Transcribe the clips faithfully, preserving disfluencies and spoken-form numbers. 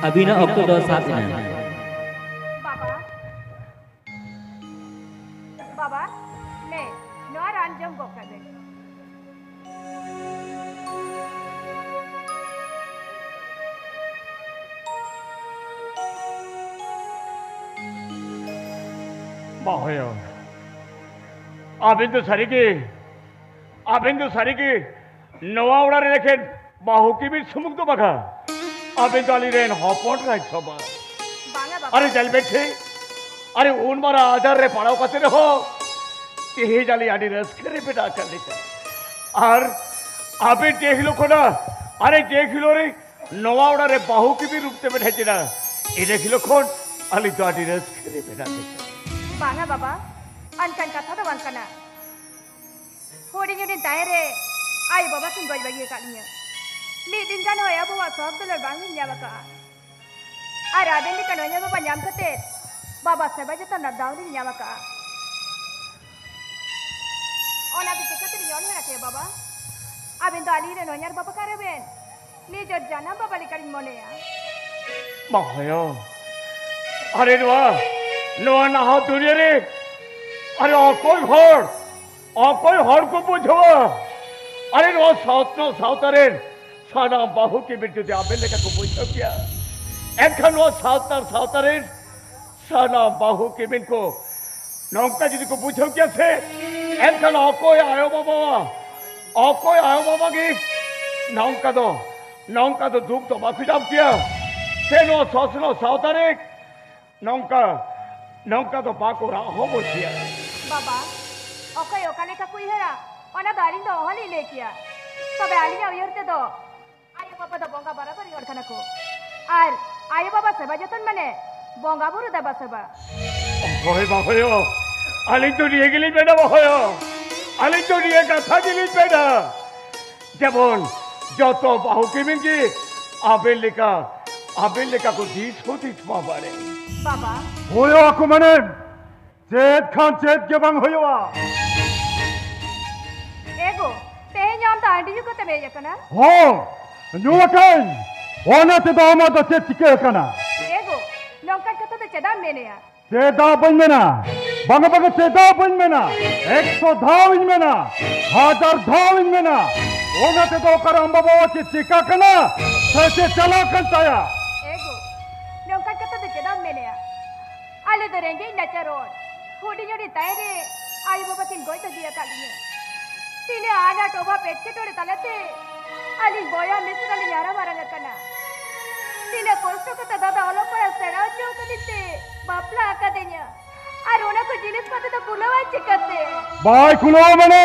ᱟᱹᱵᱤᱱᱟᱜ ᱚᱠᱛᱚ ᱫᱚ ᱥᱟᱵ ᱮᱱᱟ᱾ ᱵᱟᱵᱟ, ᱵᱟᱵᱟ, ᱱᱮ, ᱱᱚᱣᱟ ᱨᱟᱱ ᱡᱚᱢ ᱜᱚᱜ ᱠᱟᱜ ᱵᱮᱱ᱾ ᱵᱟᱦᱚᱭᱚ, ᱟᱵᱮᱱ ᱫᱚ ᱥᱟᱹᱨᱤᱜᱮ, ᱟᱵᱮᱱ ᱫᱚ ᱥᱟᱹᱨᱤᱜᱮ ᱱᱚᱣᱟ ᱚᱲᱟᱜ ᱨᱮ ᱮᱠᱷᱮᱱ ᱵᱟᱹᱦᱩ ᱠᱤᱢᱤᱱ ᱥᱩᱢᱩᱝ ᱫᱚ ᱵᱟᱝᱟ, ᱟᱵᱮᱱ ᱫᱚ ᱟᱹᱞᱤᱧ ᱨᱮᱱ ᱦᱚᱯᱚᱱ ᱨᱟᱡᱽ ᱥᱚᱵᱷᱟ᱾ ᱵᱟᱝᱟ ᱵᱟᱵᱟ᱾ ᱟᱨᱮ ᱧᱮᱞ ᱵᱮᱱ ᱴᱷᱤᱠ, ᱟᱨᱮ ᱩᱱ ᱢᱟᱨᱟᱝ ᱟᱡᱟᱨ ᱨᱮ ᱯᱟᱲᱟᱣ ᱠᱟᱛᱮ ᱨᱮᱦᱚᱸ ᱛᱮᱦᱮᱧ ᱟᱹᱞᱤᱧ ᱟᱹᱰᱤ ᱨᱟᱹᱥᱠᱟᱹ ᱨᱮ ᱢᱮᱱᱟᱜ ᱟᱠᱟᱫ ᱞᱤᱧᱟ᱾ ᱟᱨ ᱟᱵᱮᱱ ᱡᱮ ᱦᱤᱞᱳᱜ ᱠᱷᱚᱱᱟᱜ, ᱟᱨᱮ ᱡᱮ ᱦᱤᱞᱳᱜ ᱨᱮ ᱱᱚᱣᱟ ᱚᱲᱟᱜ ᱨᱮ ᱵᱟᱹᱦᱩ ᱠᱤᱢᱤᱱ ᱨᱩᱯ ᱛᱮᱵᱮᱱ ᱦᱮᱡ ᱮᱱᱟ, ᱤᱱᱟᱹ ᱦᱤᱞᱳᱜ ᱠᱷᱚᱱ ᱟᱹᱞᱤᱧ ᱫᱚ ᱟᱹᱰᱤ ᱨᱟᱹᱥᱠᱟᱹ ᱨᱮ ᱢᱮᱱᱟᱜ ᱞᱤᱧᱟ᱾ ᱵᱟᱝᱟ ᱵᱟᱵᱟ, ᱚᱱᱠᱟᱱ ᱠᱟᱛᱷᱟ ᱫᱚ ᱵᱟᱝ ᱠᱟᱱᱟ᱾ ᱦᱩᱰᱤᱧ ᱦᱩᱰᱤᱧ ᱛᱟᱦᱮᱸ ᱨᱮ ᱟᱭᱳ ᱵᱟᱵᱟ ᱠᱤᱱ ᱜᱚᱡ ᱵᱟᱹᱜᱤ ᱟᱠᱟᱫ ᱞᱤᱧᱟᱹ᱾ ᱢᱤᱫ ᱫᱤᱱ ᱜᱟᱱ ᱦᱚᱸ ᱟᱭᱳ ᱵᱟᱵᱟᱣᱟᱜ ᱥᱚᱠ ᱫᱩᱞᱟᱹᱲ ᱵᱟᱝ ᱞᱤᱧ ᱧᱟᱢ ᱟᱠᱟᱫᱼᱟ᱾ ᱟᱨ ᱟᱵᱮᱱ ᱞᱮᱠᱟᱱ ᱟᱭᱳ ᱵᱟᱵᱟ ᱧᱟᱢ ᱠᱟᱛᱮ ᱵᱟᱵᱟ ᱥᱮᱵᱟ ᱡᱚᱛᱚᱱ ᱨᱮᱱᱟᱜ ᱫᱟᱣ ᱞᱤᱧ ᱧᱟᱢ ᱟᱠᱟᱫᱼᱟ᱾ ᱚᱱᱟ ᱫᱚ ᱪᱤᱠᱟᱹ ᱛᱮᱞᱤᱧ ᱚᱱᱦᱮᱲᱟ ᱠᱮᱭᱟ ᱵᱟᱵᱟ? ᱟᱵᱮᱱ ᱫᱚ ᱟᱹᱞᱤᱧ ᱨᱮᱱ ᱦᱚᱧᱦᱟᱨ ᱵᱟᱵᱟ ᱠᱟᱱ ᱨᱮᱵᱮᱱ᱾ ᱱᱤᱡᱮᱨ ᱡᱟᱱᱟᱢ ᱵᱟᱵᱟ ᱞᱮᱠᱟᱞᱤᱧ ᱢᱚᱱᱮᱭᱟ᱾ ᱵᱟᱦᱚᱭᱚ, ᱟᱨᱮ ᱱᱚᱣᱟ, ᱱᱚᱣᱟ ᱱᱟᱦᱟᱜ ᱫᱩᱱᱤᱭᱟᱹ ᱨᱮ ᱟᱨᱮ ᱚᱠᱚᱭ ᱦᱚᱲ, ᱚᱠᱚᱭ ᱦᱚᱲ ᱠᱚ ᱵᱩᱡᱷᱟᱹᱣᱟ? ᱟᱨᱮ ᱱᱚᱣᱟ ᱥᱟᱶᱛᱟ, ᱥᱟᱶᱛᱟ ᱨᱮᱱ ᱥᱟᱱᱟᱢ ᱵᱟᱹᱦᱩ ᱠᱤᱢᱤᱱ ᱡᱩᱫᱤ ᱟᱵᱮᱱ ᱞᱮᱠᱟ ᱠᱚ ᱵᱩᱡᱷᱟᱹᱣ ᱠᱮᱭᱟ, ᱮᱱᱠᱷᱟᱱ ᱱᱚᱣᱟ ᱥᱟᱶᱛᱟ, ᱥᱟᱶᱛᱟ ᱨᱮᱱ ᱥᱟᱱᱟᱢ ᱵᱟᱹᱦᱩ ᱠᱤᱢᱤᱱ ᱠᱚ ᱱᱚᱝᱠᱟ ᱡᱩᱫᱤ ᱠᱚ ᱵᱩᱡᱷᱟᱹᱣ ᱠᱮᱭᱟ ᱥᱮ, ᱮᱱᱠᱷᱟᱱ ᱚᱠᱚᱭ ᱟᱭᱳ ᱵᱟᱵᱟ, ᱚᱠᱚᱭ ᱟᱭᱳ ᱵᱟᱵᱟ ᱜᱮ ᱱᱚᱝᱠᱟ ᱫᱚ, ᱱᱚᱝᱠᱟ ᱫᱚ ᱫᱩᱠ ᱫᱚ ᱵᱟᱠᱚ ᱧᱟᱢ ᱠᱮᱭᱟ, ᱥᱮ ᱱᱚᱣᱟ ᱥᱚᱥᱱᱚ ᱥᱟᱶᱛᱟ ᱨᱮ ᱱᱚᱝᱠᱟ, ᱱᱚᱝᱠᱟ ᱫᱚ ᱵᱟᱠᱚ ᱨᱟᱜ ᱦᱚᱸ ᱵᱚᱡᱮᱭᱟ᱾ ᱵᱟᱵᱟ, ᱚᱠᱚᱭ ᱚᱠᱟ ᱞᱮᱠᱟ ᱠᱚ ᱩᱭᱦᱟᱹᱨᱟ, ᱚᱱᱟ ᱫᱚ ᱟᱹᱞᱤᱧ ᱫᱚ ᱚᱦᱚᱞᱤᱧ ᱞᱟᱹᱭ ᱠᱮᱭᱟ᱾ ᱛᱚᱵᱮ ᱟᱹᱞᱤᱧᱟᱜ ᱩᱭᱦᱟᱹᱨ ᱛᱮᱫᱚ ᱟᱭᱳ ᱵᱟᱵᱟ ᱫᱚ ᱵᱚᱸᱜᱟ ᱵᱟᱨᱟᱵᱟᱨᱤ ᱦᱚᱲ ᱠᱟᱱᱟ ᱠᱚ, ᱟᱨ ᱟᱭᱳ ᱵᱟᱵᱟ ᱥᱮᱵᱟ ᱡᱚᱛᱚᱱ ᱢᱟᱱᱮ ᱵᱚᱸᱜᱟ ᱵᱩᱨᱩ ᱫᱮᱵᱟ ᱥᱮᱵᱟ᱾ ᱦᱳᱭ ᱵᱟᱦᱚᱭᱚ, ᱟᱹᱞᱤᱧ ᱫᱚ ᱱᱤᱭᱟᱹ ᱜᱮᱞᱤᱧ ᱢᱮᱱᱟ ᱵᱟᱦᱚᱭᱚ, ᱟᱹᱞᱤᱧ ᱫᱚ ᱱᱤᱭᱟᱹ ᱠᱟᱛᱷᱟ ᱜᱮᱞᱤᱧ ᱢᱮᱱᱟ, ᱡᱮᱢᱚᱱ ᱡᱚᱛᱚ ᱵᱟᱹᱦᱩ ᱠᱤᱢᱤᱱ ᱜᱮ ᱟᱵᱮᱱ ᱞᱮᱠᱟ, ᱟᱵᱮᱱ ᱞᱮᱠᱟ ᱠᱚ ᱫᱤᱥ ᱦᱩᱫᱤᱥ ᱢᱟ ᱵᱟᱲᱮ᱾ ᱵᱟᱵᱟ, ᱦᱳᱭᱳ ᱟᱠᱚ ᱢᱟᱱᱮ ᱪᱮᱫ ᱠᱷᱟᱱ ᱪᱮᱫ ᱜᱮ ᱵᱟᱝ ᱦᱩᱭᱩᱜᱼᱟ᱾ ᱮᱜᱳ, ᱛᱮᱦᱮᱧ ᱟᱢ ᱫᱚ ᱦᱟᱺᱰᱤ ᱧᱩ ᱠᱟᱛᱮᱢ ᱦᱮᱡ ᱟᱠᱟᱱᱟ? ᱦᱚᱸ, ᱧᱩ ᱟᱠᱟᱧ᱾ ᱚᱱᱟ ᱛᱮᱫᱚ ᱟᱢᱟᱜ ᱫᱚ ᱪᱮᱫ ᱪᱤᱠᱟᱹ ᱟᱠᱟᱱᱟ? ᱮ ᱜᱳ, ᱱᱚᱝᱠᱟᱱ ᱠᱟᱛᱷᱟ ᱫᱚ ᱪᱮᱫᱟᱜ ᱮᱢ ᱢᱮᱱᱮᱜᱼᱟ? ᱪᱮᱫᱟᱜ ᱵᱟᱹᱧ ᱢᱮᱱᱟ? ᱵᱟᱝᱟ, ᱵᱟᱝᱟ, ᱪᱮᱫᱟᱜ ᱵᱟᱹᱧ ᱢᱮᱱᱟ? ᱮᱠᱥᱚ ᱫᱷᱟᱣ ᱤᱧ ᱢᱮᱱᱟ, ᱦᱟᱡᱟᱨ ᱫᱷᱟᱣ ᱤᱧ ᱢᱮᱱᱟ, ᱚᱱᱟ ᱛᱮᱫᱚ ᱚᱠᱟᱨᱮ ᱟᱢ ᱵᱟᱵᱟᱣᱟᱜ ᱪᱮᱫ ᱪᱤᱠᱟ ᱠᱟᱱᱟ ᱥᱮ ᱪᱮᱫ ᱪᱟᱞᱟᱜ ᱠᱟᱱ ᱛᱟᱭᱟ? ᱮ ᱜᱳ, ᱱᱚᱝᱠᱟᱱ ᱠᱟᱛᱷᱟ ᱫᱚ ᱪᱮᱫᱟᱜ ᱮᱢ ᱢᱮᱱᱮᱜᱼᱟ? ᱟᱞᱮ ᱫᱚ ᱨᱮᱸᱜᱮᱡ ᱱᱟᱪᱟᱨ ᱦᱚᱲ᱾ ᱦᱩᱰᱤᱧ ᱦᱩᱰᱤᱧ ᱛᱟᱦᱮᱸ ᱨᱮ ᱟᱭᱳ ᱵᱟᱵᱟ ᱠᱤᱱ ᱜᱚᱡ ᱵᱟᱹᱜᱤ ᱟᱠᱟᱫ ᱞᱤᱧᱟᱹ᱾ ᱛᱤᱱᱟᱹᱜ ᱟᱱᱟᱴ ᱚᱵᱷᱟᱵ ᱮᱴᱠᱮᱴᱚᱬᱮ ᱛᱟᱞᱟᱛᱮ ᱟᱹᱞᱤᱧ ᱵᱚᱭᱦᱟ ᱢᱤᱥᱨᱟ ᱞᱤᱧ ᱦᱟᱨᱟ ᱢᱟᱨᱟᱝ ᱟᱠᱟᱱᱟ᱾ ᱛᱤᱱᱟᱹᱜ ᱠᱚᱥᱴᱚ ᱠᱟᱛᱮ ᱫᱟᱫᱟ ᱚᱞᱚᱜ ᱯᱟᱲᱦᱟᱜ ᱥᱮᱬᱟ ᱦᱚᱪᱚ ᱠᱟᱹᱫᱤᱧ ᱛᱮ ᱵᱟᱯᱞᱟ ᱟᱠᱟᱫᱤᱧᱟ᱾ ᱟᱨ ᱚᱱᱟ ᱠᱚ ᱡᱤᱱᱤᱥ ᱯᱟᱹᱛᱤ ᱫᱚ ᱠᱩᱞᱟᱹᱣᱟᱭ ᱪᱤᱠᱟᱹᱛᱮ? ᱵᱟᱭ ᱠᱩᱞᱟᱹᱣᱟ ᱢᱟᱱᱮ?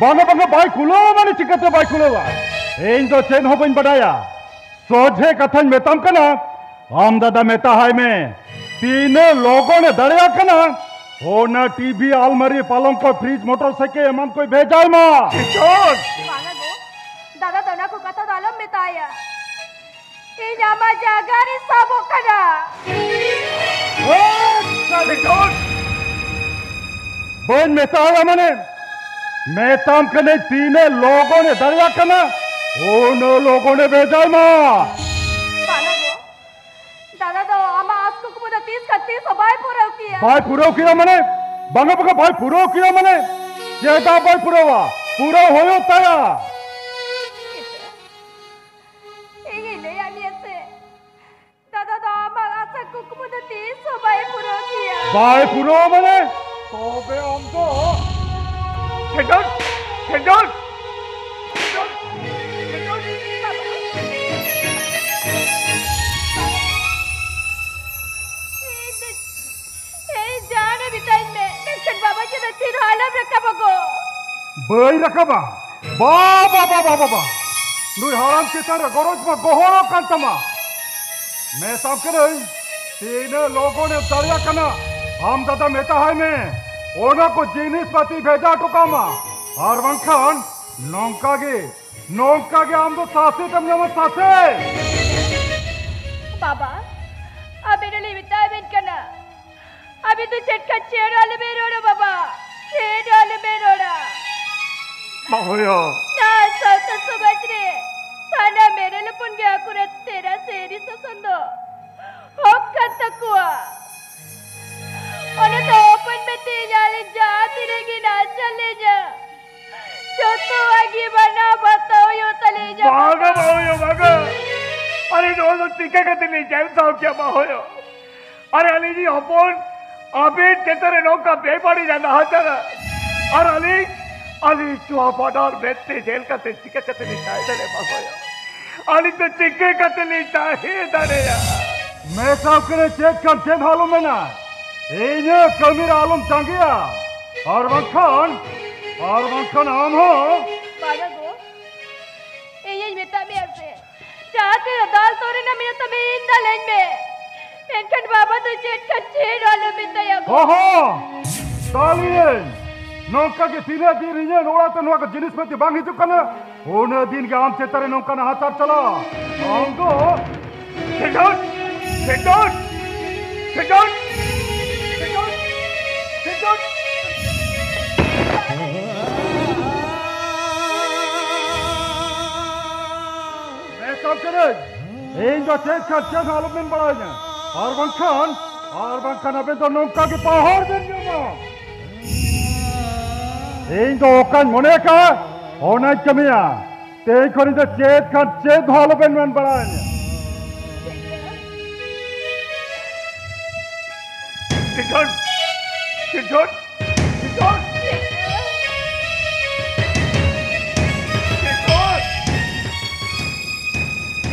ᱵᱟᱝᱟ, ᱵᱟᱝᱟ, ᱵᱟᱭ ᱠᱩᱞᱟᱹᱣᱟ ᱢᱟᱱᱮ ᱪᱤᱠᱟᱹᱛᱮ ᱵᱟᱭ ᱠᱩᱞᱟᱹᱣᱟ? ᱤᱧ ᱫᱚ ᱪᱮᱫ ᱦᱚᱸ ᱵᱟᱹᱧ ᱵᱟᱰᱟᱭᱟ᱾ ᱥᱚᱡᱷᱮ ᱠᱟᱛᱷᱟᱧ ᱢᱮᱛᱟᱢ ᱠᱟᱱᱟ, ᱟᱢ ᱫᱟᱫᱟ ᱢᱮᱛᱟᱦᱟᱭ ᱢᱮ, ᱛᱤᱱᱟᱹᱜ ᱞᱚᱜᱚᱱᱮ ᱫᱟᱲᱮᱭᱟᱜ ᱠᱟᱱᱟ, ᱚᱱᱟ ᱴᱤᱵᱷᱤ, ᱟᱞᱢᱟᱨᱤ, ᱯᱟᱞᱚᱝᱠᱚ, ᱯᱷᱨᱤᱡᱽ, ᱢᱚᱴᱚᱨ ᱥᱟᱭᱠᱮᱞ ᱮᱢᱟᱱ ᱠᱚᱭ ᱵᱷᱮᱡᱟᱭ ᱢᱟ᱾ ᱵᱟᱝᱟ ᱜᱳ, ᱫᱟᱫᱟ ᱫᱚ ᱚᱱᱟ ᱠᱚ ᱠᱟᱛᱷᱟ ᱫᱚ ᱟᱞᱚᱢ ᱢᱮᱛᱟᱭᱟ᱾ ᱤᱧ ᱟᱢᱟᱜ ᱡᱟᱭᱜᱟ ᱨᱮ ᱥᱟᱵᱚᱜ ᱠᱟᱱᱟ᱾ ᱦᱮᱸ, ᱥᱟᱹᱨᱤ ᱠᱷᱚᱱ ᱵᱟᱹᱧ ᱢᱮᱛᱟᱭᱟ ᱢᱟᱱᱮ? ᱢᱮᱛᱟᱢ ᱠᱟᱹᱱᱟᱹᱧ ᱛᱤᱱᱟᱹᱜ ᱞᱚᱜᱚᱱᱮ ᱫᱟᱲᱮᱭᱟᱜ ᱠᱟᱱᱟ, ᱩᱱᱟᱹᱜ ᱞᱚᱜᱚᱱᱮ ᱵᱷᱮᱡᱟᱭ ᱢᱟ᱾ ᱵᱟᱝᱟ ᱜᱳ, ᱫᱟᱫᱟ ᱫᱚ ᱟᱢᱟᱜ ᱟᱸᱥ ᱠᱩᱠᱢᱩ ᱫᱚ ᱛᱤᱥ ᱠᱷᱟᱱ ᱛᱤᱥ ᱦᱚᱸ ᱵᱟᱭ ᱯᱩᱨᱟᱹᱣ ᱠᱮᱭᱟ᱾ ᱵᱟᱭ ᱯᱩᱨᱟᱹᱣ ᱠᱮᱭᱟ ᱢᱟᱱᱮ? ᱵᱟᱝᱟ, ᱵᱟᱝᱟ, ᱵᱟᱭ ᱯᱩᱨᱟᱹᱣ ᱠᱮᱭᱟ ᱢᱟᱱᱮ? ᱪᱮᱫᱟᱜ ᱵᱟᱭ ᱯᱩᱨᱟᱹᱣᱟ? ᱯᱩᱨᱟᱹᱣ ᱦᱩᱭᱩᱜ ᱛᱟᱭᱟ᱾ ᱤᱧᱤᱧ ᱞᱟᱹᱭᱟᱫ ᱢᱮᱭᱟ ᱥᱮ, ᱫᱟᱫᱟ ᱫᱚ ᱟᱢᱟᱜ ᱟᱥᱟ ᱠᱩᱠᱢᱩ ᱫᱚ ᱛᱤᱥ ᱦᱚᱸ ᱵᱟᱭ ᱯᱩᱨᱟᱹᱣ ᱠᱮᱭᱟ᱾ ᱵᱟᱭ ᱯᱩᱨᱟᱹᱣ ᱢᱟᱱᱮ? ᱛᱚᱵᱮ ᱟᱢ ᱫᱚ ᱠᱷᱮᱞᱳᱰ, ᱠᱷᱮᱞᱳᱰ, ᱠᱷᱮᱞᱳᱰ, ᱠᱷᱮᱞᱳᱰ᱾ ᱵᱟᱵᱟ᱾ ᱤᱧ ᱫᱚ ᱤᱧ ᱡᱟᱦᱟᱸ ᱨᱮ ᱢᱮᱛᱟᱹᱧ ᱢᱮ, ᱢᱮᱱᱠᱷᱟᱱ ᱵᱟᱵᱟ ᱪᱮᱛᱟᱱ ᱛᱤ ᱨᱮᱦᱚᱸ ᱟᱞᱚᱢ ᱨᱟᱠᱟᱵᱟ ᱜᱳ᱾ ᱵᱟᱹᱧ ᱨᱟᱠᱟᱵᱟ᱾ ᱵᱟ, ᱵᱟ, ᱵᱟ, ᱵᱟ, ᱵᱟ, ᱵᱟ᱾ ᱱᱩᱭ ᱦᱟᱲᱟᱢ ᱪᱮᱛᱟᱱ ᱨᱮ ᱜᱚᱨᱚᱡᱽ ᱢᱟ ᱜᱚᱦᱚᱲᱚᱜ ᱠᱟᱱ ᱛᱟᱢᱟ᱾ ᱢᱮᱛᱟᱢ ᱠᱟᱹᱱᱟᱹᱧ, ᱛᱤᱱᱟᱹᱜ ᱞᱚᱜᱚᱱ ᱮᱢ ᱫᱟᱲᱮᱭᱟᱜ ᱠᱟᱱᱟ, ᱟᱢ ᱫᱟᱫᱟ ᱢᱮᱛᱟᱦᱟᱭ ᱢᱮ, ᱚᱱᱟ ᱠᱚ ᱡᱤᱱᱤᱥ ᱯᱟᱹᱛᱤ ᱵᱷᱮᱡᱟ ᱦᱚᱴᱚ ᱠᱟᱜ ᱢᱟ᱾ ᱟᱨ ᱵᱟᱝᱠᱷᱟᱱ ᱱᱚᱝᱠᱟ ᱜᱮ, ᱱᱚᱝᱠᱟ ᱜᱮ ᱟᱢ ᱫᱚ ᱥᱟᱥᱮᱛ ᱮᱢ ᱧᱟᱢᱟ, ᱥᱟᱥᱮᱛ᱾ ᱵᱟᱵᱟ, ᱟᱵᱮᱱ ᱦᱚᱸᱞᱤᱧ ᱢᱮᱛᱟᱵᱮᱱ ᱠᱟᱱᱟ, ᱟᱵᱮᱱ ᱫᱚ ᱪᱮᱫ ᱠᱷᱟᱱ ᱪᱮᱫ ᱦᱚᱸ ᱟᱞᱚᱵᱮᱱ ᱨᱚᱲᱟ ᱵᱟᱵᱟ, ᱪᱮᱫ ᱦᱚᱸ ᱟᱞᱚᱵᱮᱱ ᱨᱚᱲᱟ᱾ ᱵᱟᱵᱟᱭᱟ᱾ ᱱᱚᱣᱟ ᱥᱟᱶᱛᱟ ᱥᱚᱢᱟᱡᱽ ᱨᱮ ᱚᱱᱟ ᱢᱮᱨᱮᱞ ᱦᱚᱯᱚᱱ ᱜᱮ ᱟᱠᱚᱨᱮ ᱛᱮᱨᱟ ᱥᱮᱨᱤ ᱥᱟᱥᱚᱱ ᱫᱚ ᱦᱚᱠ ᱠᱟᱱ ᱛᱟᱠᱚᱣᱟ᱾ ᱚᱱᱟ ᱫᱚ ᱦᱚᱯᱚᱱ ᱢᱮᱱᱛᱮ ᱤᱧ ᱟᱹᱞᱤᱧ ᱡᱟᱦᱟᱸ ᱛᱤᱱᱟᱹᱜ ᱜᱮ ᱱᱟᱪᱟᱨ ᱞᱤᱧᱟ, ᱡᱚᱛᱚᱣᱟᱜ ᱜᱮ ᱢᱟᱱᱟᱣ ᱵᱟᱛᱟᱣ ᱦᱩᱭᱩᱜ ᱛᱟᱹᱞᱤᱧᱟ᱾ ᱵᱟᱝᱟ, ᱵᱟᱝ ᱦᱩᱭᱩᱜ, ᱵᱟᱝᱟ᱾ ᱟᱨᱮ, ᱱᱚᱣᱟ ᱫᱚ ᱪᱤᱠᱟ ᱠᱟᱛᱮ ᱞᱤᱧ ᱧᱮᱞ ᱥᱟᱦᱟᱣ ᱠᱮᱭᱟ, ᱵᱟᱝ ᱦᱩᱭᱩᱜ? ᱟᱨᱮ, ᱟᱹᱞᱤᱧ ᱦᱚᱯᱚᱱ, ᱟᱵᱮᱱ ᱪᱮᱛᱟᱱ ᱨᱮ ᱱᱚᱝᱠᱟ ᱵᱮᱵᱟᱹᱲᱤᱡ ᱱᱟᱦᱟᱪᱟᱨ᱾ ᱟᱨ ᱟᱹᱞᱤᱧ, ᱟᱹᱞᱤᱧ ᱪᱩᱦᱟ ᱵᱟᱱᱟᱨ ᱢᱮᱫ ᱛᱮ ᱧᱮᱞ ᱠᱟᱛᱮ ᱪᱤᱠᱟ ᱠᱟᱛᱮ ᱞᱤᱧ ᱛᱟᱦᱮᱸ ᱫᱟᱲᱮᱭᱟᱜᱼᱟ, ᱵᱟᱝ ᱦᱩᱭᱩᱜ? ᱟᱹᱞᱤᱧ ᱫᱚ ᱪᱤᱠᱟᱹ ᱠᱟᱛᱮ ᱞᱤᱧ ᱛᱟᱦᱮᱸ ᱫᱟᱲᱮᱭᱟᱜᱼᱟ? ᱢᱮᱥᱟᱣ ᱠᱟᱱᱟ ᱪᱮᱫ ᱠᱷᱟᱱ ᱪᱮᱫ ᱦᱚᱸ ᱟᱞᱚᱢ ᱢᱮᱱᱟ, ᱤᱧᱟᱹᱜ ᱠᱟᱹᱢᱤ ᱨᱮ ᱟᱞᱚᱢ ᱡᱟᱸᱜᱮᱭᱟ, ᱟᱨ ᱵᱟᱝᱠᱷᱟᱱ, ᱟᱨ ᱵᱟᱝᱠᱷᱟᱱ ᱟᱢ ᱦᱚᱸ᱾ ᱵᱟᱵᱟ ᱜᱚ, ᱤᱧᱤᱧ ᱢᱮᱛᱟᱫ ᱢᱮᱭᱟ ᱥᱮ, ᱡᱟᱦᱟᱸ ᱛᱤᱱᱟᱹᱜ ᱫᱟᱞ ᱛᱚᱞ ᱨᱮᱱᱟᱜ ᱢᱮᱱᱟᱜ ᱛᱟᱢᱟ, ᱤᱧ ᱫᱟᱞᱟᱹᱧ ᱢᱮ, ᱢᱮᱱᱠᱷᱟᱱ ᱵᱟᱵᱟ ᱫᱚ ᱪᱮᱫ ᱠᱷᱟᱱ ᱪᱮᱫ ᱦᱚᱸ ᱟᱞᱚᱢ ᱢᱮᱛᱟᱭᱟ ᱜᱚ᱾ ᱚᱦᱚ! ᱫᱟᱞᱤᱭᱟᱹᱧ! ᱱᱚᱝᱠᱟ ᱜᱮ ᱛᱤᱱᱟᱹᱜ ᱫᱤᱱ ᱤᱧᱟᱹᱜ ᱚᱲᱟᱜ ᱛᱮ ᱱᱚᱣᱟ ᱠᱚ ᱡᱤᱱᱤᱥ ᱯᱟᱹᱛᱤ ᱵᱟᱝ ᱦᱤᱡᱩᱜ ᱠᱟᱱᱟ, ᱩᱱᱟᱹᱜ ᱫᱤᱱ ᱜᱮ ᱟᱢ ᱪᱮᱛᱟᱱ ᱨᱮ ᱱᱚᱝᱠᱟ ᱱᱟᱦᱟᱪᱟᱨ ᱪᱟᱞᱟᱜᱼᱟ᱾ ᱟᱢ ᱫᱚ ᱠᱷᱮᱞᱳᱰ! ᱠᱷᱮᱞᱳᱰ! ᱠᱷᱮᱞᱳᱰ! ᱠᱷᱮᱞᱳᱰ! ᱠᱷᱮᱞᱳᱰ! ᱢᱮᱛᱟᱢ ᱠᱟᱹᱱᱟᱹᱧ, ᱤᱧ ᱫᱚ ᱪᱮᱫ ᱠᱷᱟᱱ ᱪᱮᱫ ᱦᱚᱸ ᱟᱞᱚᱵᱮᱱ ᱵᱟᱲᱟᱭᱟ, ᱟᱨ ᱵᱟᱝᱠᱷᱟᱱ, ᱟᱨ ᱵᱟᱝᱠᱷᱟᱱ ᱟᱵᱮᱱ ᱫᱚ ᱱᱚᱝᱠᱟ ᱜᱮ ᱯᱟᱦᱚᱲ ᱵᱮᱱ ᱧᱟᱢᱟ᱾ ᱤᱧ ᱫᱚ ᱚᱠᱟᱧ ᱢᱚᱱᱮ ᱟᱠᱟᱫᱼᱟ, ᱚᱱᱟᱧ ᱠᱟᱹᱢᱤᱭᱟ᱾ ᱛᱮᱦᱮᱧ ᱠᱷᱚᱱ ᱤᱧ ᱫᱚ ᱪᱮᱫ ᱠᱷᱟᱱ ᱪᱮᱫ ᱦᱚᱸ ᱟᱞᱚᱵᱮᱱ ᱢᱮᱱ ᱵᱟᱲᱟᱭᱟ᱾ ᱠᱤᱥᱳᱨ! ᱠᱤᱥᱳᱨ! ᱠᱤᱥᱳᱨ! ᱠᱤᱥᱳᱨ!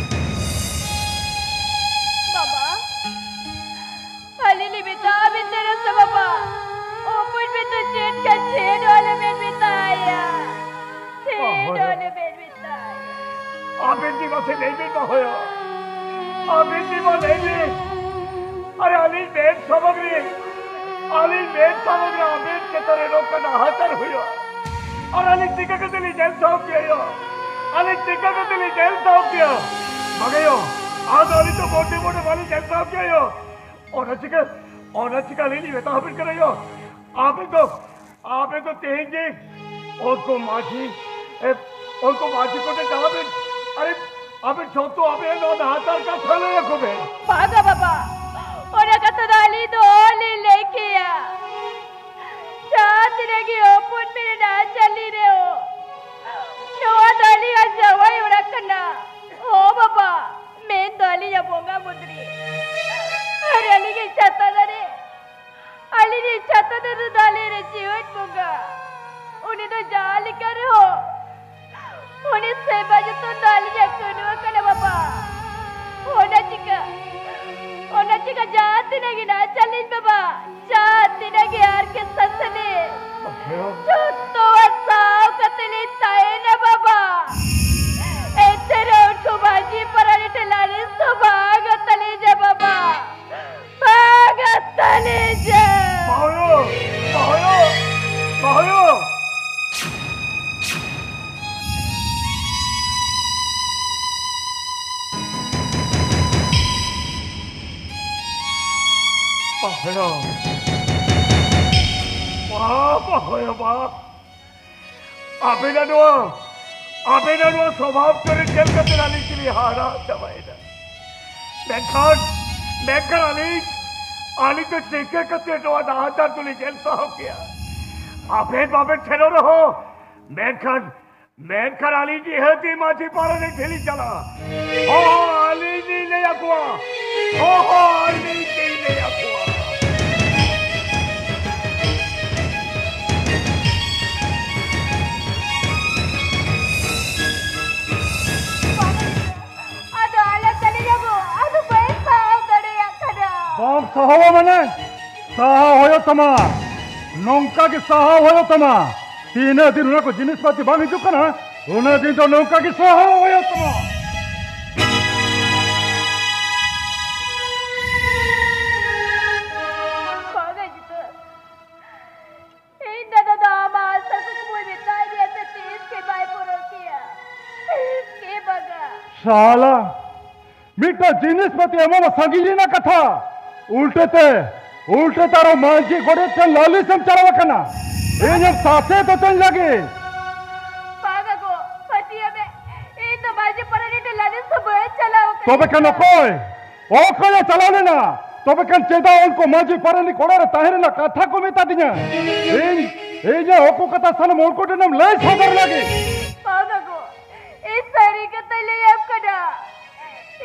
ᱵᱟᱵᱟ, ᱟᱹᱞᱤᱧ ᱞᱤᱧ ᱢᱮᱛᱟ ᱟᱹᱵᱤᱱ ᱛᱟᱦᱮᱱᱟ ᱥᱮ ᱵᱟᱵᱟ? ᱚᱠᱚᱭ ᱵᱮᱱ ᱫᱚ ᱪᱮᱫ ᱠᱟᱱ ᱪᱮᱫ ᱦᱚᱸ ᱟᱞᱚᱵᱮᱱ ᱢᱮᱛᱟᱭᱟ᱾ ᱪᱮᱫ ᱦᱚᱸ ᱟᱞᱚᱵᱮᱱ ᱢᱮᱛᱟᱭᱟ᱾ ᱟᱵᱮᱱ ᱜᱮ ᱢᱟᱥᱮ ᱞᱟᱹᱭ ᱵᱮᱱ ᱵᱟᱦᱚᱭᱟ᱾ ᱟᱵᱮᱱ ᱜᱮ ᱢᱟ ᱞᱟᱹᱭ ᱵᱮᱱ᱾ ᱟᱨᱮ ᱟᱹᱞᱤᱧ ᱢᱮᱫ ᱥᱟᱢᱟᱝ ᱨᱮ, ᱟᱹᱞᱤᱧ ᱢᱮᱫ ᱥᱟᱢᱟᱝ ᱨᱮ ᱟᱵᱮᱱ ᱪᱮᱛᱟᱱ ᱨᱮ ᱱᱚᱝᱠᱟ ᱱᱟᱦᱟᱪᱟᱨ ᱦᱩᱭᱩᱜᱼᱟ᱾ ᱟᱨ ᱟᱹᱞᱤᱧ ᱪᱤᱠᱟ ᱠᱟᱛᱮ ᱞᱤᱧ ᱧᱮᱞ ᱥᱟᱦᱟᱣ ᱠᱮᱭᱟ ᱭᱟ? ᱟᱹᱞᱤᱧ ᱪᱤᱠᱟ ᱠᱟᱛᱮ ᱞᱤᱧ ᱧᱮᱞ ᱥᱟᱦᱟᱣ ᱠᱮᱭᱟ? ᱵᱟᱝ ᱭᱟ, ᱟᱫᱚ ᱟᱹᱞᱤᱧ ᱫᱚ ᱢᱚᱴᱮ ᱢᱚᱴᱮ ᱵᱟᱹᱞᱤᱧ ᱧᱮᱞ ᱥᱟᱦᱟᱣ ᱠᱮᱭᱟ ᱭᱟ᱾ ᱚᱱᱟ ᱪᱤᱠᱟᱹ, ᱚᱱᱟ ᱪᱤᱠᱟᱹ ᱟᱹᱞᱤᱧ ᱞᱤᱧ ᱢᱮᱛᱟ ᱟᱵᱮᱱ ᱠᱟᱱᱟ ᱭᱟ᱾ ᱟᱵᱮᱱ ᱫᱚ, ᱟᱵᱮᱱ ᱫᱚ ᱛᱮᱦᱮᱧ ᱜᱮ ᱩᱱᱠᱩ ᱢᱟᱹᱡᱷᱤ, ᱮ, ᱩᱱᱠᱩ ᱢᱟᱹᱡᱷᱤ ᱠᱚᱴᱷᱮᱱ ᱪᱟᱞᱟᱜ ᱵᱮᱱ᱾ ᱟᱨᱮ, ᱟᱯᱮ ᱡᱷᱚᱛᱚ ᱟᱯᱮ ᱱᱚᱣᱟ ᱱᱟᱦᱟᱪᱟᱨ ᱠᱟᱛᱷᱟ ᱞᱟᱹᱭ ᱟᱠᱚ ᱯᱮ᱾ ᱵᱟᱝᱟ ᱵᱟᱵᱟ, ᱚᱱᱟ ᱠᱟᱛᱷᱟ ᱫᱚ ᱟᱹᱞᱤᱧ ᱫᱚ ᱚᱦᱚᱞᱤᱧ ᱞᱟᱹᱭ ᱠᱮᱭᱟ᱾ ᱡᱟᱦᱟᱸ ᱛᱤᱱᱟᱹᱜ ᱜᱮ ᱦᱚᱯᱚᱱ ᱢᱮᱱᱟᱜᱼᱟ ᱪᱟᱹᱞᱤ ᱨᱮᱦᱚᱸ, ᱱᱚᱣᱟ ᱫᱚ ᱟᱹᱞᱤᱧᱟᱜ ᱡᱟᱶᱟᱭ ᱚᱲᱟᱜ ᱠᱟᱱᱟ᱾ ᱦᱚᱸ ᱵᱟᱵᱟ, ᱢᱮᱱ ᱫᱚ ᱟᱹᱞᱤᱧᱟᱜ ᱵᱚᱸᱜᱟ ᱢᱩᱫᱽᱨᱤ᱾ ᱟᱨ ᱟᱹᱞᱤᱧᱤᱡ ᱪᱷᱟᱛᱟ ᱫᱟᱨᱮ, ᱟᱹᱞᱤᱧᱤᱡ ᱪᱷᱟᱛᱟ ᱫᱟᱨᱮ ᱫᱚ ᱟᱹᱞᱤᱧ ᱨᱮ ᱡᱤᱣᱮᱫ ᱵᱚᱸᱜᱟ᱾ ᱩᱱᱤ ᱫᱚ ᱡᱟᱦᱟᱸ ᱞᱮᱠᱟ ᱨᱮᱦᱚᱸ ᱩᱱᱤ ᱥᱮᱵᱟ ᱡᱚᱛᱚᱱ ᱫᱚ ᱟᱹᱞᱤᱧᱟᱜ ᱠᱟᱹᱱᱩᱣᱟᱹ ᱠᱟᱱᱟ ᱵᱟᱵᱟ᱾ ᱚᱱᱟ ᱪᱤᱠᱟ, ᱚᱱᱟ ᱪᱤᱠᱟ ᱡᱟᱦᱟᱸ ᱛᱤᱱᱟᱹᱜ ᱜᱮ ᱱᱟᱦᱟᱪᱟᱨ ᱞᱤᱧ ᱵᱟᱵᱟ, ᱡᱟᱦᱟᱸ ᱛᱤᱱᱟᱹᱜ ᱜᱮ ᱦᱟᱨᱠᱮᱛ ᱥᱟᱥᱮᱛ ᱞᱤᱧ, ᱡᱚᱛᱚᱣᱟᱜ ᱥᱟᱦᱟᱣ ᱠᱟᱛᱮ ᱞᱤᱧ ᱛᱟᱦᱮᱱᱟ ᱵᱟᱵᱟ᱾ ᱮᱱᱛᱮ ᱨᱮᱦᱚᱸ ᱩᱱᱠᱩ ᱢᱟᱹᱡᱷᱤ ᱯᱟᱨᱟᱱᱤᱠ ᱴᱷᱮᱱ ᱞᱟᱹᱞᱤᱥ ᱫᱚ ᱵᱟᱝ ᱛᱟᱹᱞᱤᱧᱟ ᱵᱟᱵᱟ᱾ ᱵᱟᱝ ᱛᱟᱹᱞᱤᱧᱟ᱾ ᱵᱟᱦᱩᱭᱳ! ᱵᱟᱦᱩᱭᱳ! ᱵᱟᱦᱩᱭᱳ! ᱵᱟᱦᱩᱭᱳ! ᱵᱟ, ᱵᱟᱦᱩᱭᱳ, ᱵᱟ! ᱟᱵᱮᱱᱟᱜ ᱱᱚᱣᱟ, ᱟᱵᱮᱱᱟᱜ ᱱᱚᱣᱟ ᱥᱚᱵᱷᱟᱵ ᱪᱚᱨᱤᱛ ᱧᱮᱞ ᱠᱟᱛᱮ ᱟᱹᱞᱤᱧ ᱪᱤᱞᱤ ᱦᱟᱦᱟᱲᱟ ᱪᱟᱵᱟᱭᱮᱱᱟ᱾ ᱢᱮᱱᱠᱷᱟᱱ, ᱢᱮᱱᱠᱷᱟᱱ ᱟᱹᱞᱤᱧ, ᱟᱹᱞᱤᱧ ᱫᱚ ᱪᱤᱠᱟᱹ ᱠᱟᱛᱮ ᱱᱚᱣᱟ ᱱᱟᱦᱟᱪᱟᱨ ᱫᱚᱞᱤᱧ ᱧᱮᱞ ᱥᱟᱦᱟᱣ ᱠᱮᱭᱟ? ᱟᱵᱮᱱ ᱵᱟᱵᱮᱱ ᱥᱮᱱᱚᱜ ᱨᱮᱦᱚᱸ, ᱢᱮᱱᱠᱷᱟᱱ, ᱢᱮᱱᱠᱷᱟᱱ ᱟᱹᱞᱤᱧ ᱱᱤᱦᱟᱹᱛᱤ ᱢᱟᱹᱡᱷᱤ ᱯᱟᱨᱟᱱᱤᱠ ᱴᱷᱮᱱ ᱞᱤᱧ ᱪᱟᱞᱟᱜᱼᱟ᱾ ᱦᱚᱦᱚ ᱟᱹᱞᱤᱧ ᱞᱤᱧ ᱞᱟᱹᱭ ᱟᱠᱚᱣᱟ᱾ ᱦᱚᱦᱚ ᱟᱹᱞᱤᱧ ᱞᱤᱧ ᱞᱟᱹᱭ ᱟᱠᱚᱣᱟ᱾ ᱟᱫᱚ ᱟᱞᱮ ᱛᱟᱞᱮ ᱭᱟᱵᱚ, ᱟᱫᱚ ᱵᱟᱹᱧ ᱥᱟᱦᱟᱣ ᱫᱟᱲᱮᱭᱟᱜ ᱠᱟᱱᱟ᱾ ᱵᱟᱢ ᱥᱟᱦᱟᱣᱟ ᱢᱟᱱᱮ? ᱥᱟᱦᱟᱣ ᱦᱩᱭᱩᱜ ᱛᱟᱢᱟ, ᱱᱚᱝᱠᱟ ᱜᱮ ᱥᱟᱦᱟᱣ ᱦᱩᱭᱩᱜ ᱛᱟᱢᱟ᱾ ᱛᱤᱱᱟᱹᱜ ᱫᱤᱱ ᱚᱱᱟ ᱠᱚ ᱡᱤᱱᱤᱥ ᱯᱟᱹᱛᱤ ᱵᱟᱝ ᱦᱤᱡᱩᱜ ᱠᱟᱱᱟ, ᱩᱱᱟᱹᱜ ᱫᱤᱱ ᱫᱚ ᱱᱚᱝᱠᱟ ᱜᱮ ᱥᱟᱦᱟᱣ ᱦᱩᱭᱩᱜ ᱛᱟᱢᱟ᱾ ᱵᱟᱝᱟ ᱡᱤᱛᱟᱹ, ᱤᱧ ᱫᱟᱫᱟ ᱫᱚ ᱟᱢᱟᱜ ᱟᱥᱟ ᱠᱩᱠᱢᱩᱭ ᱢᱮᱛᱟᱭ ᱜᱮᱭᱟ ᱥᱮ ᱛᱤᱥ ᱜᱮ ᱵᱟᱭ ᱯᱩᱨᱟᱹᱣ ᱠᱮᱭᱟ? ᱛᱤᱥ ᱜᱮ ᱵᱟᱝᱟ᱾ ᱥᱟᱞᱟ, ᱢᱤᱫᱴᱟᱝ ᱡᱤᱱᱤᱥ ᱯᱟᱹᱛᱤ ᱮᱢᱚᱜ ᱢᱟ ᱥᱟᱺᱜᱤᱧ ᱨᱮᱱᱟᱜ ᱠᱟᱛᱷᱟ, ᱩᱞᱴᱟᱹ ᱛᱮ, ᱩᱞᱴᱟᱹ ᱛᱮ ᱟᱨᱚ ᱢᱟᱹᱡᱷᱤ ᱜᱚᱰᱮᱛ ᱴᱷᱮᱱ ᱞᱟᱹᱞᱤᱥ ᱮᱢ ᱪᱟᱞᱟᱣ ᱟᱠᱟᱱᱟ᱾ ᱤᱧ ᱮᱢ ᱥᱟᱥᱮᱛ ᱦᱚᱪᱚᱧ ᱞᱟᱹᱜᱤᱫ᱾ ᱵᱟᱝᱟ ᱜᱚ, ᱯᱟᱹᱛᱭᱟᱹᱣ ᱢᱮ, ᱤᱧ ᱫᱚ ᱢᱟᱹᱡᱷᱤ ᱛᱚᱵᱮ ᱠᱷᱟᱱ ᱚᱠᱚᱭ, ᱚᱠᱚᱭᱮ ᱪᱟᱞᱟᱣ ᱞᱮᱱᱟ? ᱛᱚᱵᱮ ᱠᱷᱟᱱ ᱪᱮᱫᱟᱜ ᱩᱱᱠᱩ ᱢᱟᱹᱡᱷᱤ ᱯᱟᱨᱟᱱᱤᱠ ᱚᱲᱟᱜ ᱨᱮ ᱛᱟᱦᱮᱸ ᱨᱮᱱᱟᱜ ᱠᱟᱛᱷᱟ ᱠᱚ ᱢᱮᱛᱟ ᱫᱤᱧᱟ? ᱤᱧ, ᱤᱧᱟᱹᱜ ᱦᱚᱠᱚ ᱠᱟᱛᱷᱟ ᱥᱟᱱᱟᱢ ᱦᱚᱲ ᱠᱚ ᱴᱷᱮᱱᱮᱢ ᱞᱟᱹᱭ ᱥᱚᱫᱚᱨ ᱞᱟᱹᱜᱤᱫ᱾ ᱵᱟᱵᱟ ᱜᱚ, ᱤᱧ ᱥᱟᱹᱨᱤ ᱠᱟᱛᱷᱟᱧ ᱞᱟᱹᱭᱟᱢ ᱠᱟᱱᱟ᱾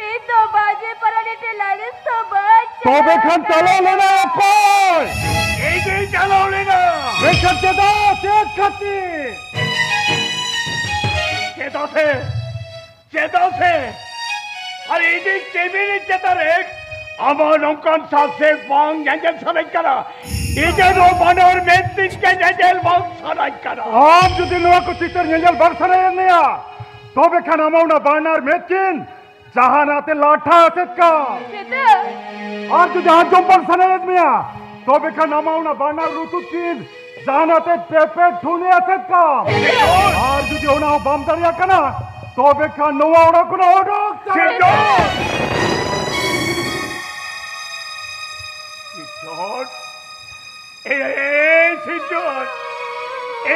ᱤᱧ ᱫᱚ ᱢᱟᱹᱡᱷᱤ ᱯᱟᱨᱟᱱᱤᱠ ᱴᱷᱮᱱ ᱞᱟᱹᱲᱤᱥ ᱫᱚ ᱵᱟᱹᱧ ᱛᱚᱵᱮ ᱪᱟᱞᱟᱣ ᱠᱷᱟᱱ ᱟᱠᱟᱱᱟ᱾ ᱪᱟᱞᱟᱣ ᱞᱮᱱᱟ ᱚᱠᱚᱭ? ᱤᱧ ᱜᱤᱧ ᱪᱟᱞᱟᱣ ᱞᱮᱱᱟ᱾ ᱢᱮᱱᱠᱷᱟᱱ ᱪᱮᱫᱟᱜ? ᱪᱮᱫ ᱠᱷᱟᱹᱛᱤᱨ? ᱪᱮᱫᱟᱜ ᱥᱮ, ᱪᱮᱫᱟᱜ ᱥᱮ, ᱟᱨ ᱤᱧᱤᱧ ᱠᱮᱵᱤᱱᱤᱧ ᱪᱮᱛᱟᱱ ᱨᱮ ᱟᱢᱟᱜ ᱱᱚᱝᱠᱟᱱ ᱥᱟᱥᱮ ᱵᱟᱝ ᱧᱮᱧᱮᱞ ᱥᱟᱱᱟᱧ ᱠᱟᱱᱟ᱾ ᱤᱧ ᱫᱚ ᱵᱟᱱᱟᱨ ᱢᱮᱫ ᱛᱤᱧ ᱜᱮ ᱧᱮᱧᱮᱞ ᱵᱟᱝ ᱥᱟᱱᱟᱧ ᱠᱟᱱᱟ᱾ ᱟᱢ ᱡᱩᱫᱤ ᱱᱚᱣᱟ ᱠᱚ ᱪᱤᱛᱟᱹᱨ ᱧᱮᱧᱮᱞ ᱵᱟᱝ ᱥᱟᱱᱟᱭᱮᱫ ᱢᱮᱭᱟ, ᱛᱚᱵᱮ ᱠᱷᱟᱱ ᱟᱢᱟᱜ ᱚᱱᱟ ᱵᱟᱱᱟᱨ ᱢᱮᱫ ᱠᱤᱱ ᱡᱟᱦᱟᱱᱟᱜ ᱛᱮ ᱞᱟᱴᱷᱟ ᱮᱥᱮᱫ ᱠᱟᱜ᱾ ᱪᱮᱫᱟᱜ? ᱟᱨ ᱡᱩᱫᱤ ᱟᱸᱡᱚᱢ ᱵᱟᱝ ᱥᱟᱱᱟᱭᱮᱫ ᱢᱮᱭᱟ, ᱛᱚᱵᱮ ᱠᱷᱟᱱ ᱟᱢᱟᱜ ᱚᱱᱟ ᱵᱟᱱᱟᱨ ᱞᱩᱛᱩᱨ ᱠᱤᱱ ᱡᱟᱦᱟᱱᱟᱜ ᱛᱮ ᱯᱮᱯᱮ ᱴᱷᱩᱱᱤ ᱮᱥᱮᱫ ᱠᱟᱜ᱾ ᱟᱨ ᱡᱩᱫᱤ ᱚᱱᱟ ᱦᱚᱸ ᱵᱟᱢ ᱫᱟᱲᱮᱭᱟᱜ ᱠᱟᱱᱟ, ᱛᱚᱵᱮ ᱠᱷᱟᱱ ᱱᱚᱣᱟ ᱚᱲᱟᱜ ᱠᱷᱚᱱᱟᱜ ᱚᱰᱚᱠ ᱪᱟᱞᱟᱜ ᱥᱤᱨᱡᱚᱱ! ᱥᱤᱨᱡᱚᱱ! ᱮᱭ, ᱮᱭ, ᱮᱭ, ᱥᱤᱨᱡᱚᱱ!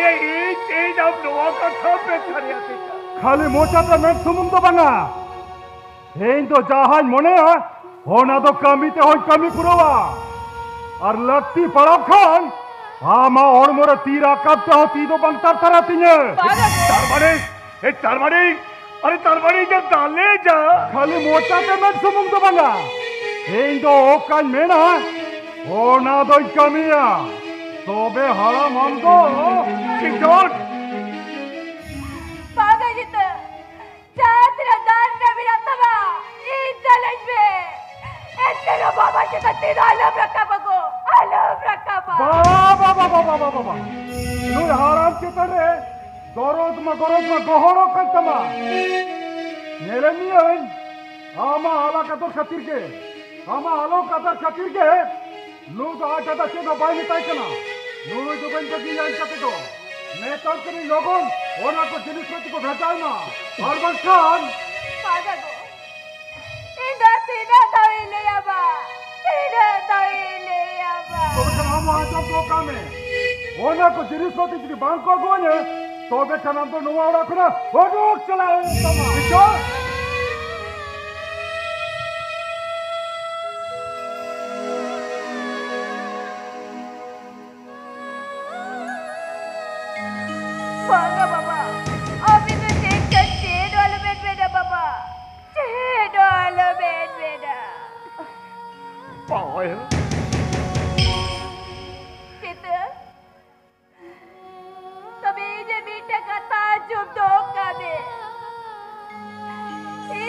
ᱮᱭ, ᱤᱧ, ᱤᱧ ᱟᱢ ᱱᱚᱣᱟ ᱠᱟᱛᱷᱟ ᱢᱮᱱ ᱫᱟᱲᱮᱭᱟᱫᱤᱧᱟ᱾ ᱠᱷᱟᱹᱞᱤ ᱢᱚᱪᱟᱛᱮ ᱢᱮᱱ ᱥᱩᱢᱩᱝ ᱫᱚ ᱵᱟᱝᱟ, ᱤᱧ ᱫᱚ ᱡᱟᱦᱟᱸᱧ ᱢᱚᱱᱮᱭᱟ, ᱚᱱᱟ ᱫᱚ ᱠᱟᱹᱢᱤ ᱛᱮᱦᱚᱸᱧ ᱠᱟᱹᱢᱤ ᱯᱩᱨᱟᱹᱣᱟ᱾ ᱟᱨ ᱞᱟᱹᱠᱛᱤ ᱯᱟᱲᱟᱣ ᱠᱷᱟᱱ, ᱟᱢᱟᱜ ᱦᱚᱲᱢᱚ ᱨᱮ ᱛᱤ ᱨᱟᱠᱟᱵ ᱛᱮᱦᱚᱸ ᱛᱤ ᱫᱚ ᱵᱟᱝ ᱛᱟᱨᱛᱟᱨᱟ ᱛᱤᱧᱟᱹ᱾ ᱵᱟᱝᱟ ᱜᱚ᱾ ᱛᱟᱨ ᱢᱟᱱᱮ, ᱮ, ᱛᱟᱨ ᱢᱟᱱᱮ, ᱟᱨᱮ, ᱛᱟᱨ ᱢᱟᱱᱮ ᱤᱧ ᱫᱚ ᱫᱟᱞᱮ ᱡᱟ᱾ ᱠᱷᱟᱹᱞᱤ ᱢᱚᱪᱟᱛᱮ ᱢᱮᱱ ᱥᱩᱢᱩᱝ ᱫᱚ ᱵᱟᱝᱟ, ᱤᱧ ᱫᱚ ᱚᱠᱟᱧ ᱢᱮᱱᱟ, ᱚᱱᱟ ᱫᱚᱧ ᱠᱟᱹᱢᱤᱭᱟ᱾ ᱛᱚᱵᱮ ᱦᱟᱲᱟᱢ ᱟᱢ ᱫᱚ ᱥᱤᱨᱡᱚᱱ! ᱵᱟᱝᱟ ᱡᱤᱛᱟᱹ, ᱡᱟᱦᱟᱸ ᱛᱤᱱᱟᱹᱜ ᱫᱟᱱ ᱨᱮ ᱢᱮᱱᱟᱜ ᱛᱟᱢᱟ, ᱤᱧ ᱪᱟᱞᱟᱧ ᱢᱮ᱾ ᱮᱱᱛᱮ ᱨᱮᱦᱚᱸ ᱵᱟᱵᱟ ᱪᱮᱛᱟᱱ ᱛᱤ ᱫᱚ ᱟᱞᱚᱢ ᱨᱟᱠᱟᱵᱟ ᱜᱚ, ᱟᱞᱚᱢ ᱨᱟᱠᱟᱵᱟ᱾ ᱵᱟᱵᱟ, ᱵᱟᱵᱟ, ᱵᱟᱵᱟ, ᱵᱟᱵᱟ, ᱵᱟᱵᱟ᱾ ᱱᱩᱭ ᱦᱟᱲᱟᱢ ᱪᱮᱛᱟᱱ ᱨᱮ ᱫᱚᱨᱚᱫ ᱢᱟ, ᱜᱚᱨᱚᱡᱽ ᱢᱟ ᱜᱚᱦᱚᱲᱚᱜ ᱠᱟᱱ ᱛᱟᱢᱟ᱾ ᱧᱮᱞᱮᱫ ᱢᱤᱭᱟᱹᱧ, ᱟᱢᱟᱜ ᱟᱞᱟ ᱠᱟᱛᱚᱨ ᱠᱷᱟᱹᱛᱤᱨ ᱜᱮ, ᱟᱢᱟᱜ ᱟᱞᱚ ᱠᱟᱛᱚᱨ ᱠᱷᱟᱹᱛᱤᱨ ᱜᱮ ᱱᱩᱭ ᱫᱚ ᱟᱡ ᱫᱟᱫᱟ ᱪᱮᱫ ᱦᱚᱸ ᱵᱟᱭ ᱢᱮᱛᱟᱭ ᱠᱟᱱᱟ᱾ ᱱᱩᱭ ᱫᱚ ᱵᱟᱹᱧ ᱵᱟᱹᱜᱤᱭᱟ ᱤᱧ ᱠᱟᱛᱮ ᱫᱚ᱾ ᱢᱮᱛᱟᱢ ᱠᱟᱹᱱᱟᱹᱧ ᱞᱚᱜᱚᱱ ᱚᱱᱟ ᱠᱚ ᱡᱤᱱᱤᱥ ᱯᱟᱹᱛᱤ ᱠᱚ ᱵᱷᱮᱡᱟᱭ ᱢᱟ᱾ ᱟᱨ ᱵᱟᱝᱠᱷᱟᱱ ᱵᱟᱝᱟ ᱜᱚ, ᱤᱧ ᱫᱚ ᱛᱤᱱᱟᱹᱜ ᱫᱷᱟᱣ ᱤᱧ ᱞᱟᱹᱭᱟᱢᱟ, ᱛᱤᱱᱟᱹᱜ ᱫᱷᱟᱣ ᱤᱧ ᱞᱟᱹᱭᱟᱢᱟ᱾ ᱛᱚᱵᱮ ᱠᱷᱟᱱ ᱟᱢ ᱦᱚᱸ ᱟᱸᱡᱚᱢ ᱫᱚᱦᱚ ᱠᱟᱜ ᱢᱮ, ᱚᱱᱟ ᱠᱚ ᱡᱤᱱᱤᱥ ᱯᱟᱹᱛᱤ ᱡᱩᱫᱤ ᱵᱟᱝ ᱠᱚ ᱟᱹᱜᱩᱣᱟᱹᱧᱟ, ᱛᱚᱵᱮ ᱠᱷᱟᱱ ᱟᱢ ᱫᱚ ᱱᱚᱣᱟ ᱚᱲᱟᱜ ᱠᱷᱚᱱᱟᱜ ᱩᱰᱩᱠ ᱪᱟᱞᱟᱜ ᱦᱩᱭᱩᱜ ᱛᱟᱢᱟ᱾ ᱵᱩᱡᱷᱟᱹᱣ?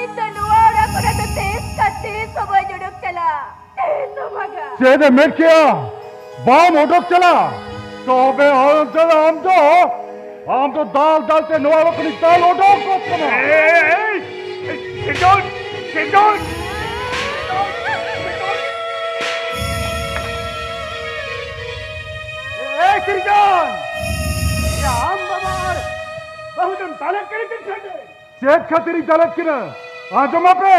ᱤᱧ ᱫᱚ ᱱᱚᱣᱟ ᱚᱲᱟᱜ ᱠᱷᱚᱱᱟᱜ ᱫᱚ ᱛᱤᱥ ᱠᱷᱟᱱ ᱛᱤᱥ ᱦᱚᱸ ᱵᱟᱹᱧ ᱩᱰᱩᱠ ᱪᱟᱞᱟᱜᱼᱟ᱾ ᱛᱤᱥ ᱦᱚᱸ ᱵᱟᱝᱟ᱾ ᱪᱮᱫ ᱮᱢ ᱢᱮᱱ ᱠᱮᱜᱼᱟ? ᱵᱟᱢ ᱚᱰᱚᱠ ᱪᱟᱞᱟᱜᱼᱟ? ᱛᱚᱵᱮ ᱟᱢ ᱫᱚ, ᱟᱢ ᱫᱚ, ᱟᱢ ᱫᱚ ᱫᱟᱞ ᱫᱟᱞ ᱛᱮ ᱱᱚᱣᱟ ᱚᱲᱟᱜ ᱠᱷᱚᱱᱤᱧ ᱫᱟᱞ ᱚᱰᱚᱠ ᱜᱚᱫ ᱠᱟᱢᱟ᱾ ᱮᱭ, ᱮᱭ, ᱥᱤᱨᱡᱚᱱ, ᱥᱤᱨᱡᱚᱱ, ᱮᱭ ᱥᱤᱨᱡᱚᱱ, ᱭᱟ ᱟᱢ ᱵᱟᱵᱟ ᱟᱨ ᱵᱟᱹᱦᱩ ᱫᱚᱢ ᱫᱟᱞᱮᱫ ᱠᱟᱱᱟ ᱪᱮᱫ ᱠᱷᱟᱹᱛᱤᱨ? ᱪᱮᱫ ᱠᱷᱟᱹᱛᱤᱨᱤᱧ ᱫᱟᱞᱮᱫ ᱠᱤᱱᱟ? ᱟᱸᱡᱚᱢ ᱟᱯᱮ,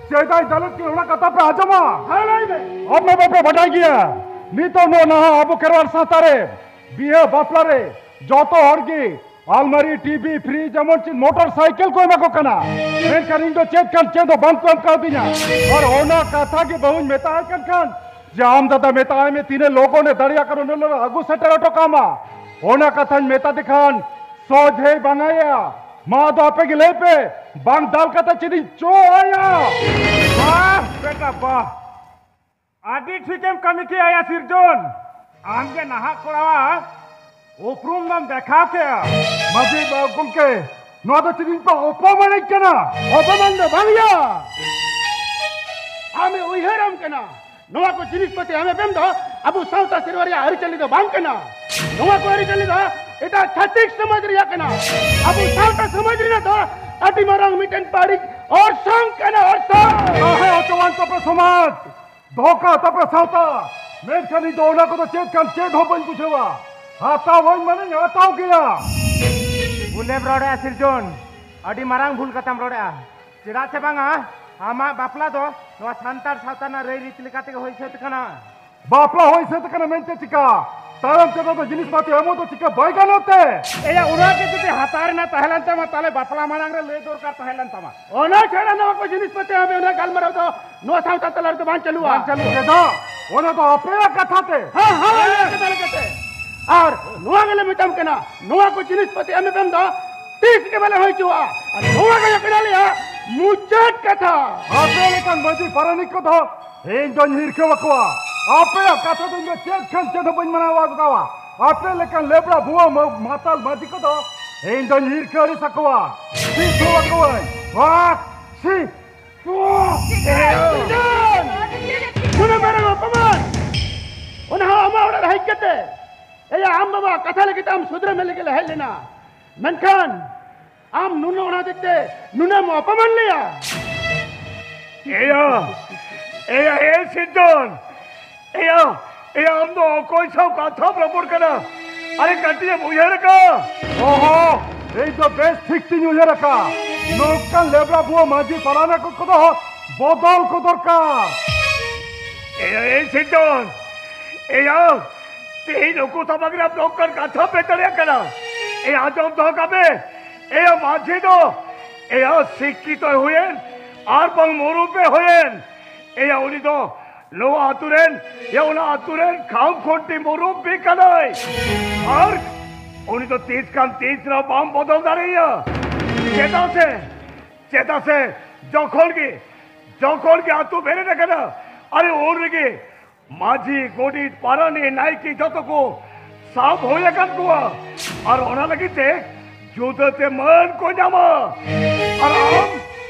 ᱪᱮᱫᱟᱜ ᱤᱧ ᱫᱟᱞᱮᱫ ᱠᱤᱱᱟ ᱚᱱᱟ ᱠᱟᱛᱷᱟ ᱯᱮ ᱟᱸᱡᱚᱢᱟ? ᱦᱮᱸ, ᱞᱟᱹᱭ ᱢᱮ᱾ ᱟᱯᱮ ᱵᱟᱯᱮ ᱵᱟᱰᱟᱭ ᱜᱮᱭᱟ, ᱱᱤᱛᱚᱜ ᱱᱚᱣᱟ ᱱᱟᱦᱟᱜ ᱟᱵᱚ ᱠᱷᱮᱨᱣᱟᱲ ᱥᱟᱶᱛᱟ ᱨᱮ ᱵᱤᱦᱟᱹ ᱵᱟᱯᱞᱟ ᱨᱮ ᱡᱚᱛᱚ ᱦᱚᱲ ᱜᱮ ᱟᱞᱢᱟᱨᱤ, ᱴᱤᱵᱷᱤ, ᱯᱷᱨᱤᱡᱽ, ᱮᱢᱚᱱ ᱪᱮᱫ ᱢᱚᱴᱚᱨ ᱥᱟᱭᱠᱮᱞ ᱠᱚ ᱮᱢᱟ ᱠᱚ ᱠᱟᱱᱟ, ᱢᱮᱱᱠᱷᱟᱱ ᱤᱧ ᱫᱚ ᱪᱮᱫ ᱠᱷᱟᱱ ᱪᱮᱫ ᱦᱚᱸ ᱵᱟᱝ ᱠᱚ ᱮᱢ ᱠᱟᱣᱫᱤᱧᱟ᱾ ᱟᱨ ᱚᱱᱟ ᱠᱟᱛᱷᱟ ᱜᱮ ᱵᱟᱹᱦᱩᱧ ᱢᱮᱛᱟᱭ ᱠᱟᱱ ᱠᱷᱟᱱ ᱡᱮ, "ᱟᱢ ᱫᱟᱫᱟ ᱢᱮᱛᱟᱭ ᱢᱮ, ᱛᱤᱱᱟᱹᱜ ᱞᱚᱜᱚᱱ ᱮ ᱫᱟᱲᱮᱭᱟᱜ ᱠᱟᱱᱟ ᱩᱱᱟᱹᱜ ᱞᱚᱜᱚᱱ ᱟᱹᱜᱩ ᱥᱮᱴᱮᱨ ᱦᱚᱴᱚ ᱠᱟᱜ ᱢᱟ", ᱚᱱᱟ ᱠᱟᱛᱷᱟᱧ ᱢᱮᱛᱟ ᱫᱮ ᱠᱷᱟᱱ ᱥᱚᱡᱷᱮᱭ ᱵᱟᱝᱟᱭᱟ᱾ ᱢᱟ ᱟᱫᱚ ᱟᱯᱮ ᱜᱮ ᱞᱟᱹᱭ ᱯᱮ, ᱵᱟᱝ ᱫᱟᱞ ᱠᱟᱛᱮ ᱪᱮᱫ ᱤᱧ ᱪᱚ ᱟᱭᱟ? ᱵᱟᱦ ᱵᱮᱴᱟ ᱵᱟᱦ, ᱟᱹᱰᱤ ᱴᱷᱤᱠᱮᱢ ᱠᱟᱹᱢᱤ ᱠᱮᱜᱼᱟ ᱭᱟ ᱥᱤᱨᱡᱚᱱ᱾ ᱟᱢ ᱜᱮ ᱱᱟᱦᱟᱜ ᱠᱚᱲᱟ ᱩᱯᱨᱩᱢ ᱫᱚᱢ ᱫᱮᱠᱷᱟᱣ ᱠᱮᱜᱼᱟ᱾ ᱢᱟᱹᱡᱷᱤ ᱵᱟ-, ᱜᱚᱢᱠᱮ, ᱱᱚᱣᱟ ᱫᱚ ᱪᱮᱫ ᱤᱧ ᱯᱮ ᱚᱯᱚᱢᱟᱱᱤᱧ ᱠᱟᱱᱟ? ᱚᱯᱚᱢᱟᱱ ᱫᱚ ᱵᱟᱝ ᱭᱟ, ᱟᱢᱮ ᱩᱭᱦᱟᱹᱨᱟᱢ ᱠᱟᱱᱟ᱾ ᱱᱚᱣᱟ ᱠᱚ ᱡᱤᱱᱤᱥ ᱯᱟᱹᱛᱤ ᱟᱢᱮ ᱮᱢ ᱫᱚ ᱟᱵᱚ ᱥᱟᱶᱛᱟ ᱥᱮᱨᱣᱟ ᱨᱮᱭᱟᱜ ᱟᱹᱨᱤᱪᱟᱹᱞᱤ ᱫᱚ ᱵᱟᱝ ᱠᱟᱱᱟ᱾ ᱱᱚᱣᱟ ᱠᱚ ᱟᱹᱨᱤᱪᱟᱹᱞᱤ ᱫᱚ ᱮᱴᱟᱜ ᱪᱷᱟᱹᱛᱤᱠ ᱥᱚᱢᱟᱡᱽ ᱨᱮᱭᱟᱜ ᱠᱟᱱᱟ᱾ ᱟᱵᱚ ᱥᱟᱶᱛᱟ ᱥᱚᱢᱟᱡᱽ ᱨᱮᱱᱟᱜ ᱫᱚ ᱟᱹᱰᱤ ᱢᱟᱨᱟᱝ ᱢᱤᱫᱴᱮᱱ ᱵᱟᱹᱲᱤᱡ ᱚᱨᱥᱚᱝ ᱠᱟᱱᱟ, ᱚᱨᱥᱚᱝ᱾ ᱛᱟᱦᱮᱸ ᱦᱚᱪᱚᱣᱟᱱ ᱛᱟᱯᱮ ᱥᱚᱢᱟᱡᱽ, ᱫᱚᱦᱚ ᱠᱟᱜ ᱛᱟᱯᱮ ᱥᱟᱶᱛᱟ, ᱢᱮᱱᱠᱷᱟᱱ ᱤᱧ ᱫᱚ ᱚᱱᱟ ᱠᱚᱫᱚ ᱪᱮᱫ ᱠᱟᱱ ᱪᱮᱫ ᱦᱚᱸ ᱵᱟᱹᱧ ᱵᱩᱡᱷᱟᱹᱣᱟ᱾ ᱦᱟᱛᱟᱣᱟᱹᱧ ᱢᱟᱱᱮᱧ ᱦᱟᱛᱟᱣ ᱜᱮᱭᱟ᱾ ᱵᱷᱩᱞᱮᱢ ᱨᱚᱲᱮᱜᱼᱟ ᱥᱤᱨᱡᱚᱱ, ᱟᱹᱰᱤ ᱢᱟᱨᱟᱝ ᱵᱷᱩᱞ ᱠᱟᱛᱷᱟᱢ ᱨᱚᱲᱮᱜᱼᱟ᱾ ᱪᱮᱫᱟᱜ ᱥᱮ ᱵᱟᱝᱟ, ᱟᱢᱟᱜ ᱵᱟᱯᱞᱟ ᱫᱚ ᱱᱚᱣᱟ ᱥᱟᱱᱛᱟᱲ ᱥᱟᱶᱛᱟ ᱨᱮᱱᱟᱜ ᱨᱟᱹᱭ ᱨᱤᱛ ᱞᱮᱠᱟ ᱛᱮᱜᱮ ᱦᱩᱭ ᱥᱟᱹᱛ ᱠᱟᱱᱟ᱾ ᱵᱟᱯᱞᱟ ᱦᱩᱭ ᱥᱟᱹᱛ ᱠᱟᱱᱟ ᱢᱮᱱᱛᱮ ᱪᱤᱠᱟ? ᱛᱟᱭᱚᱢ ᱛᱮᱫᱚ ᱫᱚ ᱡᱤᱱᱤᱥ ᱯᱟᱹᱛᱤ ᱮᱢᱚᱜ ᱫᱚ ᱪᱤᱠᱟ ᱵᱟᱭ ᱜᱟᱱᱚᱜ ᱛᱮ? ᱮᱭᱟ, ᱚᱱᱟ ᱜᱮ ᱡᱩᱫᱤ ᱦᱟᱛᱟᱣ ᱨᱮᱱᱟᱜ ᱛᱟᱦᱮᱸ ᱞᱮᱱ ᱛᱟᱢᱟ, ᱛᱟᱦᱞᱮ ᱵᱟᱯᱞᱟ ᱢᱟᱲᱟᱝ ᱨᱮ ᱞᱟᱹᱭ ᱫᱚᱨᱠᱟᱨ ᱛᱟᱦᱮᱸ ᱞᱮᱱ ᱛᱟᱢᱟ᱾ ᱚᱱᱟ ᱪᱷᱟᱲᱟ ᱱᱚᱣᱟ ᱠᱚ ᱡᱤᱱᱤᱥ ᱯᱟᱹᱛᱤ ᱟᱢ ᱚᱱᱟ ᱜᱟᱞᱢᱟᱨᱟᱣ ᱫᱚ ᱱᱚᱣᱟ ᱥᱟᱶᱛᱟ ᱛᱟᱞᱟ ᱨᱮᱫᱚ ᱵᱟᱝ ᱪᱟᱹᱞᱩᱜᱼᱟ᱾ ᱵᱟᱝ ᱪᱟᱹᱞᱩᱜᱼᱟ᱾ ᱪᱮᱫᱟᱜ? ᱚᱱᱟ ᱫᱚ ᱟᱯᱮᱭᱟᱜ ᱠᱟᱛᱷᱟ ᱛᱮ᱾ ᱦᱮᱸ, ᱦᱮᱸ, ᱦᱮᱸ, ᱪᱮᱫᱟᱜ ᱞᱮᱠᱟᱛᱮ? ᱟᱨ ᱱᱚᱣᱟ ᱜᱮᱞᱮ ᱢᱮᱛᱟᱢ ᱠᱟᱱᱟ, ᱱᱚᱣᱟ ᱠᱚ ᱡᱤᱱᱤᱥ ᱯᱟᱹᱛᱤ ᱟᱢ ᱮᱢ ᱫᱚ ᱛᱤᱥ ᱜᱮ ᱵᱟᱞᱮ ᱦᱩᱭ ᱦᱚᱪᱚᱣᱟᱜᱼᱟ᱾ ᱟᱨ ᱱᱚᱣᱟ ᱜᱮ ᱠᱟᱱᱟ ᱟᱞᱮᱭᱟᱜ ᱢᱩᱪᱟᱹᱫ ᱠᱟᱛᱷᱟ᱾ ᱟᱯᱮ ᱞᱮᱠᱟᱱ ᱢᱟᱹᱡᱷᱤ ᱯᱟᱨᱟᱱᱤᱠ ᱠᱚᱫᱚ ᱤᱧ ᱫᱚᱧ ᱦᱤᱨᱠᱟᱹ ᱟᱠᱚᱣᱟ᱾ ᱟᱯᱮᱭᱟᱜ ᱠᱟᱛᱷᱟ ᱫᱚ ᱤᱧ ᱫᱚ ᱪᱮᱫ ᱠᱷᱟᱱ ᱪᱮᱫ ᱦᱚᱸ ᱵᱟᱹᱧ ᱢᱟᱱᱟᱣ ᱵᱟᱛᱟᱣᱟ᱾ ᱟᱯᱮ ᱞᱮᱠᱟᱱ ᱞᱮᱵᱲᱟ ᱵᱷᱩᱣᱟᱹ ᱢᱟ-, ᱢᱟᱛᱟᱞ ᱢᱟᱹᱡᱷᱤ ᱠᱚᱫᱚ ᱤᱧ ᱫᱚᱧ ᱦᱤᱨᱠᱟᱹ ᱟᱹᱲᱤᱥ ᱟᱠᱚᱣᱟ᱾ ᱪᱮᱫ ᱦᱚᱸ ᱟᱠᱚᱣᱟᱹᱧ᱾ ᱦᱟ? ᱪᱷᱤ! ᱱᱩᱱᱟᱹᱜ ᱢᱟᱨᱟᱝ ᱚᱯᱚᱢᱟᱱ! ᱚᱱᱟ ᱦᱚᱸ ᱟᱢᱟᱜ ᱚᱲᱟᱜ ᱨᱮ ᱦᱮᱡ ᱠᱟᱛᱮ! ᱮᱭᱟ, ᱟᱢ ᱵᱟᱵᱟ ᱠᱟᱛᱷᱟ ᱞᱟᱹᱜᱤᱫ ᱟᱢ ᱥᱩᱫᱷᱨᱟᱹ ᱢᱮ ᱞᱟᱹᱜᱤᱫ ᱞᱮ ᱦᱮᱡ ᱞᱮᱱᱟ, ᱢᱮᱱᱠᱷᱟᱱ ᱟᱢ ᱱᱩᱱᱟᱹᱜ ᱚᱱᱟ ᱦᱚᱛᱮᱡ ᱛᱮ ᱱᱩᱱᱟᱹᱜ ᱮᱢ ᱚᱯᱚᱢᱟᱱ ᱞᱮᱭᱟ? ᱮᱭᱟ, ᱮᱭᱟ, ᱮ ᱥᱤᱨᱡᱚᱱ, ᱮᱭᱟ, ᱮᱭᱟ, ᱟᱢ ᱫᱚ ᱚᱠᱚᱭ ᱥᱟᱶ ᱠᱟᱛᱷᱟᱢ ᱨᱚᱯᱚᱲ ᱠᱟᱱᱟ? ᱟᱨᱮ, ᱠᱟᱹᱴᱤᱡ ᱮᱢ ᱩᱭᱦᱟᱹᱨ ᱟᱠᱟᱫᱼᱟ? ᱚᱦᱚ, ᱤᱧ ᱫᱚ ᱵᱮᱥ ᱴᱷᱤᱠ ᱛᱤᱧ ᱩᱭᱦᱟᱹᱨ ᱟᱠᱟᱫᱼᱟ᱾ ᱱᱚᱝᱠᱟᱱ ᱞᱮᱵᱲᱟ ᱵᱩᱦᱟᱹ ᱢᱟᱹᱡᱷᱤ ᱯᱟᱨᱟᱱᱤᱠ ᱠᱚᱫᱚ ᱵᱚᱫᱚᱞ ᱠᱚ ᱫᱚᱨᱠᱟᱨ᱾ ᱮᱭᱟ, ᱮ ᱥᱤᱨᱡᱚᱱ, ᱮᱭᱟ, ᱛᱮᱦᱮᱧ ᱱᱩᱠᱩ ᱥᱟᱢᱟᱝ ᱨᱮ ᱟᱢ ᱱᱚᱝᱠᱟᱱ ᱠᱟᱛᱷᱟᱢ ᱢᱮᱱ ᱫᱟᱲᱮᱭᱟᱜ ᱠᱟᱱᱟ? ᱮᱭᱟ, ᱟᱸᱡᱚᱢ ᱫᱚᱦᱚ ᱠᱟᱜ ᱢᱮ, ᱮᱭᱟ, ᱢᱟᱹᱡᱷᱤ ᱫᱚ, ᱮᱭᱟ, ᱥᱤᱠᱠᱷᱤᱛᱚᱭ ᱦᱩᱭᱮᱱ ᱟᱨ ᱵᱟᱝ ᱢᱩᱨᱩᱵᱮ ᱦᱩᱭᱮᱱ, ᱮᱭᱟ, ᱩᱱᱤ ᱫᱚ ᱱᱚᱣᱟ ᱟᱛᱩ ᱨᱮᱱ, ᱮᱭᱟ, ᱚᱱᱟ ᱟᱛᱩ ᱨᱮᱱ ᱠᱷᱟᱢ ᱠᱷᱩᱱᱴᱤ ᱢᱩᱨᱩᱵ ᱵᱤ ᱠᱟᱱᱟᱭ᱾ ᱟᱨ ᱩᱱᱤ ᱫᱚ ᱛᱤᱥ ᱠᱷᱟᱱ ᱛᱤᱥ ᱨᱮᱦᱚᱸ ᱵᱟᱢ ᱵᱚᱫᱚᱞ ᱫᱟᱲᱮᱭᱟᱭᱟ᱾ ᱪᱮᱫᱟᱜ ᱥᱮ, ᱪᱮᱫᱟᱜ ᱥᱮ ᱡᱚᱠᱷᱚᱱ ᱜᱮ, ᱡᱚᱠᱷᱚᱱ ᱜᱮ ᱟᱛᱩ ᱵᱮᱨᱮᱫ ᱟᱠᱟᱱᱟ, ᱟᱨᱮ, ᱩᱱ ᱨᱮᱜᱮ ᱢᱟᱹᱡᱷᱤ, ᱜᱚᱰᱮᱛ, ᱯᱟᱨᱟᱱᱤᱠ, ᱱᱟᱭᱠᱮ ᱡᱚᱛᱚ ᱠᱚ ᱥᱟᱵ ᱦᱩᱭ ᱟᱠᱟᱱ ᱠᱚᱣᱟ᱾ ᱟᱨ ᱚᱱᱟ ᱞᱟᱹᱜᱤᱫ ᱛᱮ ᱡᱩᱫᱟᱹᱛᱮ ᱢᱟᱹᱱ ᱠᱚ ᱧᱟᱢᱟ᱾ ᱟᱨ ᱟᱢ,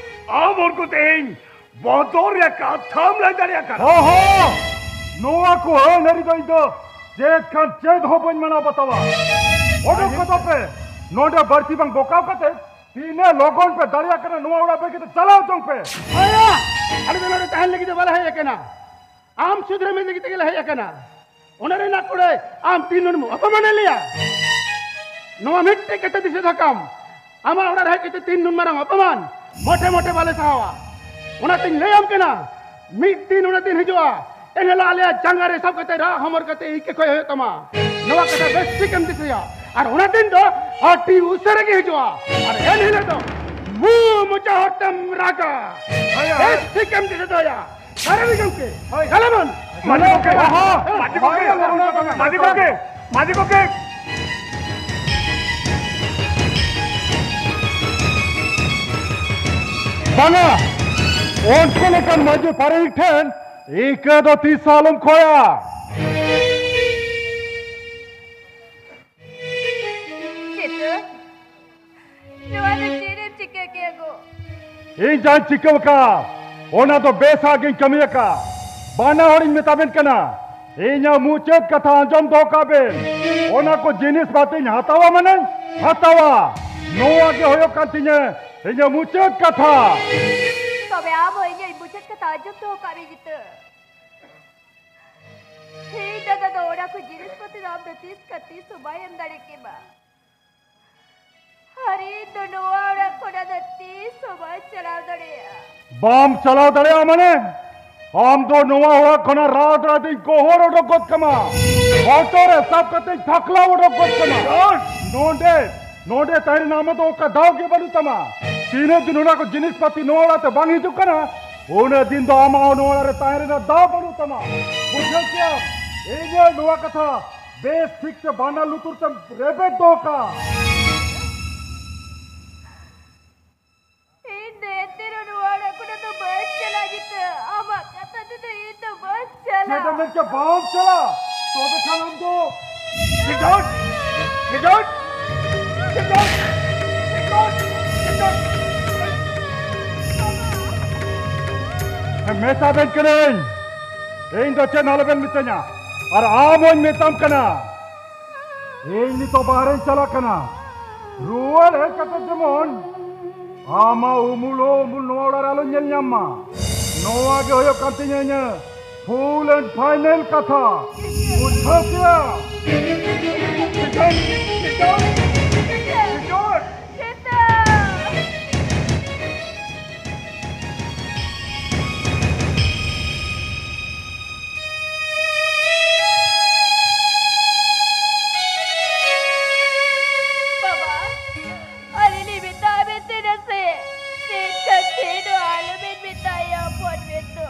ᱟᱢ ᱩᱱᱠᱩ ᱛᱮᱦᱮᱧ ᱵᱚᱛᱚᱨ ᱨᱮᱭᱟᱜ ᱠᱟᱛᱷᱟᱢ ᱞᱟᱹᱭ ᱫᱟᱲᱮᱭᱟᱜ ᱠᱟᱱᱟ? ᱦᱚᱸ, ᱦᱚᱸ, ᱱᱚᱣᱟ ᱠᱚ ᱟᱹᱱ ᱟᱹᱨᱤ ᱫᱚ ᱤᱧ ᱫᱚ ᱪᱮᱫ ᱠᱷᱟᱱ ᱪᱮᱫ ᱦᱚᱸ ᱵᱟᱹᱧ ᱢᱟᱱᱟᱣ ᱵᱟᱛᱟᱣᱟ᱾ ᱚᱰᱚᱠ ᱜᱚᱫᱚᱜ ᱯᱮ ᱱᱚᱰᱮ, ᱵᱟᱹᱲᱛᱤ ᱵᱟᱝ ᱵᱚᱠᱟᱣ ᱠᱟᱛᱮ ᱛᱤᱱᱟᱹᱜ ᱞᱚᱜᱚᱱ ᱯᱮ ᱫᱟᱲᱮᱭᱟᱜ ᱠᱟᱱᱟ ᱱᱚᱣᱟ ᱚᱲᱟᱜ ᱵᱟᱹᱜᱤ ᱠᱟᱛᱮ ᱪᱟᱞᱟᱣ ᱡᱚᱝ ᱯᱮ᱾ ᱟᱭᱟ, ᱟᱞᱮ ᱫᱚ ᱱᱚᱰᱮ ᱛᱟᱦᱮᱱ ᱞᱟᱹᱜᱤᱫ ᱫᱚ ᱵᱟᱞᱮ ᱦᱮᱡ ᱟᱠᱟᱱᱟ᱾ ᱟᱢ ᱥᱩᱫᱷᱨᱟᱹ ᱢᱮ ᱞᱟᱹᱜᱤᱫ ᱛᱮᱜᱮ ᱞᱮ ᱦᱮᱡ ᱟᱠᱟᱱᱟ᱾ ᱚᱱᱟ ᱨᱮᱱᱟᱜ ᱠᱩᱲᱟᱹᱭ ᱟᱢ ᱛᱤᱱ ᱱᱩᱱ ᱚᱯᱚᱢᱟᱱᱮ ᱞᱮᱭᱟ? ᱱᱚᱣᱟ ᱢᱤᱫᱴᱮᱡ ᱠᱟᱛᱷᱟ ᱫᱤᱥᱟᱹ ᱫᱚᱦᱚ ᱠᱟᱢ, ᱟᱢᱟᱜ ᱚᱲᱟᱜ ᱨᱮ ᱦᱮᱡ ᱠᱟᱛᱮ ᱛᱤᱱ ᱱᱩᱱ ᱢᱟᱨᱟᱝ ᱚᱯᱚᱢᱟᱱ ᱢᱚᱴᱷᱮ ᱢᱚᱴᱷᱮ ᱵᱟᱞᱮ ᱥᱟᱦᱟᱣᱟ᱾ ᱚᱱᱟᱛᱤᱧ ᱞᱟᱹᱭᱟᱢ ᱠᱟᱱᱟ, ᱢᱤᱫ ᱫᱤᱱ ᱚᱱᱟ ᱫᱤᱱ ᱦᱤᱡᱩᱜᱼᱟ, ᱮᱱᱦᱤᱞᱳᱜ ᱟᱞᱮᱭᱟᱜ ᱡᱟᱸᱜᱟ ᱨᱮ ᱥᱟᱵ ᱠᱟᱛᱮ ᱨᱟᱜ ᱦᱚᱢᱚᱨ ᱠᱟᱛᱮ ᱤᱠᱟᱹ ᱠᱷᱚᱡ ᱦᱩᱭᱩᱜ ᱛᱟᱢᱟ᱾ ᱱᱚᱣᱟ ᱠᱟᱛᱷᱟ ᱵᱮᱥ ᱴᱷᱤᱠᱮᱢ ᱫᱤᱥᱟᱹᱭᱟ᱾ ᱟᱨ ᱚᱱᱟ ᱫᱤᱱ ᱫᱚ ᱟᱹᱰᱤ ᱩᱥᱟᱹᱨᱟ ᱜᱮ ᱦᱤᱡᱩᱜᱼᱟ᱾ ᱟᱨ ᱮᱱᱦᱤᱞᱳᱜ ᱫᱚ ᱢᱩ ᱢᱚᱪᱟ ᱦᱚᱲ ᱛᱮᱢ ᱨᱟᱜᱟ᱾ ᱦᱳᱭ, ᱦᱳᱭ᱾ ᱵᱮᱥ ᱴᱷᱤᱠᱮᱢ ᱫᱤᱥᱟᱹ ᱫᱚᱦᱚᱭᱟ᱾ ᱯᱟᱨᱟᱱᱤᱠ ᱜᱚᱢᱠᱮ, ᱦᱳᱭ᱾ ᱜᱟᱞᱟᱵᱚᱱ᱾ ᱢᱟᱹᱡᱷᱤ ᱜᱚᱢᱠᱮ, ᱦᱚᱸ, ᱦᱚᱸ, ᱢᱟᱹᱡᱷᱤ ᱜᱚᱢᱠᱮ, ᱦᱚᱸ, ᱦᱚᱸ, ᱦᱚᱸ, ᱢᱟᱹᱡᱷᱤ ᱜᱚᱢᱠᱮ, ᱢᱟᱹᱡᱷᱤ ᱜᱚᱢᱠᱮ᱾ ᱵᱟᱝᱟ, ᱚᱱᱠᱟ ᱞᱮᱠᱟᱱ ᱢᱟᱹᱡᱷᱤ ᱯᱟᱨᱟᱱᱤᱠ ᱴᱷᱮᱱ ᱤᱠᱟᱹ ᱫᱚ ᱛᱤᱥ ᱦᱚᱸ ᱟᱞᱚᱢ ᱠᱷᱚᱭᱟ᱾ ᱪᱮᱛᱟᱹ, ᱱᱚᱣᱟ ᱫᱚ ᱪᱮᱫ ᱮᱢ ᱪᱤᱠᱟᱹ ᱠᱮᱫ ᱜᱚ? ᱤᱧ ᱡᱟᱦᱟᱸᱧ ᱪᱤᱠᱟᱹᱣ ᱟᱠᱟᱫ, ᱚᱱᱟ ᱫᱚ ᱵᱮᱥᱟᱜ ᱜᱤᱧ ᱠᱟᱹᱢᱤ ᱟᱠᱟᱫ᱾ ᱵᱟᱱᱟ ᱦᱚᱲᱤᱧ ᱢᱮᱛᱟ ᱵᱮᱱ ᱠᱟᱱᱟ, ᱤᱧᱟᱹᱜ ᱢᱩᱪᱟᱹᱫ ᱠᱟᱛᱷᱟ ᱟᱸᱡᱚᱢ ᱫᱚᱦᱚ ᱠᱟᱜ ᱵᱮᱱ᱾ ᱚᱱᱟ ᱠᱚ ᱡᱤᱱᱤᱥ ᱯᱟᱹᱛᱤᱧ ᱦᱟᱛᱟᱣᱟ ᱢᱟᱱᱮᱧ ᱦᱟᱛᱟᱣᱟ᱾ ᱱᱚᱣᱟ ᱜᱮ ᱦᱩᱭᱩᱜ ᱠᱟᱱ ᱛᱤᱧᱟᱹ ᱤᱧᱟᱹᱜ ᱢᱩᱪᱟᱹᱫ ᱠᱟᱛᱷᱟ᱾ ᱛᱚᱵᱮ ᱟᱢ ᱦᱚᱸ ᱤᱧᱟᱹᱜ ᱢᱩᱪᱟᱹᱫ ᱠᱟᱛᱷᱟ ᱟᱸᱡᱚᱢ ᱫᱚᱦᱚ ᱠᱟᱜ ᱢᱮ ᱡᱤᱛᱟᱹ᱾ ᱤᱧ ᱫᱟᱫᱟ ᱫᱚ ᱚᱱᱟ ᱠᱚ ᱡᱤᱱᱤᱥ ᱯᱟᱹᱛᱤ ᱫᱚ ᱟᱢ ᱫᱚ ᱛᱤᱥ ᱠᱟ ᱛᱤᱥ ᱦᱚᱸ ᱵᱟᱭ ᱮᱢ ᱫᱟᱲᱮ ᱠᱮᱢᱟ᱾ ᱟᱨ ᱤᱧ ᱫᱚ ᱱᱚᱣᱟ ᱚᱲᱟᱜ ᱠᱷᱚᱱᱟᱜ ᱫᱚ ᱛᱤᱥ ᱦᱚᱸ ᱵᱟᱭ ᱪᱟᱞᱟᱣ ᱫᱟᱲᱮᱭᱟᱜᱼᱟ᱾ ᱵᱟᱢ ᱪᱟᱞᱟᱣ ᱫᱟᱲᱮᱭᱟᱜᱼᱟ ᱢᱟᱱᱮ? ᱟᱢ ᱫᱚ ᱱᱚᱣᱟ ᱚᱲᱟᱜ ᱠᱷᱚᱱᱟᱜ ᱨᱟᱣ ᱫᱟᱨᱟ ᱛᱮᱧ ᱜᱚᱦᱚᱲ ᱚᱰᱚᱠ ᱜᱚᱫ ᱠᱟᱢᱟ᱾ ᱦᱚᱴᱚᱜ ᱨᱮ ᱥᱟᱵ ᱠᱟᱛᱮᱧ ᱛᱷᱟᱠᱞᱟᱣ ᱚᱰᱚᱠ ᱜᱚᱫ ᱠᱟᱢᱟ᱾ ᱱᱚᱰᱮ, ᱱᱚᱰᱮ ᱛᱟᱦᱮᱸ ᱨᱮᱱᱟᱜ ᱟᱢᱟᱜ ᱫᱚ ᱚᱠᱟ ᱫᱟᱣ ᱜᱮ ᱵᱟᱹᱱᱩᱜ ᱛᱟᱢᱟ᱾ ᱛᱤᱱᱟᱹᱜ ᱫᱤᱱ ᱚᱱᱟ ᱠᱚ ᱡᱤᱱᱤᱥ ᱯᱟᱹᱛᱤ ᱱᱚᱣᱟ ᱚᱲᱟᱜ ᱛᱮ ᱵᱟᱝ ᱦᱤᱡᱩᱜ ᱠᱟᱱᱟ, ᱩᱱᱟᱹᱜ ᱫᱤᱱ ᱫᱚ ᱟᱢᱟᱜ ᱦᱚᱸ ᱱᱚᱣᱟ ᱚᱲᱟᱜ ᱨᱮ ᱛᱟᱦᱮᱸ ᱨᱮᱱᱟᱜ ᱫᱟᱣ ᱵᱟᱹᱱᱩᱜ ᱛᱟᱢᱟ᱾ ᱵᱩᱡᱷᱟᱹᱣ ᱠᱮᱭᱟᱢ ᱤᱧᱟᱹᱜ ᱱᱚᱣᱟ ᱠᱟᱛᱷᱟ? ᱵᱮᱥ ᱴᱷᱤᱠ ᱛᱮ ᱵᱟᱱᱟᱨ ᱞᱩᱛᱩᱨ ᱛᱮᱢ ᱨᱮᱵᱮᱫ ᱫᱚᱦᱚ ᱠᱟᱜᱼᱟ᱾ ᱤᱧ ᱫᱚ ᱮᱱᱛᱮ ᱨᱮᱦᱚᱸ ᱱᱚᱣᱟ ᱚᱲᱟᱜ ᱠᱷᱚᱱᱟᱜ ᱫᱚ ᱵᱟᱹᱧ ᱪᱟᱞᱟᱜ ᱜᱮᱛᱮ᱾ ᱟᱢᱟᱜ ᱠᱟᱛᱷᱟ ᱛᱮᱫᱚ ᱤᱧ ᱫᱚ ᱵᱟᱹᱧ ᱪᱟᱞᱟᱜ᱾ ᱪᱮᱫ ᱮᱢ ᱢᱮᱱ ᱠᱮᱫᱟ? ᱵᱟᱢ ᱪᱟᱞᱟᱜ? ᱛᱚᱵᱮ ᱠᱷᱟᱱ ᱟᱢ ᱫᱚ ᱠᱷᱮᱞᱳᱰ, ᱠᱷᱮᱞᱳᱰ, ᱠᱷᱮᱞᱳᱰ, ᱠᱷᱮᱞᱳᱰ, ᱠᱷᱮᱞᱳᱰ᱾ ᱢᱮᱛᱟ ᱵᱮᱱ ᱠᱟᱹᱱᱟᱹᱧ, ᱤᱧ ᱫᱚ ᱪᱮᱫ ᱦᱚᱸ ᱟᱞᱚᱵᱮᱱ ᱢᱤᱛᱟᱹᱧᱟ᱾ ᱟᱨ ᱟᱢ ᱦᱚᱧ ᱢᱮᱛᱟᱢ ᱠᱟᱱᱟ, ᱤᱧ ᱱᱤᱛᱚᱜ ᱵᱟᱦᱨᱮᱧ ᱪᱟᱞᱟᱜ ᱠᱟᱱᱟ᱾ ᱨᱩᱣᱟᱹᱲ ᱦᱮᱡ ᱠᱟᱛᱮ ᱡᱮᱢᱚᱱ ᱟᱢᱟᱜ ᱩᱢᱩᱞ ᱦᱚᱸ ᱩᱢᱩᱞ ᱱᱚᱣᱟ ᱚᱲᱟᱜ ᱨᱮ ᱟᱞᱚᱧ ᱧᱮᱞ ᱧᱟᱢ ᱢᱟ᱾ ᱱᱚᱣᱟ ᱜᱮ ᱦᱩᱭᱩᱜ ᱠᱟᱱ ᱛᱤᱧᱟᱹ ᱤᱧᱟᱹᱜ full and final ᱠᱟᱛᱷᱟ᱾ ᱵᱩᱡᱷᱟᱹᱣ ᱠᱮᱭᱟ? ᱵᱟᱵᱟ, ᱟᱹᱞᱤᱧ ᱞᱤᱧ ᱢᱮᱛᱟᱜ ᱵᱮᱱ ᱛᱟᱦᱮᱱᱟ ᱥᱮ, ᱢᱮᱱᱠᱷᱟᱱ ᱛᱮᱦᱮᱧ ᱫᱚ ᱟᱞᱚᱵᱮᱱ ᱢᱮᱛᱟᱭᱟ ᱦᱚᱯᱚᱱ ᱵᱮᱱ ᱫᱚ᱾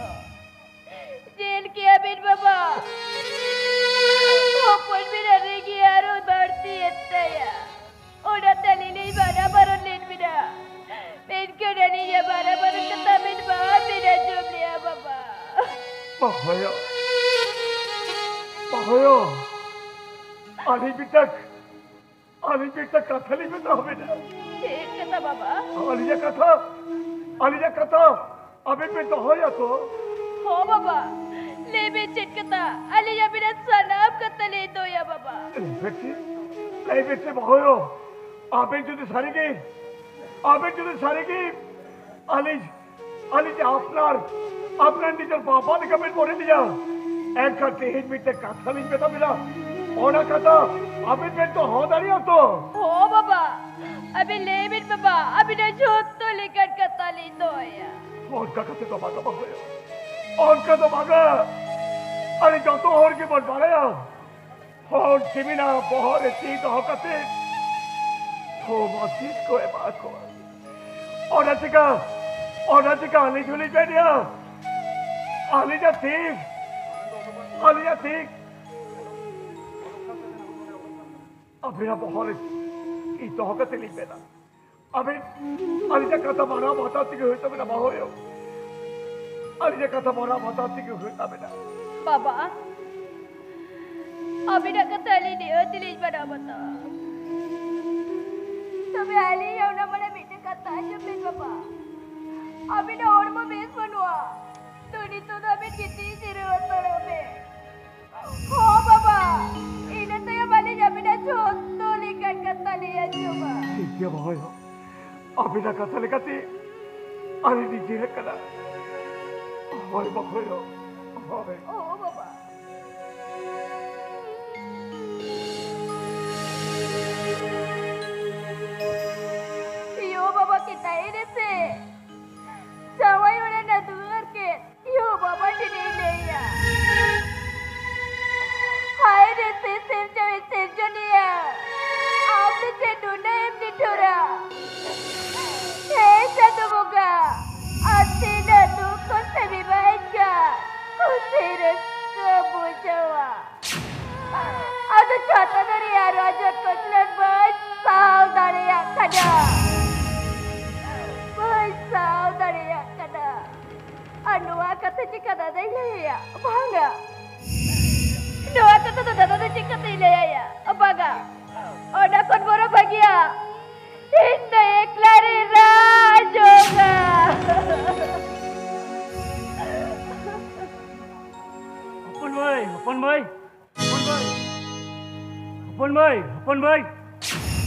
ᱧᱮᱞ ᱠᱮᱭᱟ ᱵᱮᱱ ᱵᱟᱵᱟ, ᱦᱚᱯᱚᱱ ᱵᱮᱱ ᱟᱹᱰᱤ ᱜᱮ ᱟᱨᱚ ᱵᱟᱹᱲᱛᱤᱭᱮᱱ ᱛᱟᱭᱟ᱾ ᱚᱱᱟᱛᱮ ᱟᱹᱞᱤᱧ ᱞᱤᱧ ᱢᱟᱱᱟ ᱵᱟᱨᱚᱱ ᱞᱮᱫ ᱵᱮᱱᱟ, ᱢᱮᱱᱠᱷᱟᱱ ᱟᱹᱞᱤᱧᱟᱜ ᱢᱟᱱᱟ ᱵᱟᱨᱚᱱ ᱠᱟᱛᱷᱟ ᱵᱮᱱ ᱵᱟᱵᱮᱱ ᱟᱸᱡᱚᱢ ᱞᱮᱜᱼᱟ ᱵᱟᱵᱟ᱾ ᱵᱟᱦᱚᱭᱟ, ᱵᱟᱦᱚᱭᱟ, ᱟᱹᱞᱤᱧ ᱢᱤᱫᱴᱟᱝ, ᱟᱹᱞᱤᱧ ᱢᱤᱫᱴᱟᱝ ᱠᱟᱛᱷᱟ ᱞᱤᱧ ᱢᱮᱛᱟ ᱵᱮᱱᱟ᱾ ᱪᱮᱫ ᱠᱟᱛᱷᱟ ᱵᱟᱵᱟ? ᱟᱹᱞᱤᱧᱟᱜ ᱠᱟᱛᱷᱟ᱾ ᱟᱹᱞᱤᱧᱟᱜ ᱠᱟᱛᱷᱟ ᱟᱵᱮᱱ ᱵᱮᱱ ᱫᱚᱦᱚᱭᱟ ᱛᱚ? ᱦᱚᱸ ᱵᱟᱵᱟ, ᱞᱟᱹᱭ ᱵᱮᱱ ᱪᱮᱫ ᱠᱟᱛᱷᱟ? ᱟᱹᱞᱤᱧ ᱟᱵᱤᱱᱟᱜ ᱥᱟᱱᱟᱢ ᱠᱟᱛᱷᱟ ᱞᱤᱧ ᱫᱚᱦᱚᱭᱟ ᱵᱟᱵᱟ᱾ ᱞᱟᱹᱭ ᱵᱮᱱ ᱥᱮ, ᱞᱟᱹᱭ ᱵᱮᱱ ᱥᱮ ᱵᱟᱹᱦᱩᱭᱳ, ᱟᱵᱮᱱ ᱡᱩᱫᱤ ᱥᱟᱹᱨᱤᱜᱮ, ᱟᱵᱮᱱ ᱡᱩᱫᱤ ᱥᱟᱹᱨᱤᱜᱮ ᱟᱹᱞᱤᱧ, ᱟᱹᱞᱤᱧ ᱡᱮ ᱟᱯᱱᱟᱨ, ᱟᱯᱱᱟᱨ ᱱᱤᱡᱮᱨ ᱵᱟᱵᱟ ᱞᱮᱠᱟ ᱵᱮᱱ ᱢᱚᱱᱮ ᱞᱤᱧᱟ, ᱮᱱᱠᱷᱟᱱ ᱛᱮᱦᱮᱧ ᱢᱤᱫᱴᱮᱱ ᱠᱟᱛᱷᱟ ᱞᱤᱧ ᱢᱮᱛᱟ ᱵᱮᱱᱟ, ᱚᱱᱟ ᱠᱟᱛᱷᱟ ᱟᱵᱮᱱ ᱵᱮᱱ ᱫᱚᱦᱚ ᱫᱟᱲᱮᱭᱟᱜᱼᱟ ᱛᱚ? ᱦᱚᱸ ᱵᱟᱵᱟ, ᱟᱵᱤᱱ ᱞᱟᱹᱭ ᱵᱤᱱ ᱵᱟᱵᱟ, ᱟᱵᱤᱱᱟᱜ ᱡᱷᱚᱛᱚ ᱞᱮᱠᱟᱱ ᱠᱟᱛᱷᱟ ᱞᱤᱧ ᱫᱚᱦᱚᱭᱟ᱾ ᱚᱱᱠᱟ ᱠᱟᱛᱮ ᱫᱚ ᱵᱟᱝᱟ ᱵᱟᱹᱵᱩ, ᱚᱱᱠᱟ ᱫᱚ ᱵᱟᱝᱟ᱾ ᱟᱞᱮ ᱡᱚᱛᱚ ᱦᱚᱲ ᱜᱮᱵᱚᱱ ᱵᱟᱲᱟᱭᱟ, ᱦᱚᱲ ᱡᱤᱣᱤᱱᱟ ᱵᱚᱦᱚᱜ ᱨᱮ ᱛᱤ ᱫᱚᱦᱚ ᱠᱟᱛᱮ ᱛᱷᱩᱢ ᱟᱥᱤᱥ ᱠᱚ ᱮᱢᱟ ᱠᱚᱣᱟ᱾ ᱚᱱᱟ ᱪᱤᱠᱟ, ᱚᱱᱟ ᱪᱤᱠᱟ ᱟᱹᱞᱤᱧ ᱦᱚᱸᱞᱤᱧ ᱢᱮᱱᱮᱜᱼᱟ, ᱟᱹᱞᱤᱧᱟᱜ ᱛᱤ, ᱟᱹᱞᱤᱧᱟᱜ ᱛᱤ ᱟᱵᱤᱱᱟᱜ ᱵᱚᱦᱚᱜ ᱨᱮ ᱛᱤ ᱫᱚᱦᱚ ᱠᱟᱛᱮ ᱞᱤᱧ ᱢᱮᱱᱟ, ᱟᱵᱤᱱ ᱟᱹᱞᱤᱧᱟᱜ ᱠᱟᱛᱷᱟ ᱢᱟᱱᱟᱣ ᱵᱟᱛᱟᱣ ᱛᱮᱜᱮ ᱦᱩᱭᱩᱜ ᱛᱟᱵᱤᱱᱟ ᱵᱟᱹᱦᱩᱭᱳ᱾ ᱟᱹᱞᱤᱧᱟᱜ ᱠᱟᱛᱷᱟ ᱢᱟᱱᱟᱣ ᱵᱟᱛᱟᱣ ᱛᱮᱜᱮ ᱦᱩᱭᱩᱜ ᱛᱟᱵᱤᱱᱟ᱾ ᱵᱟᱵᱟ, ᱟᱹᱵᱤᱱᱟᱜ ᱠᱟᱛᱷᱟ ᱟᱹᱞᱤᱧ ᱱᱤᱦᱟᱹᱛ ᱞᱤᱧ ᱢᱟᱱᱟᱣ ᱵᱟᱛᱟᱣᱟ᱾ ᱛᱚᱵᱮ ᱟᱹᱞᱤᱧ ᱚᱱᱟ ᱢᱟᱲᱟᱝ ᱢᱤᱫᱴᱮᱱ ᱠᱟᱛᱷᱟ ᱟᱸᱡᱚᱢ ᱵᱤᱱ ᱵᱟᱵᱟ᱾ ᱟᱹᱵᱤᱱᱟᱜ ᱦᱚᱲᱢᱚ ᱵᱮᱥ ᱵᱟᱹᱱᱩᱜᱼᱟ, ᱛᱚ ᱱᱤᱛᱚᱜ ᱫᱚ ᱟᱹᱵᱤᱱ ᱜᱤᱛᱤᱡ ᱡᱤᱨᱟᱹᱣ ᱦᱟᱛᱟᱲᱚᱜ ᱵᱤᱱ᱾ ᱦᱚᱸ ᱵᱟᱵᱟ, ᱤᱱᱟᱹ ᱛᱟᱭᱚᱢ ᱟᱹᱞᱤᱧ ᱟᱹᱵᱤᱱᱟᱜ ᱡᱷᱚᱛᱚ ᱞᱮᱠᱟᱱ ᱠᱟᱛᱷᱟ ᱞᱤᱧ ᱟᱸᱡᱚᱢᱟ᱾ ᱴᱷᱤᱠ ᱜᱮᱭᱟ ᱵᱟᱹᱦᱩᱭᱳ, ᱟᱹᱵᱤᱱᱟᱜ ᱠᱟᱛᱷᱟ ᱞᱮᱠᱟᱛᱮ ᱟᱹᱞᱤᱧ ᱞᱤᱧ ᱡᱤᱨᱟᱹᱜ ᱠᱟᱱᱟ᱾ ᱦᱳᱭ ᱵᱟᱹᱦᱩᱭᱳ, ᱦᱳᱭ᱾ ᱦᱚᱸ ᱵᱟᱵᱟ᱾ ᱭᱳ ᱵᱟᱵᱟ ᱠᱤᱱ ᱛᱟᱦᱮᱸ ᱨᱮᱥᱮ, ᱡᱟᱶᱟᱭ ᱚᱲᱟᱜ ᱨᱮᱱᱟᱜ ᱫᱩᱣᱟᱹᱨ ᱠᱤᱱ ᱭᱳ ᱵᱟᱵᱟ ᱴᱷᱮᱱ ᱤᱧ ᱞᱟᱹᱭᱟ᱾ ᱦᱟᱭ ᱨᱮ ᱥᱮ ᱥᱤᱨᱡᱚᱱᱤ ᱥᱤᱨᱡᱚᱱᱤᱭᱟᱹ, ᱟᱢ ᱫᱚ ᱪᱮᱫ ᱱᱩᱱᱟᱹᱜ ᱮᱢ ᱱᱤᱴᱷᱩᱨᱟ? ᱦᱮ ᱪᱟᱸᱫᱳ ᱵᱚᱸᱜᱟ, ᱟᱨ ᱛᱤᱱᱟᱹᱜ ᱫᱩᱠ ᱠᱚᱥᱴᱮᱢ ᱮᱢᱟᱭ ᱠᱟᱱ, ᱠᱩᱥᱤ ᱨᱟᱹᱥᱠᱟᱹ ᱵᱩᱡᱷᱟᱹᱣᱟ᱾ ᱟᱫᱚ ᱪᱷᱟᱛᱟ ᱫᱟᱨᱮ ᱟᱨ ᱨᱟᱡᱟ ᱠᱚᱪᱞᱚᱱ ᱵᱟᱹᱧ ᱥᱟᱦᱟᱣ ᱫᱟᱲᱮᱭᱟᱜ ᱠᱟᱱᱟ, ᱵᱟᱹᱧ ᱥᱟᱦᱟᱣ ᱫᱟᱲᱮᱭᱟᱜ ᱠᱟᱱᱟ᱾ ᱟᱨ ᱱᱚᱣᱟ ᱠᱟᱛᱷᱟ ᱪᱤᱠᱟ ᱫᱟᱫᱟᱧ ᱞᱟᱹᱭᱟᱭᱟ? ᱵᱟᱝᱟ, ᱱᱚᱣᱟ ᱠᱟᱛᱷᱟ ᱫᱚ ᱫᱟᱫᱟ ᱫᱚ ᱪᱤᱠᱟᱹᱛᱮᱧ ᱞᱟᱹᱭᱟᱭᱟ? ᱵᱟᱝᱟ, ᱚᱱᱟ ᱠᱷᱚᱱ ᱵᱚᱨᱚ ᱵᱷᱟᱹᱜᱤᱭᱟ ᱤᱧ ᱫᱚ ᱮᱠᱞᱟ ᱨᱮ ᱨᱟᱡᱚᱜᱟ᱾ ᱦᱚᱯᱚᱱ ᱢᱟᱹᱭ,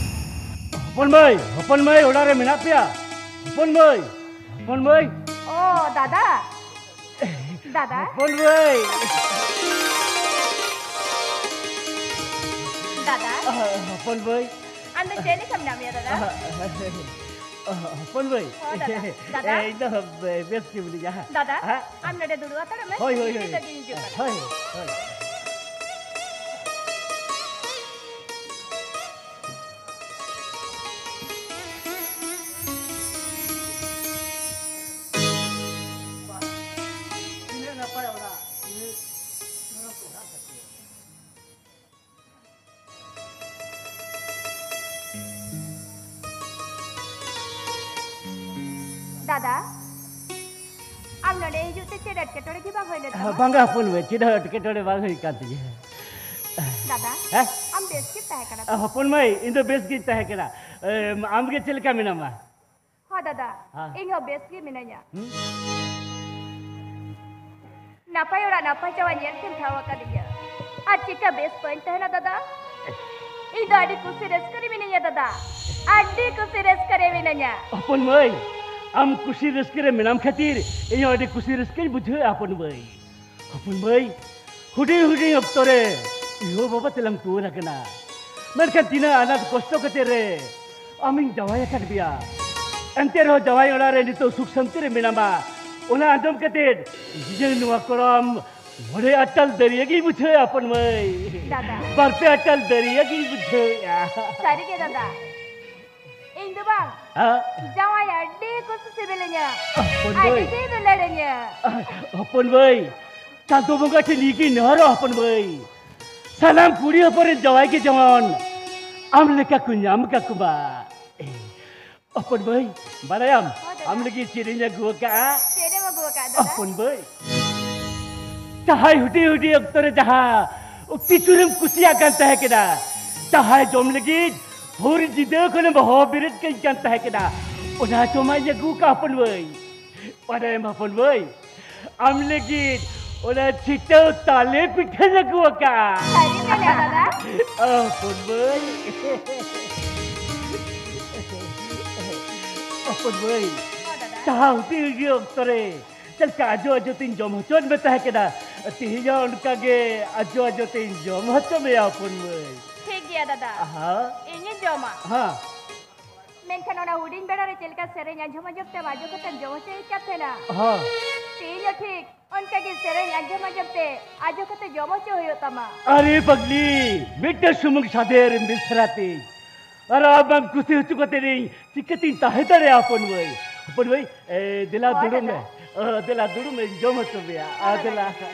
ᱦᱚᱯᱚᱱ ᱢᱟᱹᱭ, ᱦᱚᱯᱚᱱ ᱢᱟᱹᱭ, ᱚᱲᱟᱜ ᱨᱮ ᱢᱮᱱᱟᱜ ᱯᱮᱭᱟ? ᱦᱚᱯᱚᱱ ᱢᱟᱹᱭ, ᱦᱚᱯᱚᱱ ᱢᱟᱹᱭ᱾ ᱚ, ᱫᱟᱫᱟ᱾ ᱫᱟᱫᱟ᱾ ᱦᱚᱯᱚᱱ ᱢᱟᱹᱭ᱾ ᱫᱟᱫᱟ᱾ ᱦᱚᱯᱚᱱ ᱢᱟᱹᱭ᱾ ᱟᱢ ᱫᱚ ᱪᱮᱫ ᱞᱮᱠᱟ ᱢᱮᱱᱟᱜ ᱢᱮᱭᱟ, ᱫᱟᱫᱟ? ᱦᱚᱯᱚᱱ ᱢᱟᱹᱭ᱾ ᱦᱚᱸ, ᱫᱟᱫᱟ᱾ ᱫᱟᱫᱟ᱾ ᱮ, ᱤᱧ ᱫᱚ ᱵᱮᱥ ᱜᱮ ᱢᱤᱱᱟᱹᱧᱟ᱾ ᱫᱟᱫᱟ, ᱦᱮᱸ? ᱟᱢ ᱱᱚᱰᱮ ᱫᱩᱲᱩᱵ ᱦᱟᱛᱟᱲᱚᱜ ᱢᱮ᱾ ᱦᱳᱭ, ᱦᱳᱭ, ᱤᱧ ᱦᱳᱭ᱾ ᱱᱤᱛᱚᱜ ᱜᱤᱧ ᱦᱤᱡᱩᱜ ᱠᱟᱱᱟ᱾ ᱦᱳᱭ, ᱦᱳᱭ᱾ ᱛᱤᱱᱟᱹᱜ ᱱᱟᱯᱟᱭ ᱚᱲᱟᱜ, ᱛᱤᱱᱟᱹᱜ ᱪᱚᱨᱚᱠ ᱚᱲᱟᱜ ᱛᱟᱠᱚ᱾ ᱫᱟᱫᱟ, ᱟᱢ ᱱᱚᱰᱮ ᱦᱤᱡᱩᱜ ᱛᱮ ᱪᱮᱫ ᱮᱴᱠᱮᱴᱚᱬᱮ ᱜᱮ ᱵᱟᱝ ᱦᱩᱭ ᱞᱮᱱ ᱛᱟᱢᱟ? ᱵᱟᱝᱟ ᱦᱚᱯᱚᱱ ᱢᱟᱹᱭ, ᱪᱮᱫ ᱦᱚᱸ ᱮᱴᱠᱮᱴᱚᱬᱮ ᱵᱟᱝ ᱦᱩᱭ ᱠᱟᱱ ᱛᱤᱧᱟᱹ᱾ ᱫᱟᱫᱟ, ᱦᱮᱸ? ᱟᱢ ᱵᱮᱥ ᱜᱮᱢ ᱛᱟᱦᱮᱸ ᱠᱟᱱᱟ ᱛᱚ? ᱦᱚᱯᱚᱱ ᱢᱟᱹᱭ, ᱤᱧ ᱫᱚ ᱵᱮᱥ ᱜᱤᱧ ᱛᱟᱦᱮᱸ ᱠᱟᱱᱟ᱾ ᱮᱢ, ᱟᱢ ᱜᱮ ᱪᱮᱫ ᱞᱮᱠᱟ ᱢᱮᱱᱟᱢᱟ? ᱦᱚᱸ ᱫᱟᱫᱟ, ᱦᱮᱸ᱾ ᱤᱧ ᱦᱚᱸ ᱵᱮᱥ ᱜᱮ ᱢᱤᱱᱟᱹᱧᱟ᱾ ᱦᱩᱸ? ᱱᱟᱯᱟᱭ ᱚᱲᱟᱜ ᱱᱟᱯᱟᱭ ᱡᱟᱶᱟᱭ ᱧᱮᱞ ᱛᱮᱢ ᱴᱷᱟᱶ ᱟᱠᱟᱫᱤᱧᱟ, ᱟᱨ ᱪᱮᱠᱟ ᱵᱮᱥ ᱵᱟᱹᱧ ᱛᱟᱦᱮᱱᱟ ᱫᱟᱫᱟ? ᱤᱧ ᱫᱚ ᱟᱹᱰᱤ ᱠᱩᱥᱤ ᱨᱟᱹᱥᱠᱟᱹ ᱨᱮ ᱢᱤᱱᱟᱹᱧᱟ ᱫᱟᱫᱟ, ᱟᱹᱰᱤ ᱠᱩᱥᱤ ᱨᱟᱹᱥᱠᱟᱹ ᱨᱮ ᱢᱤᱱᱟᱹᱧᱟ᱾ ᱦᱚᱯᱚᱱ ᱢᱟᱹᱭ, ᱟᱢ ᱠᱩᱥᱤ ᱨᱟᱹᱥᱠᱟᱹ ᱨᱮ ᱢᱮᱱᱟᱢ ᱠᱷᱟᱹᱛᱤᱨ ᱤᱧ ᱦᱚᱸ ᱟᱹᱰᱤ ᱠᱩᱥᱤ ᱨᱟᱹᱥᱠᱟᱹᱧ ᱵᱩᱡᱷᱟᱹᱣᱮᱫᱼᱟ ᱦᱚᱯᱚᱱ ᱢᱟᱹᱭ᱾ ᱦᱚᱯᱚᱱ ᱢᱟᱹᱭ, ᱦᱩᱰᱤᱧ ᱦᱩᱰᱤᱧ ᱚᱠᱛᱚ ᱨᱮ ᱭᱳ ᱵᱟᱵᱟ ᱛᱮᱞᱟᱝ ᱴᱩᱣᱟᱹᱨ ᱟᱠᱟᱱᱟ, ᱢᱮᱱᱠᱷᱟᱱ ᱛᱤᱱᱟᱹᱜ ᱟᱱᱟᱴ ᱠᱚᱥᱴᱚ ᱠᱟᱛᱮ ᱨᱮ ᱟᱢᱤᱧ ᱡᱟᱶᱟᱭ ᱟᱠᱟᱫ ᱢᱮᱭᱟ᱾ ᱮᱱᱛᱮ ᱨᱮᱦᱚᱸ ᱡᱟᱶᱟᱭ ᱚᱲᱟᱜ ᱨᱮ ᱱᱤᱛᱚᱜ ᱥᱩᱠ ᱥᱟᱱᱛᱤ ᱨᱮ ᱢᱮᱱᱟᱢᱟ᱾ ᱚᱱᱟ ᱟᱸᱡᱚᱢ ᱠᱟᱛᱮ ᱡᱤᱭᱚᱱ ᱱᱚᱣᱟ ᱠᱚᱲᱟᱢ ᱢᱚᱬᱮ ᱟᱴᱟᱞ ᱫᱟᱹᱨᱭᱟᱹ ᱜᱤᱧ ᱵᱩᱡᱷᱟᱹᱣᱮᱫᱼᱟ ᱦᱚᱯᱚᱱ ᱢᱟᱹᱭ᱾ ᱫᱟᱫᱟ᱾ ᱵᱟᱨ ᱯᱮ ᱟᱴᱟᱞ ᱫᱟᱹᱨᱭᱟᱹ ᱜᱤᱧ ᱵᱩᱡᱷᱟᱹᱣᱮᱫᱼᱟ᱾ ᱥᱟᱹᱨᱤ ᱜᱮ ᱫᱟᱫᱟ, ᱤᱧ ᱫᱚ ᱵᱟᱝ, ᱦᱮᱸ? ᱡᱟᱶᱟᱭ ᱟᱹᱰᱤ ᱠᱩᱥᱤ ᱥᱤᱵᱤᱞᱤᱧᱟ, ᱦᱚᱯᱚᱱ ᱟᱹᱰᱤ ᱢᱟᱹᱭ᱾ ᱜᱮ ᱫᱩᱞᱟᱹᱲᱤᱧᱟ᱾ ᱦᱚᱯᱚᱱ ᱢᱟᱹᱭ, ᱪᱟᱸᱫᱚ ᱵᱚᱸᱜᱟ ᱴᱷᱮᱱ ᱱᱤᱭᱟᱹ ᱜᱤᱧ ᱱᱮᱦᱚᱨᱚᱜ ᱦᱚᱯᱚᱱ ᱢᱟᱹᱭ, ᱥᱟᱱᱟᱢ ᱠᱩᱲᱤ ᱦᱚᱯᱚᱱ ᱨᱮᱱ ᱡᱟᱶᱟᱭ ᱜᱮ ᱡᱮᱢᱚᱱ ᱟᱢ ᱞᱮᱠᱟ ᱠᱚ ᱧᱟᱢ ᱠᱟᱠᱚ ᱢᱟ᱾ ᱦᱚᱯᱚᱱ ᱢᱟᱹᱭ, ᱵᱟᱲᱟᱭᱟᱢ, ᱦᱳᱭ ᱫᱟᱫᱟ᱾ ᱟᱢ ᱞᱟᱹᱜᱤᱫ ᱪᱮᱫ ᱤᱧ ᱟᱹᱜᱩ ᱟᱠᱟᱫᱼᱟ? ᱪᱮᱫ ᱮᱢ ᱟᱹᱜᱩ ᱟᱠᱟᱫᱼᱟ ᱫᱟᱫᱟ? ᱦᱚᱯᱚᱱ ᱢᱟᱹᱭ, ᱡᱟᱦᱟᱸᱭ ᱦᱩᱰᱤᱧ ᱦᱩᱰᱤᱧ ᱚᱠᱛᱚ ᱨᱮ ᱡᱟᱦᱟᱸ ᱯᱤᱪᱩᱨᱮᱢ ᱠᱩᱥᱤᱭᱟᱜ ᱠᱟᱱ ᱛᱟᱦᱮᱸ ᱠᱟᱱᱟ, ᱡᱟᱦᱟᱸᱭ ᱡᱚᱢ ᱞᱟᱹᱜᱤᱫ ᱵᱷᱳᱨ ᱧᱤᱫᱟᱹ ᱠᱷᱚᱱᱮᱢ ᱦᱚᱦᱚ ᱵᱮᱨᱮᱫ ᱠᱟᱹᱧ ᱠᱟᱱ ᱛᱟᱦᱮᱸ ᱠᱟᱱᱟ, ᱚᱱᱟ ᱡᱚᱢᱟᱜ ᱤᱧ ᱟᱹᱜᱩ ᱟᱠᱟᱫᱼᱟ ᱦᱚᱯᱚᱱ ᱢᱟᱹᱭ᱾ ᱵᱟᱰᱟᱭᱟᱢ ᱦᱚᱯᱚᱱ ᱢᱟᱹᱭ, ᱟᱢ ᱞᱟᱹᱜᱤᱫ ᱚᱱᱟ ᱪᱷᱤᱴᱟᱹᱣ ᱛᱟᱞᱮ ᱯᱤᱴᱷᱟᱹᱧ ᱟᱹᱜᱩ ᱟᱠᱟᱜᱼᱟ᱾ ᱥᱟᱹᱨᱤ ᱢᱮᱱᱮᱫ ᱫᱟᱫᱟ? ᱚ, ᱦᱚᱯᱚᱱ ᱢᱟᱹᱭ᱾ ᱦᱚᱯᱚᱱ ᱢᱟᱹᱭ, ᱦᱚᱸ ᱫᱟᱫᱟ᱾ ᱛᱟᱦᱟ ᱦᱩᱰᱤᱧ ᱜᱮ ᱚᱠᱛᱚ ᱨᱮ ᱪᱮᱫ ᱞᱮᱠᱟ ᱟᱡᱚ ᱟᱡᱚ ᱛᱤᱧ ᱡᱚᱢ ᱦᱚᱪᱚᱭᱮᱫ ᱢᱮ ᱛᱟᱦᱮᱸ ᱠᱟᱱᱟ, ᱛᱮᱦᱮᱧ ᱦᱚᱸ ᱚᱱᱠᱟ ᱜᱮ ᱟᱡᱚ ᱟᱡᱚ ᱛᱤᱧ ᱡᱚᱢ ᱦᱚᱪᱚ ᱢᱮᱭᱟ ᱦᱚᱯᱚᱱ ᱢᱟᱹᱭ᱾ ᱴᱷᱤᱠ ᱜᱮᱭᱟ ᱫᱟᱫᱟ᱾ ᱦᱮᱸ᱾ ᱤᱧᱤᱧ ᱡᱚᱢᱟ᱾ ᱦᱮᱸ᱾ ᱢᱮᱱᱠᱷᱟᱱ ᱚᱱᱟ ᱦᱩᱰᱤᱧ ᱵᱮᱲᱟ ᱨᱮ ᱪᱮᱫ ᱞᱮᱠᱟ ᱥᱮᱨᱮᱧ ᱟᱸᱡᱚᱢ ᱟᱸᱡᱚᱢ ᱛᱮᱢ ᱟᱡᱚ ᱠᱟᱛᱮᱢ ᱡᱚᱢ ᱦᱚᱪᱚᱭᱮᱫ ᱠᱟᱱ ᱛᱟᱦᱮᱱᱟ, ᱦᱮᱸ᱾ ᱛᱮᱦᱮᱧ ᱦᱚᱸ ᱴᱷᱤᱠ ᱚᱱᱠᱟ ᱜᱮ ᱥᱮᱨᱮᱧ ᱟᱸᱡᱚᱢ ᱟᱸᱡᱚᱢ ᱛᱮ ᱟᱡᱚ ᱠᱟᱛᱮ ᱡᱚᱢ ᱦᱚᱪᱚ ᱦᱩᱭᱩᱜ ᱛᱟᱢᱟ᱾ ᱟᱨᱮ ᱯᱟᱜᱽᱞᱤ, ᱢᱤᱫᱴᱟᱝ ᱥᱩᱢᱩᱝ ᱥᱟᱫᱮᱨ ᱢᱤᱥᱨᱟ ᱛᱤᱧ, ᱟᱨ ᱟᱢ ᱵᱟᱢ ᱠᱩᱥᱤ ᱦᱚᱪᱚ ᱠᱟᱛᱮ ᱤᱧ ᱪᱤᱠᱟᱹᱛᱤᱧ ᱛᱟᱦᱮᱸ ᱫᱟᱲᱮᱭᱟᱜᱼᱟ ᱦᱚᱯᱚᱱ ᱢᱟᱹᱭ? ᱦᱚᱯᱚᱱ ᱢᱟᱹᱭ, ᱮ, ᱫᱮᱞᱟ ᱦᱳᱭ ᱫᱩᱲᱩᱵ ᱢᱮ᱾ ᱫᱟᱫᱟ᱾ ᱚ, ᱫᱮᱞᱟ ᱫᱩᱲᱩᱵ ᱢᱮ, ᱡᱚᱢ ᱦᱚᱪᱚ ᱢᱮᱭᱟ᱾ ᱟ, ᱦᱳᱭ ᱫᱮᱞᱟ᱾ ᱫᱟᱫᱟ᱾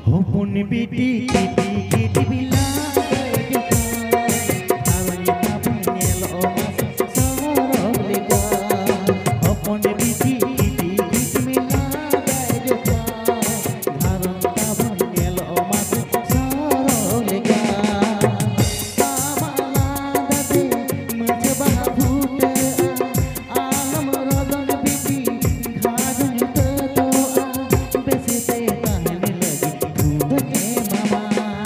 ᱦᱚᱯᱚᱱ ᱵᱤᱴᱤ ᱠᱤᱴᱤ ᱠᱤᱴᱤ ᱵᱤᱞᱟ ᱡᱚᱠᱷᱚᱱ ᱟᱨ ᱧᱮᱞ ᱚᱢᱟ ᱥᱚᱨᱚᱜ ᱞᱮᱠᱟ᱾ ᱦᱚᱯᱚᱱ ᱵᱤᱴᱤ ᱠᱤᱴᱤ ᱠᱤᱴᱤ ᱵᱤᱞᱟ ᱡᱚᱠᱷᱚᱱ ᱟᱨ ᱛᱟᱵᱚᱱ ᱧᱮᱞ ᱚᱢᱟ ᱥᱚᱨᱚᱜ ᱞᱮᱠᱟ᱾ ᱟᱢᱟᱜ ᱞᱟᱸᱫᱟ ᱛᱮ ᱢᱟᱹᱪᱷᱟᱹ ᱵᱟᱦᱟ ᱯᱷᱩᱴᱟᱹᱜᱼᱟ᱾ ᱟᱞᱚᱢ ᱨᱚᱫᱚᱱ ᱵᱤᱴᱤ, ᱜᱷᱟᱨᱚᱸᱡᱽ ᱛᱮᱫᱚᱜᱼᱟ, ᱵᱮᱥᱛᱮ ᱛᱟᱦᱮᱱ ᱞᱟᱹᱜᱤᱫ ᱠᱷᱩᱵᱮ ᱮᱢᱟᱢᱟ᱾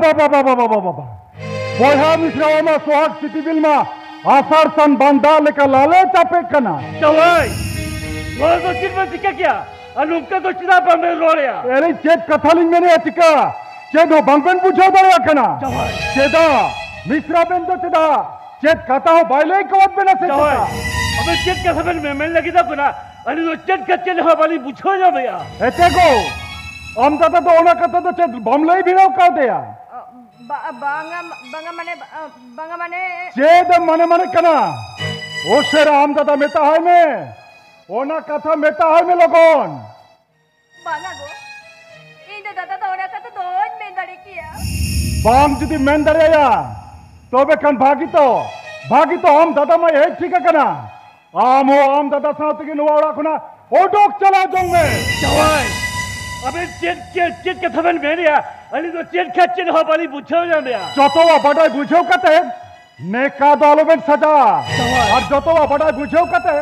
ᱵᱟᱵᱟ, ᱵᱟᱵᱟ, ᱵᱟᱵᱟ, ᱵᱟᱵᱟ᱾ ᱵᱚᱭᱦᱟ ᱢᱤᱥᱨᱟ ᱟᱢᱟᱜ ᱥᱚᱦᱟᱜ ᱥᱤᱯᱤᱵᱤᱞ ᱢᱟ ᱟᱥᱟᱲ ᱥᱟᱱ ᱵᱟᱱᱫᱟ ᱞᱮᱠᱟ ᱞᱟᱞᱮ ᱪᱟᱯᱮᱜ ᱠᱟᱱᱟ᱾ ᱡᱟᱶᱟᱭ, ᱱᱚᱣᱟ ᱫᱚ ᱪᱮᱫ ᱵᱮᱱ ᱪᱤᱠᱟᱹ ᱠᱮᱭᱟ? ᱟᱨ ᱱᱚᱝᱠᱟ ᱫᱚ ᱪᱮᱫᱟᱜ ᱵᱟᱵᱮᱱ ᱨᱚᱲᱮᱭᱟ? ᱟᱨᱮ, ᱪᱮᱫ ᱠᱟᱛᱷᱟ ᱞᱤᱧ ᱢᱮᱱᱮᱜᱼᱟ, ᱪᱤᱠᱟ? ᱪᱮᱫ ᱦᱚᱸ ᱵᱟᱝᱵᱮᱱ ᱵᱩᱡᱷᱟᱹᱣ ᱫᱟᱲᱮᱭᱟᱜ ᱠᱟᱱᱟ? ᱡᱟᱶᱟᱭ᱾ ᱪᱮᱫᱟᱜ? ᱢᱤᱥᱨᱟ ᱵᱮᱱ ᱫᱚ ᱪᱮᱫᱟᱜ? ᱪᱮᱫ ᱠᱟᱛᱷᱟ ᱦᱚᱸ ᱵᱟᱭ ᱞᱟᱹᱭ ᱠᱟᱣᱟᱫ ᱵᱮᱱᱟ ᱥᱮ ᱡᱟᱶᱟᱭ, ᱪᱮᱫᱟᱜ? ᱟᱵᱮᱱ ᱪᱮᱫ ᱠᱟᱛᱷᱟ ᱵᱮᱱ ᱢᱮᱢᱮᱱ ᱞᱟᱹᱜᱤᱫᱚᱜ ᱠᱟᱱᱟ? ᱟᱹᱞᱤᱧ ᱫᱚ ᱪᱮᱫ ᱠᱟᱛᱷᱟ ᱪᱮᱫ ᱦᱚᱸ ᱵᱟᱹᱞᱤᱧ ᱵᱩᱡᱷᱟᱹᱣ ᱧᱟᱢᱮᱜᱼᱟ᱾ ᱮᱛᱮ ᱜᱚ, ᱟᱢ ᱫᱟᱫᱟ ᱫᱚ ᱚᱱᱟ ᱠᱟᱛᱷᱟ ᱫᱚ ᱪᱮᱫ ᱵᱟᱢ ᱞᱟᱹᱭ ᱵᱷᱤᱲᱟᱹᱣ ᱠᱟᱣᱫᱮᱭᱟ? ᱵᱟ-, ᱵᱟᱝᱟ, ᱵᱟᱝᱟ ᱢᱟᱱᱮ, ᱵᱟᱝᱟ ᱢᱟᱱᱮ᱾ ᱪᱮᱫ ᱮᱢ ᱢᱟᱱᱮ ᱢᱟᱱᱮ ᱠᱟᱱᱟ? ᱩᱥᱟᱹᱨᱟ ᱟᱢ ᱫᱟᱫᱟ ᱢᱮᱛᱟ ᱦᱟᱭ ᱢᱮ, ᱚᱱᱟ ᱠᱟᱛᱷᱟ ᱢᱮᱛᱟ ᱦᱟᱭ ᱢᱮ ᱞᱚᱜᱚᱱ᱾ ᱵᱟᱝᱟ ᱜᱚ, ᱤᱧ ᱫᱚ ᱫᱟᱫᱟ ᱫᱚ ᱚᱱᱟ ᱠᱟᱛᱷᱟ ᱫᱚᱧ ᱢᱮᱱ ᱫᱟᱲᱮ ᱠᱮᱭᱟ᱾ ᱵᱟᱢ ᱡᱩᱫᱤ ᱢᱮᱱ ᱫᱟᱲᱮᱭᱟᱭᱟ, ᱛᱚᱵᱮ ᱠᱷᱟᱱ ᱵᱷᱟᱹᱜᱤ ᱛᱚ, ᱵᱷᱟᱹᱜᱤ ᱛᱚ ᱟᱢ ᱫᱟᱫᱟ ᱢᱟᱭ ᱦᱮᱡ ᱴᱷᱤᱠ ᱟᱠᱟᱱᱟ᱾ ᱟᱢ ᱦᱚᱸ ᱟᱢ ᱫᱟᱫᱟ ᱥᱟᱶ ᱛᱮᱜᱮ ᱱᱚᱣᱟ ᱚᱲᱟᱜ ᱠᱷᱚᱱᱟᱜ ᱚᱰᱚᱠ ᱪᱟᱞᱟᱣ ᱡᱚᱝ ᱢᱮ᱾ ᱡᱟᱶᱟᱭ, ᱟᱵᱮᱱ ᱪᱮᱫ, ᱪᱮᱫ, ᱪᱮᱫ ᱠᱟᱛᱷᱟ ᱵᱮᱱ ᱢᱮᱱᱮᱜᱼᱟ? ᱟᱹᱞᱤᱧ ᱫᱚ ᱪᱮᱫ ᱠᱷᱟᱡ ᱪᱮᱫ ᱦᱚᱸ ᱵᱟᱹᱞᱤᱧ ᱵᱩᱡᱷᱟᱹᱣ ᱧᱟᱢᱮᱜᱼᱟ᱾ ᱡᱚᱛᱚᱣᱟᱜ ᱵᱟᱰᱟᱭ ᱵᱩᱡᱷᱟᱹᱣ ᱠᱟᱛᱮ ᱱᱮᱠᱟ ᱫᱚ ᱟᱞᱚᱵᱮᱱ ᱥᱟᱡᱟᱜᱼᱟ᱾ ᱡᱟᱶᱟᱭ᱾ ᱟᱨ ᱡᱚᱛᱚᱣᱟᱜ ᱵᱟᱰᱟᱭ ᱵᱩᱡᱷᱟᱹᱣ ᱠᱟᱛᱮ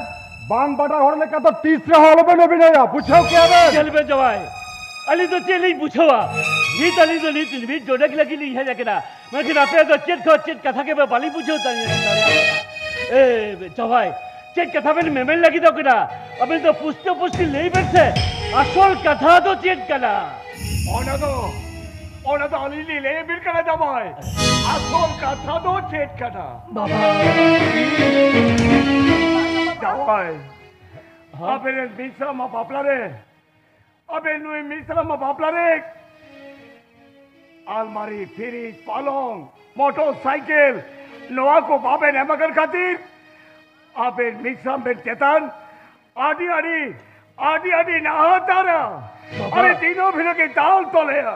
ᱵᱟᱝ ᱵᱟᱰᱟᱭ ᱦᱚᱲ ᱞᱮᱠᱟ ᱫᱚ ᱛᱤᱥ ᱨᱮᱦᱚᱸ ᱟᱞᱚᱵᱮᱱ ᱚᱵᱷᱤᱱᱚᱭᱟ, ᱵᱩᱡᱷᱟᱹᱣ ᱠᱮᱜᱼᱟ ᱵᱮᱱ? ᱧᱮᱞ ᱵᱮᱱ ᱡᱟᱶᱟᱭ, ᱟᱹᱞᱤᱧ ᱫᱚ ᱪᱮᱫ ᱞᱤᱧ ᱵᱩᱡᱷᱟᱹᱣᱟ? ᱱᱤᱛ ᱟᱹᱞᱤᱧ ᱫᱚ ᱱᱤᱛ ᱢᱤᱫ ᱰᱚᱸᱰᱮᱠ ᱞᱟᱹᱜᱤᱫ ᱞᱤᱧ ᱦᱮᱡ ᱟᱠᱟᱱᱟ, ᱢᱮᱱᱠᱷᱟᱱ ᱟᱯᱮ ᱫᱚ ᱪᱮᱫ ᱠᱷᱚᱱ ᱪᱮᱫ ᱠᱟᱛᱷᱟ ᱜᱮ ᱵᱟᱹᱞᱤᱧ ᱵᱩᱡᱷᱟᱹᱣ ᱫᱟᱲᱮᱭᱟᱜ ᱠᱟᱱᱟ᱾ ᱮ, ᱡᱟᱶᱟᱭ, ᱪᱮᱫ ᱠᱟᱛᱷᱟ ᱵᱮᱱ ᱢᱮᱢᱮᱱ ᱞᱟᱹᱜᱤᱫᱚᱜ ᱠᱟᱱᱟ? ᱟᱵᱮᱱ ᱫᱚ ᱯᱩᱥᱴᱟᱹ ᱯᱩᱥᱴᱤ ᱞᱟᱹᱭ ᱵᱮᱱ ᱥᱮ, ᱟᱥᱚᱞ ᱠᱟᱛᱷᱟ ᱫᱚ ᱪᱮᱫ ᱠᱟᱱᱟ? ᱚᱱᱟ ᱫᱚ, ᱚᱱᱟ ᱫᱚ ᱟᱹᱞᱤᱧ ᱞᱤᱧ ᱞᱟᱹᱭ ᱟᱵᱮᱱ ᱠᱟᱱᱟ ᱡᱟᱶᱟᱭ᱾ ᱟᱥᱚᱞ ᱠᱟᱛᱷᱟ ᱫᱚ ᱪᱮᱫ ᱠᱟᱱᱟ? ᱵᱟᱵᱟ᱾ ᱡᱟᱶᱟᱭ, ᱦᱮᱸ? ᱟᱵᱮᱱ ᱨᱮᱱ ᱢᱤᱥᱨᱟ ᱢᱟ ᱵᱟᱯᱞᱟ ᱨᱮ, ᱟᱵᱮᱱ ᱱᱩᱭ ᱢᱤᱥᱨᱟ ᱢᱟ ᱵᱟᱯᱞᱟ ᱨᱮ ᱟᱞᱢᱟᱨᱤ, ᱯᱷᱤᱨᱤᱡᱽ, ᱯᱟᱞᱚᱝ, ᱢᱚᱴᱚᱨ ᱥᱟᱭᱠᱮᱞ, ᱱᱚᱣᱟ ᱠᱚ ᱵᱟᱵᱮᱱ ᱮᱢ ᱟᱠᱟᱱ ᱠᱷᱟᱹᱛᱤᱨ ᱟᱵᱮᱱ ᱢᱤᱥᱨᱟᱢ ᱵᱮᱱ ᱪᱮᱛᱟᱱ ᱟᱹᱰᱤ, ᱟᱹᱰᱤ, ᱟᱹᱰᱤ, ᱟᱹᱰᱤ ᱱᱟᱦᱟᱪᱟᱨᱟ᱾ ᱵᱟᱵᱟ᱾ ᱟᱨᱮ ᱫᱤᱱᱚ ᱵᱷᱤᱱᱚ ᱜᱮ ᱫᱟᱞ ᱛᱚᱞᱮᱭᱟ᱾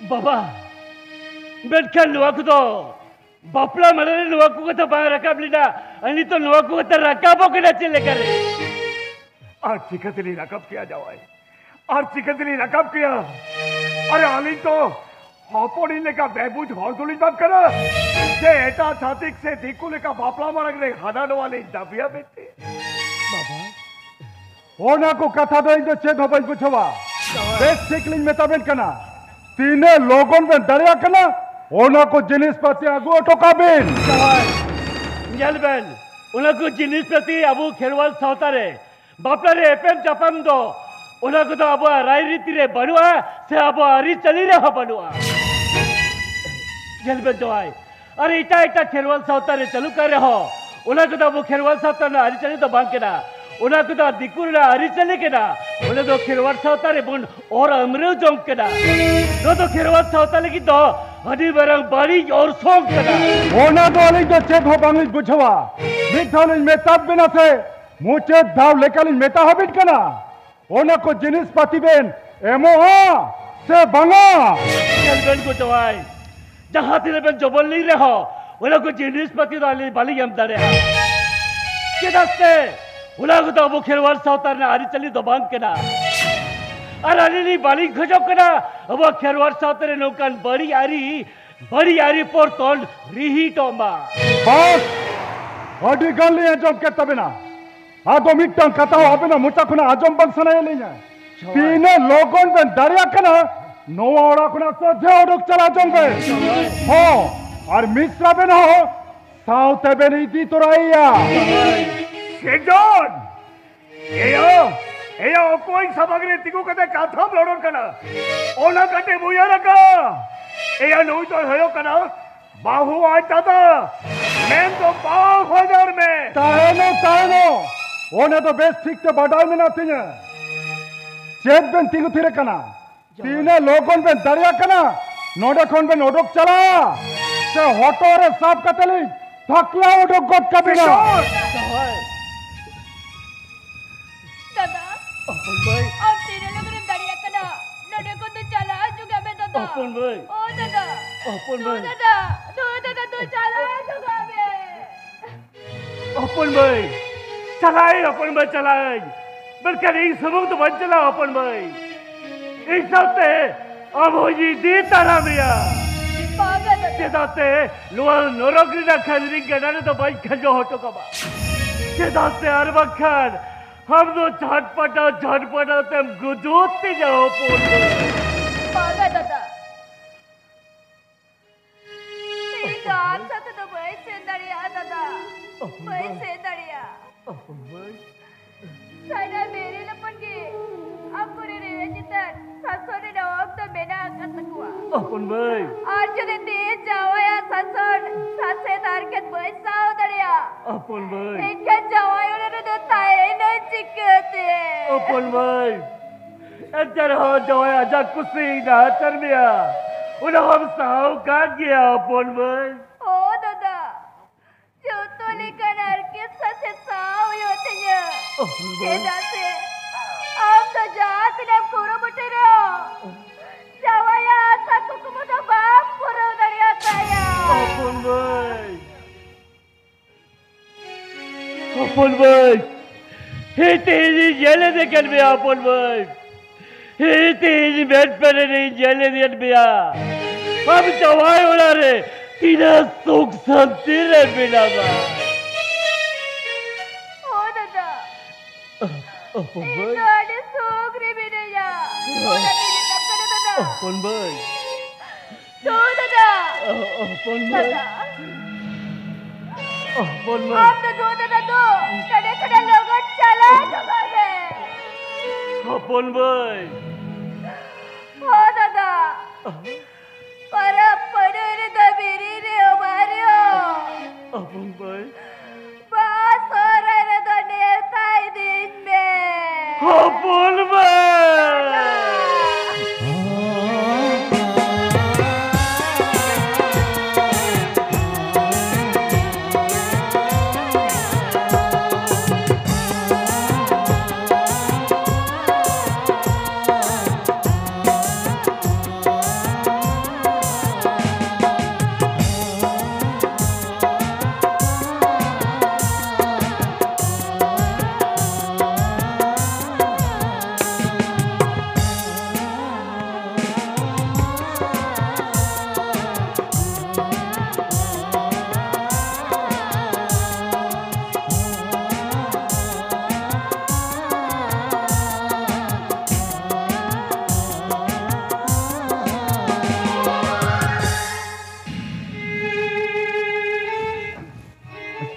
ᱵᱟᱵᱟ᱾ ᱵᱟᱵᱟ, ᱢᱮᱱᱠᱷᱟᱱ ᱱᱚᱣᱟ ᱠᱚᱫᱚ ᱵᱟᱯᱞᱟ ᱢᱟᱲᱟᱝ ᱨᱮ ᱱᱚᱣᱟ ᱠᱚ ᱠᱟᱛᱷᱟ ᱵᱟᱝ ᱨᱟᱠᱟᱵ ᱞᱮᱱᱟ, ᱟᱨ ᱱᱤᱛᱚᱜ ᱱᱚᱣᱟ ᱠᱚ ᱠᱟᱛᱷᱟ ᱨᱟᱠᱟᱵᱚᱜ ᱠᱟᱱᱟ ᱪᱮᱫ ᱞᱮᱠᱟᱨᱮ? ᱟᱨ ᱪᱤᱠᱟᱹ ᱛᱮᱞᱤᱧ ᱨᱟᱠᱟᱵ ᱠᱮᱭᱟ ᱡᱟᱶᱟᱭ? ᱟᱨ ᱪᱤᱠᱟᱹ ᱛᱮᱞᱤᱧ ᱨᱟᱠᱟᱵ ᱠᱮᱭᱟ? ᱟᱨᱮ ᱟᱹᱞᱤᱧ ᱛᱚ ᱦᱚᱯᱚᱱᱤᱧ ᱞᱮᱠᱟ ᱵᱮᱵᱩᱡᱽ ᱦᱚᱲ ᱫᱚᱞᱤᱧ ᱵᱟᱝ ᱠᱟᱱᱟ ᱡᱮ ᱮᱴᱟᱜ ᱪᱷᱟᱹᱛᱤᱠ ᱥᱮ ᱫᱤᱠᱩ ᱞᱮᱠᱟ ᱵᱟᱯᱞᱟ ᱢᱟᱲᱟᱝ ᱨᱮ ᱦᱟᱱᱟ ᱱᱚᱣᱟ ᱞᱤᱧ ᱫᱟᱹᱵᱤᱭᱟ ᱢᱮᱱᱛᱮ᱾ ᱵᱟᱵᱟ, ᱚᱱᱟ ᱠᱚ ᱠᱟᱛᱷᱟ ᱫᱚ ᱤᱧ ᱫᱚ ᱪᱮᱫ ᱦᱚᱸ ᱵᱟᱹᱧ ᱵᱩᱡᱷᱟᱹᱣᱟ᱾ ᱵᱮᱥ ᱴᱷᱤᱠ ᱞᱤᱧ ᱢᱮᱛᱟ ᱵᱮᱱ ᱠᱟᱱᱟ, ᱛᱤᱱᱟᱹᱜ ᱞᱚᱜᱚᱱ ᱵᱮᱱ ᱫᱟᱲᱮᱭᱟᱜ ᱠᱟᱱᱟ, ᱚᱱᱟ ᱠᱚ ᱡᱤᱱᱤᱥ ᱯᱟᱹᱛᱤ ᱟᱹᱜᱩ ᱦᱚᱴᱚ ᱠᱟᱜ ᱵᱤᱱ᱾ ᱡᱟᱶᱟᱭ, ᱧᱮᱞ ᱵᱮᱱ, ᱚᱱᱟ ᱠᱚ ᱡᱤᱱᱤᱥ ᱯᱟᱹᱛᱤ ᱟᱵᱚ ᱠᱷᱮᱨᱣᱟᱞ ᱥᱟᱶᱛᱟ ᱨᱮ ᱵᱟᱯᱞᱟ ᱨᱮ ᱮᱯᱮᱢ ᱪᱟᱯᱟᱢ ᱫᱚ, ᱚᱱᱟ ᱠᱚᱫᱚ ᱟᱵᱚᱣᱟᱜ ᱨᱟᱭᱨᱤᱛᱤ ᱨᱮ ᱵᱟᱹᱱᱩᱜᱼᱟ, ᱥᱮ ᱟᱵᱚᱣᱟᱜ ᱟᱹᱨᱤᱪᱟᱹᱞᱤ ᱨᱮᱦᱚᱸ ᱵᱟᱹᱱᱩᱜᱼᱟ᱾ ᱧᱮᱞ ᱵᱮᱱ ᱡᱟᱶᱟᱭ, ᱟᱨ ᱮᱴᱟᱜ ᱮᱴᱟᱜ ᱠᱷᱮᱨᱣᱟᱞ ᱥᱟᱶᱛᱟ ᱨᱮ ᱪᱟᱹᱞᱩᱜ ᱠᱟᱱ ᱨᱮᱦᱚᱸ, ᱚᱱᱟ ᱠᱚᱫᱚ ᱟᱵᱚ ᱠᱷᱮᱨᱣᱟᱞ ᱥᱟᱶᱛᱟ ᱨᱮᱱᱟᱜ ᱟᱹᱨᱤᱪᱟᱹᱞᱤ ᱫᱚ ᱵᱟᱝ ᱠᱟᱱᱟ᱾ ᱚᱱᱟ ᱠᱚᱫᱚ ᱫᱤᱠᱩ ᱨᱮᱱᱟᱜ ᱟᱹᱨᱤᱪᱟᱹᱞᱤ ᱠᱟᱱᱟ᱾ ᱚᱱᱟ ᱫᱚ ᱠᱷᱮᱨᱣᱟᱞ ᱥᱟᱶᱛᱟ ᱨᱮᱵᱚᱱ ᱚᱨ ᱟᱹᱢᱨᱟᱹᱣ ᱡᱚᱝ ᱠᱟᱱᱟ᱾ ᱱᱚᱣᱟ ᱫᱚ ᱠᱷᱮᱨᱣᱟᱞ ᱥᱟᱶᱛᱟ ᱞᱟᱹᱜᱤᱫ ᱫᱚ ᱟᱹᱰᱤ ᱢᱟᱨᱟᱝ ᱵᱟᱹᱲᱤᱡ ᱚᱨᱥᱚᱝ ᱠᱟᱱᱟ᱾ ᱚᱱᱟ ᱫᱚ ᱟᱹᱞᱤᱧ ᱫᱚ ᱪᱮᱫ ᱦᱚᱸ ᱵᱟᱝᱞᱤᱧ ᱵᱩᱡᱷᱟᱹᱣᱟ᱾ ᱢᱤᱫ ᱫᱷᱟᱣ ᱞᱤᱧ ᱢᱮᱛᱟᱫ ᱵᱮᱱᱟ ᱥᱮ, ᱢᱩᱪᱟᱹᱫ ᱫᱷᱟᱣ ᱞᱮᱠᱟᱞᱤᱧ ᱢᱮᱛᱟ ᱦᱟᱵᱤᱱ ᱠᱟᱱᱟ, ᱚᱱᱟ ᱠᱚ ᱡᱤᱱᱤᱥ ᱯᱟᱹᱛᱤ ᱵᱮᱱ ᱮᱢᱚᱜᱼᱟ ᱥᱮ ᱵᱟᱝᱟ? ᱧᱮᱞ ᱵᱮᱱ ᱜᱚ ᱡᱟᱶᱟᱭ, ᱡᱟᱦᱟᱸ ᱛᱤᱱᱟᱹᱜ ᱵᱮᱱ ᱡᱚᱵᱚᱨ ᱞᱤᱧ ᱨᱮᱦᱚᱸ, ᱚᱱᱟ ᱠᱚ ᱡᱤᱱᱤᱥ ᱯᱟᱹᱛᱤ ᱫᱚ ᱟᱹᱞᱤᱧ ᱵᱟᱹᱞᱤᱧ ᱮᱢ ᱫᱟᱲᱮᱭᱟᱜᱼᱟ᱾ ᱪᱮᱫᱟᱜ ᱥᱮ ᱚᱱᱟ ᱠᱚᱫᱚ ᱟᱵᱚ ᱠᱷᱮᱨᱣᱟᱞ ᱥᱟᱶᱛᱟ ᱨᱮᱱᱟᱜ ᱟᱹᱨᱤᱪᱟᱹᱞᱤ ᱫᱚ ᱵᱟᱝ ᱠᱟᱱᱟ᱾ ᱟᱨ ᱟᱹᱞᱤᱧ ᱞᱤᱧ ᱵᱟᱹᱞᱤᱧ ᱠᱷᱚᱡᱚᱜ ᱠᱟᱱᱟ ᱟᱵᱚ ᱠᱷᱮᱨᱣᱟᱞ ᱥᱟᱶᱛᱟ ᱨᱮ ᱱᱚᱝᱠᱟᱱ ᱵᱟᱹᱲᱤᱡ ᱟᱹᱨᱤ, ᱵᱟᱹᱲᱤᱡ ᱟᱹᱨᱤ ᱯᱚᱨᱛᱚᱱ ᱨᱤᱦᱤᱴᱚᱜ ᱢᱟ᱾ ᱵᱟᱥ, ᱟᱹᱰᱤ ᱜᱟᱱ ᱞᱤᱧ ᱟᱸᱡᱚᱢ ᱠᱮᱫ ᱛᱟᱵᱮᱱᱟ᱾ ᱟᱫᱚ ᱢᱤᱫᱴᱟᱝ ᱠᱟᱛᱷᱟ ᱦᱚᱸ ᱟᱵᱮᱱᱟᱜ ᱢᱚᱪᱟ ᱠᱷᱚᱱᱟᱜ ᱟᱸᱡᱚᱢ ᱵᱟᱝ ᱥᱟᱱᱟᱭᱮᱫ ᱞᱤᱧᱟ᱾ ᱡᱟᱶᱟᱭ᱾ ᱛᱤᱱᱟᱹᱜ ᱞᱚᱜᱚᱱ ᱵᱮᱱ ᱫᱟᱲᱮᱭᱟᱜ ᱠᱟᱱᱟ, ᱱᱚᱣᱟ ᱚᱲᱟᱜ ᱠᱷᱚᱱᱟᱜ ᱥᱚᱡᱷᱮ ᱚᱰᱚᱠ ᱪᱟᱞᱟᱣ ᱡᱚᱝ ᱵᱮᱱ᱾ ᱡᱟᱶᱟᱭ᱾ ᱦᱚᱸ, ᱟᱨ ᱢᱤᱥᱨᱟ ᱵᱮᱱ ᱦᱚᱸ ᱥᱟᱶᱛᱮ ᱵᱮᱱ ᱤᱫᱤ ᱛᱚᱨᱟᱭᱮᱭᱟ᱾ ᱡᱟᱶᱟᱭ᱾ ᱥᱮᱡᱚᱱ! ᱮᱭᱳ, ᱮᱭᱳ, ᱚᱠᱚᱭ ᱥᱟᱢᱟᱝ ᱨᱮ ᱛᱤᱸᱜᱩ ᱠᱟᱛᱮ ᱠᱟᱛᱷᱟᱢ ᱨᱚᱲ ᱠᱟᱱᱟ? ᱚᱱᱟ ᱠᱟᱹᱴᱤᱡ ᱩᱭᱦᱟᱹᱨ ᱟᱠᱟ᱾ ᱮᱭᱳ, ᱱᱩᱭ ᱫᱚᱭ ᱦᱩᱭᱩᱜ ᱠᱟᱱᱟ ᱵᱟᱹᱦᱩ ᱟᱡ ᱫᱟᱫᱟ, ᱢᱮᱱ ᱫᱚ ᱵᱟᱝ ᱦᱚᱭ ᱫᱟᱨ ᱢᱮ᱾ ᱛᱟᱦᱮᱱᱚ, ᱛᱟᱦᱮᱱᱚ, ᱚᱱᱟ ᱫᱚ ᱵᱮᱥ ᱴᱷᱤᱠ ᱛᱮ ᱵᱟᱰᱟᱭ ᱢᱮᱱᱟᱜ ᱛᱤᱧᱟᱹ᱾ ᱪᱮᱫ ᱵᱮᱱ ᱛᱤᱸᱜᱩ ᱛᱷᱤᱨ ᱟᱠᱟᱱᱟ? ᱛᱤᱱᱟᱹᱜ ᱞᱚᱜᱚᱱ ᱵᱮᱱ ᱫᱟᱲᱮᱭᱟᱜ ᱠᱟᱱᱟ, ᱱᱚᱰᱮ ᱠᱷᱚᱱ ᱵᱮᱱ ᱚᱰᱚᱠ ᱪᱟᱞᱟᱜᱼᱟ, ᱥᱮ ᱦᱚᱴᱚᱜ ᱨᱮ ᱥᱟᱵ ᱠᱟᱛᱮ ᱞᱤᱧ ᱛᱷᱟᱠᱞᱟ ᱚᱰᱚᱠ ᱜᱚᱫ ᱠᱟᱵᱤᱱᱟ᱾ ᱫᱟᱫᱟ, ᱦᱚᱯᱚᱱ ᱵᱷᱟᱹᱭ᱾ ᱟᱢ ᱛᱤᱱᱟᱹᱜ ᱞᱚᱜᱚᱱ ᱮᱢ ᱫᱟᱲᱮᱭᱟᱜ ᱠᱟᱱᱟ, ᱱᱚᱰᱮ ᱠᱷᱚᱱ ᱫᱚ ᱪᱟᱞᱟᱣ ᱦᱤᱡᱩᱜ ᱢᱮ, ᱫᱟᱫᱟ᱾ ᱦᱚᱯᱚᱱ ᱵᱷᱟᱹᱭ᱾ ᱚ, ᱫᱟᱫᱟ᱾ ᱦᱚᱯᱚᱱ ᱫᱩ, ᱵᱷᱟᱹᱭ᱾ ᱫᱟᱫᱟ᱾ ᱫᱩ, ᱫᱟᱫᱟ, ᱫᱩ, ᱪᱟᱞᱟᱣ ᱦᱤᱡᱩᱜ ᱢᱮ᱾ ᱦᱚᱯᱚᱱ ᱵᱷᱟᱹᱭ, ᱪᱟᱞᱟᱜ ᱟᱹᱧ ᱦᱚᱯᱚᱱ ᱵᱷᱟᱹᱭ, ᱪᱟᱞᱟᱜ ᱟᱹᱧ᱾ ᱢᱮᱱᱠᱷᱟᱱ ᱤᱧ ᱥᱩᱢᱩᱝ ᱫᱚ ᱵᱟᱹᱧ ᱪᱟᱞᱟᱜᱼᱟ ᱦᱚᱯᱚᱱ ᱵᱷᱟᱹᱭ᱾ ᱤᱧ ᱥᱟᱶᱛᱮ ᱟᱢ ᱦᱚᱸᱧ ᱤᱫᱤ ᱛᱟᱨᱟ ᱢᱮᱭᱟ᱾ ᱵᱟᱝᱟ ᱫᱟᱫᱟ᱾ ᱪᱮᱫᱟᱜ ᱥᱮ ᱱᱚᱣᱟ ᱱᱚᱨᱚᱠ ᱨᱮᱱᱟᱜ ᱠᱷᱟᱹᱡᱨᱤ ᱜᱟᱰᱟ ᱨᱮᱫᱚ ᱵᱟᱹᱧ ᱠᱷᱟᱸᱡᱚ ᱦᱚᱴᱚ ᱠᱟᱢᱟ᱾ ᱪᱮᱫᱟᱜ ᱥᱮ ᱟᱨ ᱵᱟᱝᱠᱷᱟᱱ ᱟᱢ ᱫᱚ ᱪᱷᱟᱴᱯᱟᱴᱟᱣ ᱪᱷᱟᱴᱯᱟᱴᱟᱣ ᱛᱮᱢ ᱜᱩᱡᱩᱜ ᱛᱤᱧᱟ ᱦᱚᱯᱚᱱ ᱵᱟᱹᱭ᱾ ᱵᱟᱝᱟ ᱫᱟᱫᱟ, ᱤᱧ ᱫᱚ ᱟᱢ ᱥᱟᱶᱛᱮ ᱫᱚ ᱵᱟᱹᱧ ᱥᱮᱱ ᱫᱟᱲᱮᱭᱟᱜᱼᱟ ᱫᱟᱫᱟ, ᱵᱟᱹᱧ ᱥᱮᱱ ᱫᱟᱲᱮᱭᱟᱜᱼᱟ᱾ ᱦᱚᱯᱚᱱ ᱵᱟᱹᱭ᱾ ᱥᱟᱭᱰᱟ ᱢᱮᱨᱮᱞ ᱦᱚᱯᱚᱱ ᱜᱮ ᱟᱢ ᱠᱚᱨᱮ ᱨᱮ ᱪᱮᱛᱟᱱ ᱥᱟᱥᱚᱱ ᱨᱮᱱᱟᱜ ᱚᱠᱛᱚ ᱢᱮᱱᱟᱜ ᱟᱠᱟᱫ ᱛᱟᱠᱚᱣᱟ᱾ ᱦᱚᱯᱚᱱ ᱵᱟᱹᱭ᱾ ᱟᱨ ᱡᱩᱫᱤ ᱛᱮᱦᱮᱧ ᱡᱟᱶᱟᱭᱟᱜ ᱥᱟᱥᱚᱱ ᱥᱟᱥᱮᱛ ᱦᱟᱨᱠᱮᱛ ᱵᱟᱹᱧ ᱥᱟᱦᱟᱣ ᱫᱟᱲᱮᱭᱟᱜᱼᱟ, ᱦᱚᱯᱚᱱ ᱵᱟᱹᱭ᱾ ᱮᱱᱠᱷᱟᱱ ᱡᱟᱶᱟᱭ ᱚᱲᱟᱜ ᱨᱮᱫᱚ ᱛᱟᱦᱮᱸᱱᱟᱹᱧ ᱪᱤᱠᱟᱹᱛᱮ? ᱦᱚᱯᱚᱱ ᱵᱟᱹᱭ᱾ ᱮᱱᱛᱮ ᱨᱮᱦᱚᱸ ᱡᱟᱶᱟᱭ ᱟᱡᱟᱜ ᱠᱩᱥᱤ ᱱᱟᱦᱟᱪᱟᱨ ᱢᱮᱭᱟ, ᱚᱱᱟ ᱦᱚᱸᱢ ᱥᱟᱦᱟᱣ ᱠᱟᱜ ᱜᱮᱭᱟ ᱦᱚᱯᱚᱱ ᱵᱟᱹᱭ᱾ ᱚ ᱫᱟᱫᱟ, ᱡᱚᱛᱚ ᱞᱮᱠᱟᱱ ᱦᱟᱨᱠᱮᱛ ᱥᱟᱥᱮᱛ ᱥᱟᱦᱟᱣ ᱦᱩᱭᱩᱜ ᱛᱤᱧᱟ᱾ ᱦᱚᱯᱚᱱ ᱵᱟᱹᱭ᱾ ᱪᱮᱫᱟᱜ ᱥᱮ ᱟᱢ ᱫᱚ ᱡᱟᱦᱟᱸ ᱛᱤᱱᱟᱹᱜ ᱮᱢ ᱠᱩᱨᱩᱢᱩᱴᱩᱭ ᱨᱮᱦᱚᱸ, ᱡᱟᱶᱟᱭᱟᱜ ᱟᱥᱟ ᱠᱩᱠᱢᱩ ᱫᱚ ᱵᱟᱢ ᱯᱩᱨᱟᱹᱣ ᱫᱟᱲᱮᱭᱟᱛᱟᱭᱟ᱾ ᱦᱚᱯᱚᱱ ᱵᱟᱹᱭ᱾ ᱦᱚᱯᱚᱱ ᱵᱟᱹᱭ, ᱦᱮᱸ, ᱛᱮᱦᱮᱧ ᱤᱧ ᱧᱮᱞ ᱤᱫᱤ ᱠᱮᱫ ᱢᱮᱭᱟ ᱦᱚᱯᱚᱱ ᱵᱟᱹᱭ᱾ ᱦᱮᱸ, ᱛᱮᱦᱮᱧ ᱢᱮᱫ ᱯᱮᱨᱮᱱ ᱤᱧ ᱧᱮᱞ ᱤᱫᱤᱭᱮᱫ ᱢᱮᱭᱟ᱾ ᱟᱢ ᱡᱟᱶᱟᱭ ᱚᱲᱟᱜ ᱨᱮ ᱛᱤᱱᱟᱹᱜ ᱥᱩᱠ ᱥᱟᱱᱛᱤ ᱨᱮ ᱢᱮᱱᱟᱢᱟ᱾ ᱚ ᱫᱟᱫᱟ, ᱦᱚᱯᱚᱱ ᱤᱧ ᱵᱟᱹᱭ᱾ ᱫᱚ ᱟᱹᱰᱤ ᱥᱩᱠ ᱨᱮ ᱢᱤᱱᱟᱹᱧᱟ᱾ ᱚᱱᱟ ᱛᱮᱜᱮ ᱠᱟᱛᱷᱟ ᱨᱮ ᱫᱟᱫᱟ᱾ ᱦᱚᱯᱚᱱ ᱵᱟᱹᱭ᱾ ᱫᱩ ᱫᱟᱫᱟ᱾ ᱦᱚᱯᱚᱱ ᱵᱟᱹᱭ᱾ ᱫᱟᱫᱟ᱾ ᱦᱚᱯᱚᱱ ᱵᱟᱹᱭ᱾ ᱟᱢ ᱫᱚ ᱫᱩ ᱫᱟᱫᱟ ᱫᱩ᱾ ᱠᱟᱰᱮ ᱠᱟᱰᱮ ᱞᱚᱜᱚᱱ ᱪᱟᱞᱟᱣ ᱪᱟᱵᱟᱜ ᱢᱮ᱾ ᱦᱚᱯᱚᱱ ᱵᱟᱹᱭ᱾ ᱦᱚᱸ ᱫᱟᱫᱟ᱾ ᱯᱚᱨᱚᱵᱽ ᱯᱩᱱᱟᱹᱭ ᱨᱮᱫᱚ ᱵᱤᱨᱤ ᱨᱮ ᱚᱵᱟᱨ ᱨᱮᱦᱚᱸ᱾ ᱦᱚᱯᱚᱱ ᱵᱟᱹᱭ᱾ ᱵᱟᱦᱟ ᱥᱚᱦᱨᱟᱭ ᱨᱮᱫᱚ ᱱᱮᱣᱛᱟ ᱤᱫᱤᱧ ᱢᱮ᱾ ᱦᱚᱯᱚᱱ ᱵᱟᱹᱭ᱾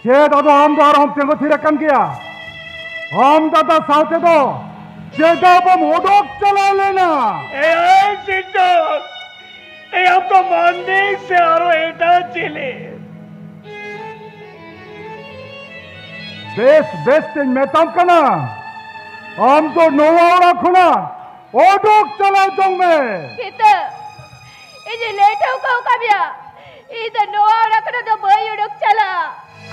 ᱪᱮᱫ ᱟᱫᱚ ᱟᱢ ᱫᱚ ᱟᱨᱦᱚᱸᱢ ᱛᱤᱸᱜᱩ ᱛᱷᱤᱨ ᱟᱠᱟᱱ ᱜᱮᱭᱟ? ᱟᱢ ᱫᱟᱫᱟ ᱥᱟᱶᱛᱮ ᱫᱚ ᱪᱮᱫᱟᱜ ᱵᱟᱢ ᱚᱰᱚᱠ ᱪᱟᱞᱟᱣ ᱞᱮᱱᱟ? ᱮᱭ ᱥᱤᱨᱡᱚᱱ, ᱮᱭ ᱟᱢ ᱫᱚ ᱢᱟᱹᱱᱢᱤ ᱥᱮ ᱟᱨᱚ ᱮᱴᱟᱜ ᱪᱤᱞᱤ? ᱵᱮᱥ ᱵᱮᱥ ᱛᱮᱧ ᱢᱮᱛᱟᱢ ᱠᱟᱱᱟ, ᱟᱢ ᱫᱚ ᱱᱚᱣᱟ ᱚᱲᱟᱜ ᱠᱷᱚᱱᱟᱜ ᱚᱰᱚᱠ ᱪᱟᱞᱟᱣ ᱡᱚᱝ ᱢᱮ᱾ ᱥᱤᱛᱟᱹ, ᱤᱧᱤᱧ ᱞᱟᱹᱭ ᱴᱷᱟᱹᱣᱠᱟᱹ ᱟᱠᱟᱫ ᱢᱮᱭᱟ, ᱤᱧ ᱫᱚ ᱱᱚᱣᱟ ᱚᱲᱟᱜ ᱠᱷᱚᱱᱟᱜ ᱫᱚ ᱵᱟᱹᱧ ᱚᱰᱚᱠ ᱪᱟᱞᱟᱜᱼᱟ᱾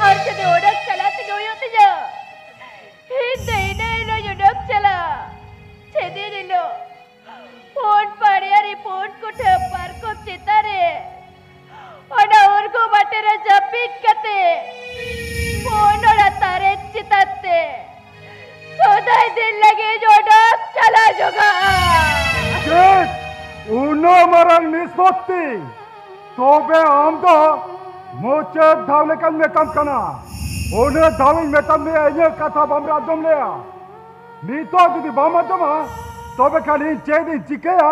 ᱟᱨ ᱡᱩᱫᱤ ᱚᱰᱚᱠ ᱪᱟᱞᱟᱜ ᱛᱮᱜᱮ ᱦᱩᱭᱩᱜ ᱛᱤᱧᱟ, ᱤᱧ ᱫᱚ ᱤᱱᱟᱹ ᱦᱤᱞᱳᱜ ᱤᱧ ᱚᱰᱚᱠ ᱪᱟᱞᱟᱜᱼᱟ, ᱡᱮᱫᱤᱱ ᱦᱤᱞᱳᱜ ᱯᱩᱱ ᱯᱟᱲᱤᱭᱟ ᱨᱮ ᱯᱩᱱ ᱠᱩᱴᱷᱟᱹ ᱯᱟᱨᱠᱚᱢ ᱪᱮᱛᱟᱱ ᱨᱮ ᱚᱱᱟ ᱩᱨᱜᱩ ᱢᱟᱴᱷ ᱨᱮ ᱡᱟᱹᱯᱤᱫ ᱠᱟᱛᱮ ᱯᱩᱱ ᱚᱲᱟᱜ ᱛᱟᱨᱮ ᱪᱮᱛᱟᱱ ᱛᱮ ᱥᱚᱫᱟᱭ ᱫᱤᱱ ᱞᱟᱹᱜᱤᱫ ᱚᱰᱚᱠ ᱪᱟᱞᱟᱣ ᱡᱚᱜᱟᱜᱼᱟ᱾ ᱪᱮᱫ? ᱩᱱᱟᱹᱜ ᱢᱟᱨᱟᱝ ᱱᱤᱥᱯᱚᱛᱛᱤ? ᱛᱚᱵᱮ ᱟᱢ ᱫᱚ ᱢᱩᱪᱟᱹᱫ ᱫᱷᱟᱣ ᱞᱮᱠᱟᱧ ᱢᱮᱛᱟᱢ ᱠᱟᱱᱟ, ᱩᱱᱟᱹᱜ ᱫᱷᱟᱣ ᱤᱧ ᱢᱮᱛᱟᱢ ᱢᱮᱭᱟ, ᱤᱧᱟᱹᱜ ᱠᱟᱛᱷᱟ ᱵᱟᱢ ᱟᱸᱡᱚᱢ ᱞᱮᱭᱟ᱾ ᱱᱤᱛᱚᱜ ᱡᱩᱫᱤ ᱵᱟᱢ ᱟᱸᱡᱚᱢᱟ, ᱛᱚᱵᱮ ᱠᱷᱟᱱ ᱤᱧ ᱪᱮᱫ ᱤᱧ ᱪᱤᱠᱟᱹᱭᱟ,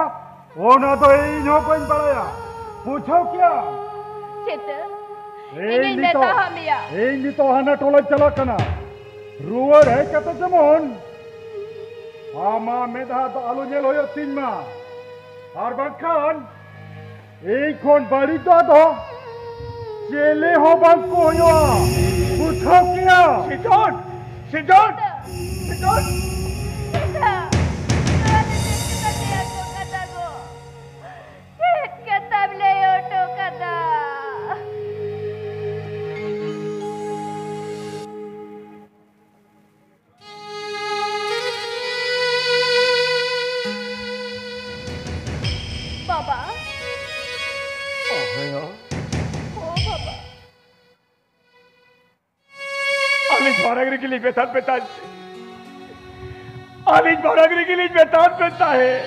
ᱚᱱᱟ ᱫᱚ ᱤᱧ ᱦᱚᱸ ᱵᱟᱹᱧ ᱵᱟᱲᱟᱭᱟ᱾ ᱵᱩᱡᱷᱟᱹᱣ ᱠᱮᱭᱟ? ᱪᱮᱛᱟᱹ, ᱤᱧ ᱤᱧᱤᱧ ᱱᱤᱛᱚᱜ, ᱢᱮᱛᱟ ᱦᱟᱜ ᱢᱮᱭᱟ᱾ ᱤᱧ ᱱᱤᱛᱚᱜ ᱦᱟᱱᱟ ᱴᱚᱞᱟᱧ ᱪᱟᱞᱟᱜ ᱠᱟᱱᱟ᱾ ᱨᱩᱣᱟᱹᱲ ᱦᱮᱡ ᱠᱟᱛᱮ ᱡᱮᱢᱚᱱ ᱟᱢᱟᱜ ᱢᱮᱫᱦᱟ ᱫᱚ ᱟᱞᱚ ᱧᱮᱞ ᱦᱩᱭᱩᱜ ᱛᱤᱧ ᱢᱟ, ᱟᱨ ᱵᱟᱝᱠᱷᱟᱱ ᱤᱧ ᱠᱷᱚᱱ ᱵᱟᱹᱲᱤᱡ ᱫᱚ ᱟᱫᱚ ᱪᱮᱞᱮ ᱦᱚᱸ ᱵᱟᱝ ᱠᱚ ᱦᱩᱭᱩᱜᱼᱟ᱾ ᱵᱩᱡᱷᱟᱹᱣ ᱠᱮᱭᱟ? ᱥᱤᱡᱚᱱ! ᱥᱤᱡᱚᱱ! ᱥᱤᱡᱚᱱ! ᱪᱮᱛᱟᱹ, ᱱᱚᱣᱟ ᱫᱚ ᱪᱮᱫ ᱠᱟᱛᱷᱟ ᱞᱟᱹᱭᱟ ᱠᱚ ᱠᱟᱛᱷᱟ ᱠᱚ? ᱪᱮᱫ ᱠᱟᱛᱷᱟᱢ ᱞᱟᱹᱭ ᱦᱚᱴᱚ ᱠᱟᱫᱟ? ᱵᱟᱵᱟ᱾ ᱚ, ᱦᱮᱸ᱾ ᱳ ᱵᱟᱵᱟ᱾ ᱟᱹᱞᱤᱧ ᱢᱟᱲᱟᱝ ᱨᱮᱜᱮ ᱞᱤᱧ ᱢᱮᱛᱟᱫ ᱯᱮ ᱛᱟᱦᱮᱸᱫ᱾ ᱟᱹᱞᱤᱧ ᱢᱟᱲᱟᱝ ᱨᱮᱜᱮ ᱞᱤᱧ ᱢᱮᱛᱟᱫ ᱯᱮ ᱛᱟᱦᱮᱸᱫ᱾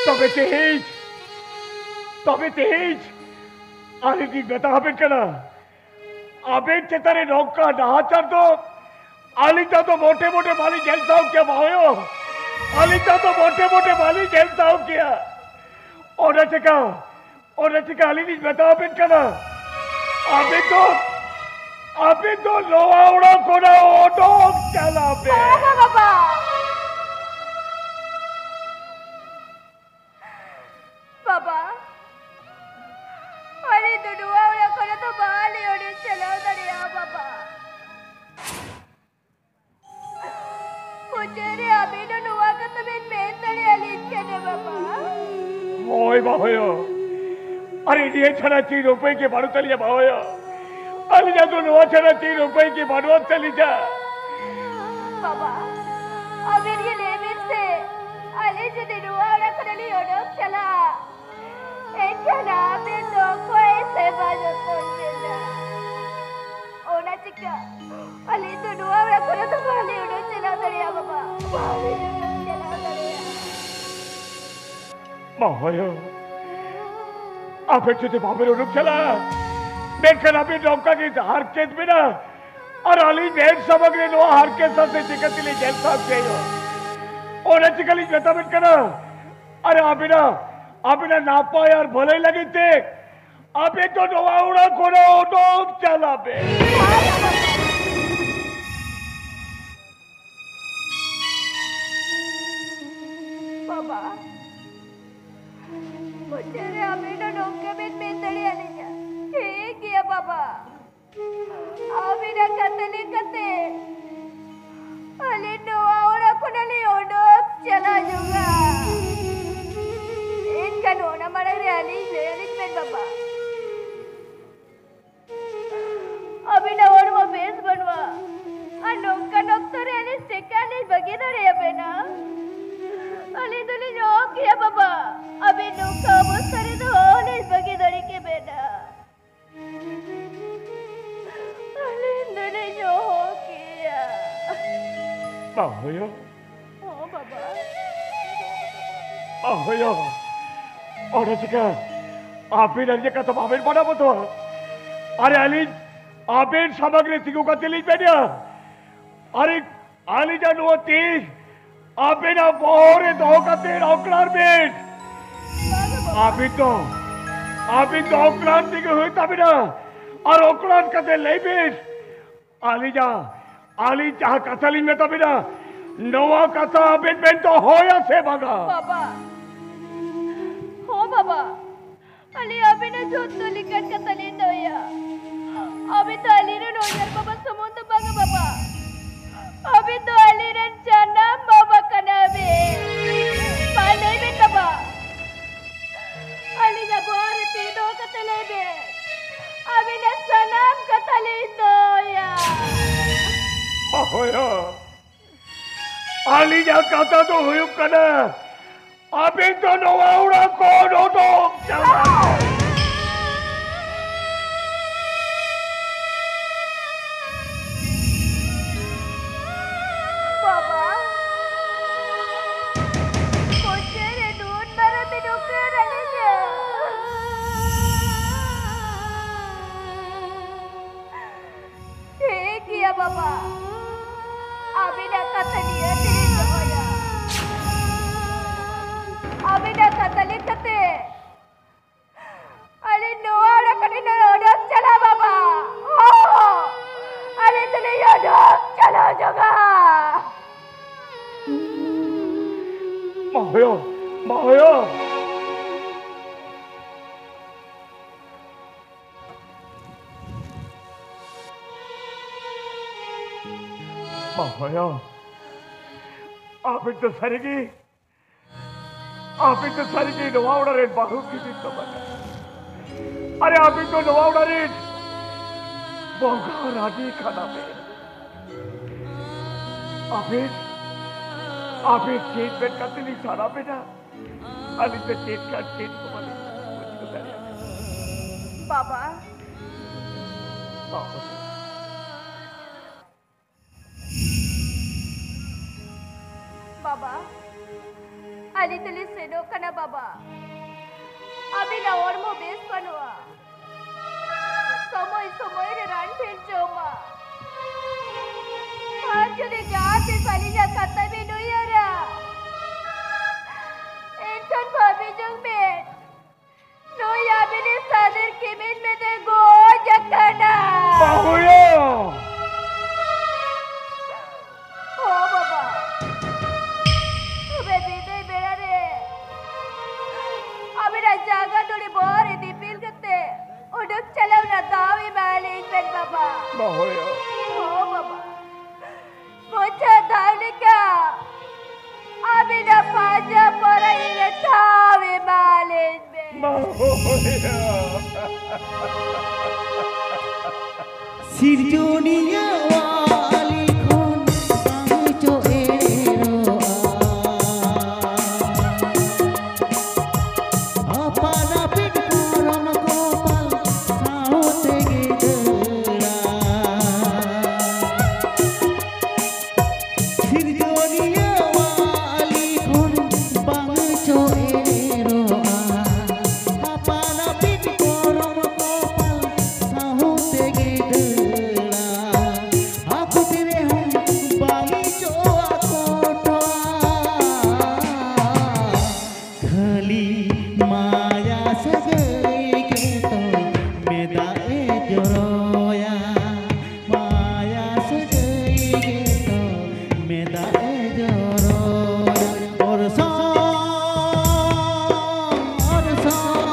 ᱛᱚᱵᱮ ᱛᱮᱦᱮᱧ, ᱛᱚᱵᱮ ᱛᱮᱦᱮᱧ ᱟᱹᱞᱤᱧ ᱞᱤᱧ ᱢᱮᱛᱟ ᱟᱵᱮᱱ ᱠᱟᱱᱟ, ᱟᱵᱮᱱ ᱪᱮᱛᱟᱱ ᱨᱮ ᱱᱚᱝᱠᱟ ᱱᱟᱦᱟᱪᱟᱨ ᱫᱚ ᱟᱹᱞᱤᱧ ᱫᱚ ᱢᱚᱴᱮ ᱢᱚᱴᱮ ᱵᱟᱹᱞᱤᱧ ᱧᱮᱞ ᱥᱟᱦᱟᱣ ᱠᱮᱭᱟ ᱵᱟᱹᱦᱩ᱾ ᱟᱹᱞᱤᱧ ᱫᱚ ᱢᱚᱴᱮ ᱢᱚᱴᱮ ᱵᱟᱹᱞᱤᱧ ᱧᱮᱞ ᱥᱟᱦᱟᱣ ᱠᱮᱭᱟ᱾ ᱚᱱᱟ ᱪᱮᱠᱟ, ᱚᱱᱟ ᱪᱮᱠᱟ ᱟᱹᱞᱤᱧ ᱞᱤᱧ ᱢᱮᱛᱟ ᱟᱵᱮᱱ ᱠᱟᱱᱟ, ᱟᱵᱮᱱ ᱫᱚ ᱟᱯᱮ ᱫᱚ ᱱᱚᱣᱟ ᱚᱲᱟᱜ ᱠᱷᱚᱱᱟᱜ ᱚᱰᱚᱠ ᱪᱟᱞᱟᱜ ᱯᱮ᱾ ᱵᱟᱵᱟ, ᱵᱟᱵᱟ᱾ ᱵᱟᱵᱟ, ᱟᱞᱮ ᱫᱚ ᱱᱚᱣᱟ ᱚᱲᱟᱜ ᱠᱷᱚᱱᱟᱜ ᱫᱚ ᱵᱟᱞᱮ ᱚᱰᱚᱠ ᱪᱟᱞᱟᱣ ᱫᱟᱲᱮᱭᱟᱜᱼᱟ, ᱵᱟᱵᱟ᱾ ᱢᱩᱪᱟᱹᱫ ᱨᱮ ᱟᱵᱤᱱ ᱦᱚᱸ ᱱᱚᱣᱟ ᱠᱟᱛᱷᱟ ᱵᱤᱱ ᱢᱮᱱ ᱫᱟᱲᱮᱭᱟᱞᱤᱧ ᱠᱟᱱᱟ, ᱵᱟᱵᱟ᱾ ᱦᱳᱭ, ᱵᱟᱦᱚᱭᱚ᱾ ᱟᱨ ᱱᱤᱭᱟᱹ ᱪᱷᱟᱲᱟ ᱪᱮᱫ ᱩᱯᱟᱹᱭ ᱜᱮ ᱵᱟᱹᱱᱩᱜ ᱛᱟᱹᱞᱤᱧᱟ, ᱵᱟᱦᱚᱭᱚ᱾ ᱟᱹᱞᱤᱧᱟᱜ ᱫᱚ ᱱᱚᱣᱟ ᱪᱷᱟᱲᱟ ᱪᱮᱫ ᱩᱯᱟᱹᱭ ᱜᱮ ᱵᱟᱹᱱᱩᱜ ᱛᱟᱹᱞᱤᱧᱟ᱾ ᱵᱟᱵᱟ, ᱟᱵᱤᱱ ᱜᱮ ᱞᱟᱹᱭ ᱵᱤᱱ ᱥᱮ, ᱟᱹᱞᱤᱧ ᱡᱩᱫᱤ ᱱᱚᱣᱟ ᱚᱲᱟᱜ ᱠᱷᱚᱱ ᱞᱤᱧ ᱚᱰᱚᱠ ᱪᱟᱞᱟᱜᱼᱟ, ᱮᱱᱠᱷᱟᱱ ᱟᱵᱮᱱ ᱫᱚ ᱚᱠᱚᱭ ᱥᱮᱵᱟ ᱡᱚᱛᱚᱱ ᱵᱮᱱᱟ? ᱚᱱᱟ ᱪᱤᱠᱟ ᱟᱹᱞᱤᱧ ᱫᱚ ᱱᱚᱣᱟ ᱚᱲᱟᱜ ᱠᱷᱚᱱ ᱫᱚ ᱵᱟᱞᱤᱧ ᱩᱰᱩᱠ ᱪᱟᱞᱟᱣ ᱫᱟᱲᱮᱭᱟᱜᱼᱟ, ᱵᱟᱵᱟ᱾ ᱵᱟᱞᱤᱧ ᱩᱰᱩᱠ ᱪᱟᱞᱟᱣ ᱫᱟᱲᱮᱭᱟᱜᱼᱟ᱾ ᱵᱟᱦᱚᱭᱚ, ᱟᱯᱮ ᱡᱩᱫᱤ ᱵᱟᱵᱮᱱ ᱩᱰᱩᱠ ᱪᱟᱞᱟᱜᱼᱟ, ᱢᱮᱱᱠᱷᱟᱱ ᱟᱵᱮᱱ ᱱᱚᱝᱠᱟ ᱜᱮ ᱦᱟᱨᱠᱮᱛ ᱵᱮᱱᱟ᱾ ᱟᱨ ᱟᱹᱞᱤᱧ ᱢᱮᱫ ᱥᱟᱢᱟᱝ ᱨᱮ ᱱᱚᱣᱟ ᱦᱟᱨᱠᱮᱛ ᱥᱟᱥᱮ ᱪᱤᱠᱟᱹ ᱛᱮᱞᱤᱧ ᱧᱮᱞ ᱥᱟᱦᱟᱣ ᱠᱮᱭᱟ? ᱚᱱᱟ ᱪᱤᱠᱟᱹ ᱞᱤᱧ ᱢᱮᱛᱟ ᱵᱮᱱ ᱠᱟᱱᱟ᱾ ᱟᱨ ᱟᱵᱮᱱᱟᱜ, ᱟᱵᱮᱱᱟᱜ ᱱᱟᱯᱟᱭ ᱟᱨ ᱵᱷᱟᱹᱞᱟᱹᱭ ᱞᱟᱹᱜᱤᱫ ᱛᱮ ᱟᱵᱮᱱ ᱫᱚ ᱱᱚᱣᱟ ᱚᱲᱟᱜ ᱠᱷᱚᱱᱟᱜ ᱚᱰᱚᱠ ᱪᱟᱞᱟᱜ ᱵᱮᱱ᱾ ᱵᱟᱵᱟ, ᱢᱩᱪᱟᱹᱫ ᱨᱮ ᱟᱵᱮᱱ ᱦᱚᱸ ᱱᱚᱝᱠᱟ ᱵᱮᱱ ᱢᱮᱱ ᱫᱟᱲᱮᱭᱟᱞᱤᱧᱟ᱾ ᱴᱷᱤᱠ ᱜᱮᱭᱟ ᱵᱟᱵᱟ, ᱟᱵᱮᱱᱟᱜ ᱠᱟᱛᱷᱟ ᱞᱮᱠᱟᱛᱮ ᱟᱞᱮ ᱱᱚᱣᱟ ᱚᱲᱟᱜ ᱠᱷᱚᱱᱟᱜ ᱞᱮ ᱚᱰᱚᱠ ᱪᱟᱞᱟᱣ ᱧᱚᱜᱼᱟ᱾ ᱮᱱᱠᱷᱟᱱ ᱚᱱᱟ ᱢᱟᱲᱟᱝ ᱨᱮ ᱟᱹᱞᱤᱧ ᱞᱟᱹᱭ ᱟᱹᱞᱤᱧ ᱵᱮᱱ ᱵᱟᱵᱟ, ᱟᱹᱵᱤᱱᱟᱜ ᱦᱚᱲᱢᱚ ᱵᱮᱥ ᱵᱟᱹᱱᱩᱜᱼᱟ, ᱟᱨ ᱱᱚᱝᱠᱟᱱ ᱚᱠᱛᱚ ᱨᱮ ᱟᱹᱞᱤᱧ ᱪᱮᱠᱟ ᱞᱤᱧ ᱵᱟᱹᱜᱤ ᱫᱟᱲᱮᱭᱟᱵᱮᱱᱟ? ᱟᱹᱞᱤᱧ ᱫᱚᱞᱤᱧ ᱚᱦᱚ ᱠᱮᱭᱟ ᱵᱟᱵᱟ, ᱟᱹᱵᱤᱱ ᱱᱚᱝᱠᱟ ᱚᱵᱚᱥᱛᱟ ᱨᱮᱫᱚ ᱚᱦᱚᱞᱤᱧ ᱵᱟᱹᱜᱤ ᱫᱟᱲᱮ ᱠᱮᱵᱮᱱᱟ᱾ ᱟᱹᱞᱤᱧ ᱫᱚᱞᱤᱧ ᱚᱦᱚ ᱠᱮᱭᱟ᱾ ᱵᱟᱦᱚᱭᱚ᱾ ᱦᱚᱸ ᱵᱟᱵᱟ᱾ ᱵᱟᱦᱚᱭᱚ᱾ ᱚᱱᱟ ᱪᱤᱠᱟᱹ? ᱟᱹᱵᱤᱱ ᱟᱹᱞᱤᱧᱟᱜ ᱠᱟᱛᱷᱟ ᱵᱟᱵᱮᱱ ᱢᱟᱱᱟᱣ ᱵᱟᱛᱟᱣᱟ? ᱟᱨᱮ ᱟᱹᱞᱤᱧ ᱟᱵᱮᱱ ᱥᱟᱢᱟᱝ ᱨᱮ ᱛᱤᱸᱜᱩ ᱠᱟᱛᱮ ᱞᱤᱧ ᱢᱮᱱᱮᱜᱼᱟ, ᱟᱨᱮ ᱟᱹᱞᱤᱧᱟᱜ ᱱᱚᱣᱟ ᱛᱤ ᱟᱵᱮᱱᱟᱜ ᱵᱚᱦᱚᱜ ᱨᱮ ᱫᱚᱦᱚ ᱠᱟᱛᱮ ᱚᱠᱲᱟᱨ ᱵᱮᱱ᱾ ᱟᱹᱵᱤᱱ ᱫᱚ, ᱟᱹᱵᱤᱱ ᱫᱚ ᱚᱠᱲᱟᱨ ᱛᱮᱜᱮ ᱦᱩᱭᱩᱜ ᱛᱟᱵᱤᱱᱟ᱾ ᱟᱨ ᱚᱠᱲᱟᱴ ᱠᱟᱛᱮ ᱞᱟᱹᱭ ᱵᱤᱱ, ᱟᱹᱞᱤᱧᱟᱜ, ᱟᱹᱞᱤᱧ ᱡᱟᱦᱟᱸ ᱠᱟᱛᱷᱟ ᱞᱤᱧ ᱢᱮᱛᱟ ᱵᱤᱱᱟ, ᱱᱚᱣᱟ ᱠᱟᱛᱷᱟ ᱟᱵᱤᱱ ᱵᱤᱱ ᱫᱚᱦᱚᱭᱟ ᱥᱮ ᱵᱟᱝᱟ? ᱵᱟᱵᱟ, ᱦᱚᱸ ᱵᱟᱵᱟ, ᱟᱹᱞᱤᱧ ᱟᱹᱵᱤᱱᱟᱜ ᱡᱚᱛᱚ ᱞᱮᱠᱟᱱ ᱠᱟᱛᱷᱟ ᱞᱤᱧ ᱫᱚᱦᱚᱭᱟ᱾ ᱟᱹᱵᱤᱱ ᱫᱚ ᱟᱹᱞᱤᱧ ᱨᱮᱱ ᱚᱡᱟᱨ ᱵᱟᱵᱟ ᱥᱩᱢᱩᱝ ᱫᱚ ᱵᱟᱝᱟ ᱵᱟᱵᱟ, ᱟᱹᱵᱤᱱ ᱫᱚ ᱟᱹᱞᱤᱧ ᱨᱮᱱ ᱡᱟᱱᱟᱢ ᱵᱟᱵᱟ ᱠᱟᱱᱟ ᱵᱤᱱ᱾ ᱢᱟ ᱞᱟᱹᱭ ᱵᱤᱱ ᱵᱟᱵᱟ, ᱟᱹᱞᱤᱧᱟᱜ ᱵᱚᱦᱚᱜ ᱨᱮ ᱛᱤ ᱫᱚᱦᱚ ᱠᱟᱛᱮ ᱞᱟᱹᱭ ᱵᱤᱱ, ᱟᱹᱵᱤᱱᱟᱜ ᱥᱟᱱᱟᱢ ᱠᱟᱛᱷᱟ ᱞᱤᱧ ᱫᱚᱦᱚᱭᱟ᱾ ᱦᱳᱭ, ᱦᱳᱭ᱾ ᱟᱹᱞᱤᱧᱟᱜ ᱠᱟᱛᱷᱟ ᱫᱚ ᱦᱩᱭᱩᱜ ᱠᱟᱱᱟ, ᱟᱹᱵᱤᱱ ᱫᱚ ᱱᱚᱣᱟ ᱚᱲᱟᱜ ᱠᱷᱚᱱ ᱚᱰᱚᱠ ᱪᱟᱞᱟᱜ᱾ ᱵᱟᱵᱟ, ᱠᱚᱪᱮ ᱨᱮ ᱱᱩᱱ ᱢᱟᱨᱟᱝ ᱵᱤᱱ ᱩᱯᱠᱟᱨ ᱟᱹᱞᱤᱧᱟ᱾ ᱴᱷᱤᱠ ᱜᱮᱭᱟ ᱵᱟᱵᱟ, ᱟᱹᱵᱤᱱᱟᱜ ᱠᱟᱛᱷᱟ ᱱᱤᱭᱟᱹ ᱛᱮᱞᱤᱧ ᱫᱚᱦᱚᱭᱟ᱾ ᱟᱹᱵᱤᱱᱟᱜ ᱠᱟᱛᱷᱟ ᱞᱮᱠᱟᱛᱮ ᱟᱹᱞᱤᱧ ᱱᱚᱣᱟ ᱚᱲᱟᱜ ᱠᱷᱚᱱ ᱞᱤᱧ ᱚᱰᱚᱠ ᱪᱟᱞᱟᱜᱼᱟ ᱵᱟᱵᱟ᱾ ᱦᱚᱸ, ᱟᱹᱞᱤᱧ ᱫᱚᱞᱤᱧ ᱚᱰᱚᱠ ᱪᱟᱞᱟᱣ ᱡᱚᱝᱟ᱾ ᱢᱟ ᱦᱚᱭᱚ, ᱢᱟ ᱦᱚᱭᱚ᱾ ᱢᱟ ᱦᱚᱭᱚ, ᱟᱵᱤᱱ ᱫᱚ ᱥᱟᱹᱨᱤᱜᱮ, ᱟᱵᱤᱱ ᱫᱚ ᱥᱟᱹᱨᱤᱜᱮ ᱱᱚᱣᱟ ᱚᱲᱟᱜ ᱨᱮᱱ ᱵᱟᱹᱦᱩ ᱜᱮᱵᱤᱱ ᱛᱟᱵᱚᱱᱟ᱾ ᱟᱨᱮ, ᱟᱵᱤᱱ ᱫᱚ ᱱᱚᱣᱟ ᱚᱲᱟᱜ ᱨᱮᱱ ᱵᱚᱸᱜᱟ ᱨᱟᱱᱤ ᱠᱟᱱᱟ ᱵᱤᱱ᱾ ᱟᱵᱤᱱ, ᱟᱵᱤᱱ ᱪᱮᱫ ᱢᱮᱱ ᱠᱟᱛᱮ ᱞᱤᱧ ᱥᱟᱨᱟ ᱵᱮᱱᱟ? ᱟᱹᱞᱤᱧ ᱫᱚ ᱪᱮᱫ ᱠᱟᱱ ᱪᱮᱫ ᱠᱚ ᱵᱟᱹᱞᱤᱧ ᱵᱩᱡᱷᱟᱹᱣ ᱫᱟᱲᱮᱭᱟᱜ ᱠᱟᱱᱟ᱾ ᱵᱟᱵᱟ᱾ ᱵᱟᱵᱟ᱾ ᱵᱟᱵᱟ, ᱟᱹᱞᱤᱧ ᱫᱚᱞᱤᱧ ᱥᱮᱱᱚᱜ ᱠᱟᱱᱟ ᱵᱟᱵᱟ᱾ ᱟᱹᱵᱤᱱᱟᱜ ᱦᱚᱲᱢᱚ ᱵᱮᱥ ᱵᱟᱹᱱᱩᱜᱼᱟ᱾ ᱥᱚᱢᱚᱭ ᱥᱚᱢᱚᱭ ᱨᱮ ᱨᱟᱱ ᱵᱤᱱ ᱡᱚᱢᱟ᱾ ᱟᱨ ᱡᱩᱫᱤ ᱡᱟᱦᱟᱸ ᱛᱤᱥ ᱟᱹᱞᱤᱧᱟᱜ ᱠᱟᱛᱷᱟ ᱵᱤᱱ ᱩᱭᱦᱟᱹᱨᱟ, ᱮᱱᱠᱷᱟᱱ ᱵᱷᱟᱹᱵᱤ ᱡᱚᱝ ᱵᱤᱱ, ᱱᱩᱭ ᱟᱹᱵᱤᱱᱤᱡ ᱥᱟᱫᱮᱨ ᱠᱤᱢᱤᱱ ᱢᱮᱱᱛᱮ ᱜᱚᱡ ᱟᱠᱟᱱ᱾ ᱵᱟᱹᱦᱩᱭᱟ᱾ ᱦᱚᱸ ᱵᱟᱵᱟ, ᱢᱩᱪᱟᱹᱫ ᱫᱷᱟᱣ ᱞᱮᱠᱟ ᱟᱹᱵᱤᱱᱟᱜ ᱯᱟᱸᱡᱟ ᱯᱚᱨᱮ ᱤᱧ ᱴᱷᱟᱶ ᱮᱢᱟ ᱞᱤᱧ ᱵᱮᱱ᱾ ᱵᱟᱹᱦᱩᱭᱟ᱾ ᱥᱤᱨᱡᱚᱱᱤᱭᱟᱹ ᱟᱞᱮ ᱠᱷᱚᱱ ᱵᱟᱝ ᱪᱚ ᱮᱲᱚᱜᱼᱟ᱾ ᱟᱯᱟᱱ ᱟᱹᱯᱤᱱ ᱠᱚᱨᱚᱢ ᱠᱚᱯᱟᱞ ᱥᱟᱶ ᱛᱮᱜᱮ ᱫᱟᱹᱲᱟ᱾ ᱥᱤᱨᱡᱚᱱᱤᱭᱟᱹ ᱟᱞᱮ ᱠᱷᱚᱱ ᱵᱟᱝ ᱪᱚ ᱮᱲᱚᱜᱼᱟ᱾ ᱟᱯᱟᱱ ᱟᱹᱯᱤᱱ ᱠᱚᱨᱚᱢ ᱠᱚᱯᱟᱞ ᱥᱟᱶ ᱛᱮᱜᱮ ᱫᱟᱹᱲᱟ᱾ ᱟᱠᱚ ᱛᱤᱨᱮᱦᱚᱸ ᱵᱟᱝ ᱪᱚ ᱟᱠᱚᱴᱚᱜᱼᱟ᱾ ᱠᱷᱟᱹᱞᱤ ᱢᱟᱭᱟ ᱥᱟᱹᱜᱟᱹᱭ ᱜᱮᱛᱚ ᱢᱮᱫᱟᱜ ᱮ ᱡᱚᱨᱚᱭᱟ᱾ ᱢᱟᱭᱟ ᱥᱟᱹᱜᱟᱹᱭ ᱜᱮᱛᱚ ᱢᱮᱫᱟᱜ ᱮ ᱡᱚᱨᱚᱭᱟ᱾ ᱚᱨᱥᱚᱝ, ᱚᱨᱥᱚᱝ,